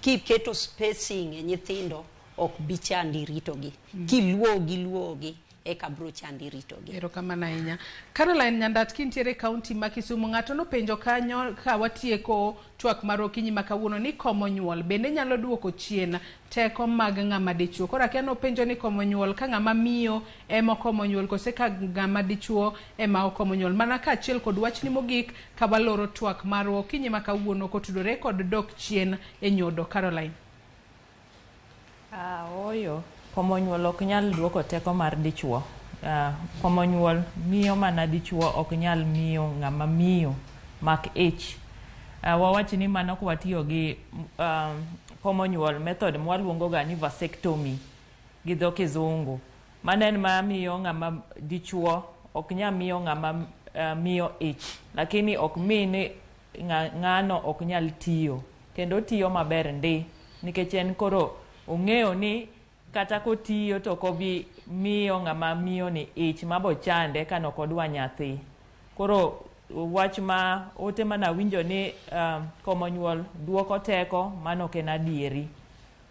kiketo spacing e nyithindo ok bi chandi rito gi. Kiluogi luogi eka bro chandi rito gi. Erokamano ahinya. Caroline Nyandat, kintiere kaunti ma Kisumu, ng'ato nopenjo kanyo ka watieko twak mar okinyi ma kawuono ni komo nyuol bende nyalo duoko chien teko mag ng'ama dichuo. Koro akia nopenjo ni komo nyuol ka ng'ama miyo ema okomo nyuol kose ka ng'ama dichuo ema okomo nyuol. Mana kaachiel kod wachni mogik ka waloro twak marwa okinyi ma kawuono kotudore kod dok chien e nyodo. Caroline. Ooyo. Komo nyuol ok nyal duoko teko mar dichuo. Komo nyuol miyo mana dichuo ok nyal miyo ng'ama miyo mak ich. Wawach ni mano kwatiyo gi komo nyuol method mwaluongo ga ni vasectomy gi dho kizungu. Mano en ma miyo ng'ama dichuo ok nyal miyo ng'ama miyo ich, lakini ok mi ni ng'ano ok nyal tiyo kendo otiyo maber ndi nikech en koro ong'eyo ni kata kotiyo to ok obi miyo ng'ama miyo ni ich mabochande kanok odwa nyathi. Koro wach ma ote manawinjo ni komo nyuol duoko teko, mano ok en adieri.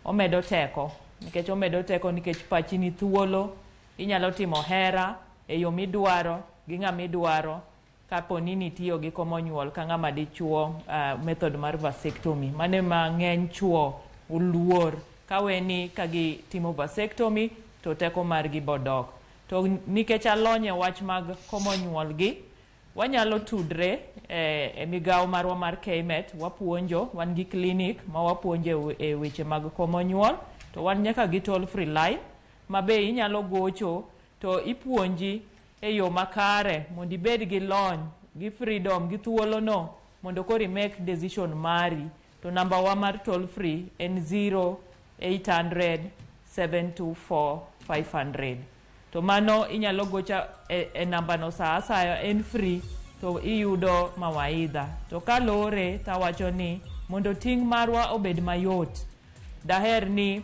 Omedo teko nikech omedo teko nikech pachi ni thuolo, inyalo timo hera e yo midwaro gi ng'ama idwaro kapo ni nitiyo gi komo nyuol ka ng'ama dichuo, method mar vasectomy. Mano ema ng'eny chuo oluor kaweni ka gitimo vasectomy to teko margi bodok. To nikech alony e wach mag komo nyuol gi, wanyalo tudre e migawo marwa mar KMET, wapuonjo, wan gi clinic ma wapuonjo e weche mag komo nyuol, to wan nyaka gi toll free line ma be inyalo gocho to ipuonji e yo makare mondo ibed gi lony gi freedom gi thuolono mondo koro i make decision mari. To namba wa mar toll free en 0800 724 500. To mano inyalo gocha e namba no saa asaya, en free to iyudo mawaidha. To kalore tawacho ni mondo ting' marwa obed mayot, daher ni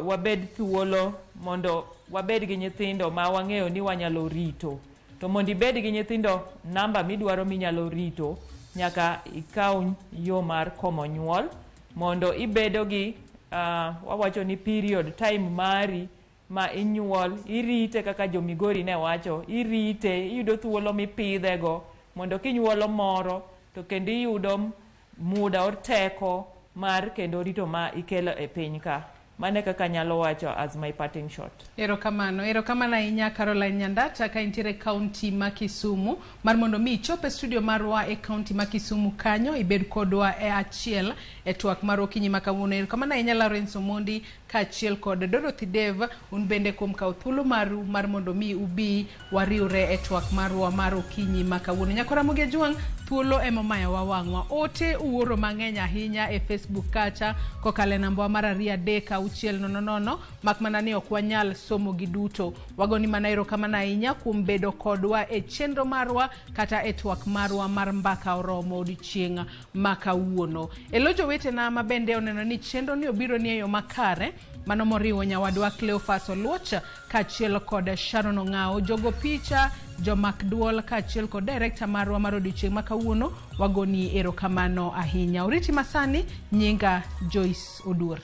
wabed thuolo mondo wabed gi nyithindo ma wang'eyo ni wanyalo rito. To mondo ibed gi nyithindo namba midwaro minyalo rito, nyaka ikaw yo mar komo nyuol mondo ibedo gi wawacho ni period time mari ma inyuol, irite kaka jo Migori ne wacho, irite, iyudo thuolo mipidhego mondo kinyuolo moro to kendo iyudo muda or teko mar kendo rito ma ikelo e piny ka. Mano kaka anyalo wacho as my parting shot. Erokamano, erokamano ahinya Caroline Nyandata ka intiere kaunti ma Kisumu mar mondo mi ichop e studio marwa e kaunti ma Kisumu kanyo ibed kodwa e achiel e twak mar okinyi ma kawuono. Erokamano ahinya Lawrence Omondi kaachiel kod Dorothy Dev, un bende kuom kawo thuolo maru mar mondo mi ubi wariwre e twak marwa mar okinyi ma kawuono. Nyakora Ramogi Ajwang', thuolo ema omayowa wang'wa. Ote uoro mang'eny ahinya e Facebook kacha kokalo e namba wa mar 2 3 6 0 0, mak mana ni ok wanyal somo gi duto. Wagoni mana erokamano ahinya kuom bedo kodwa e chenro marwa kata e twak marwa mar mbaka oromo odiochieng' ma kawuono. E lo jowetena ma bende oneno ni chenro ni obiro ni e yo makare, mano moriwo nyawadwa Cleophas Oluoch kaachiel kod Sharon Ong'ao, jogo picha, jomak duol kaachiel kod director marwa mar odiochieng' ma kawuono, wagoni erokamano ahinya. Oriti masani, nyinga Joyce Oduor.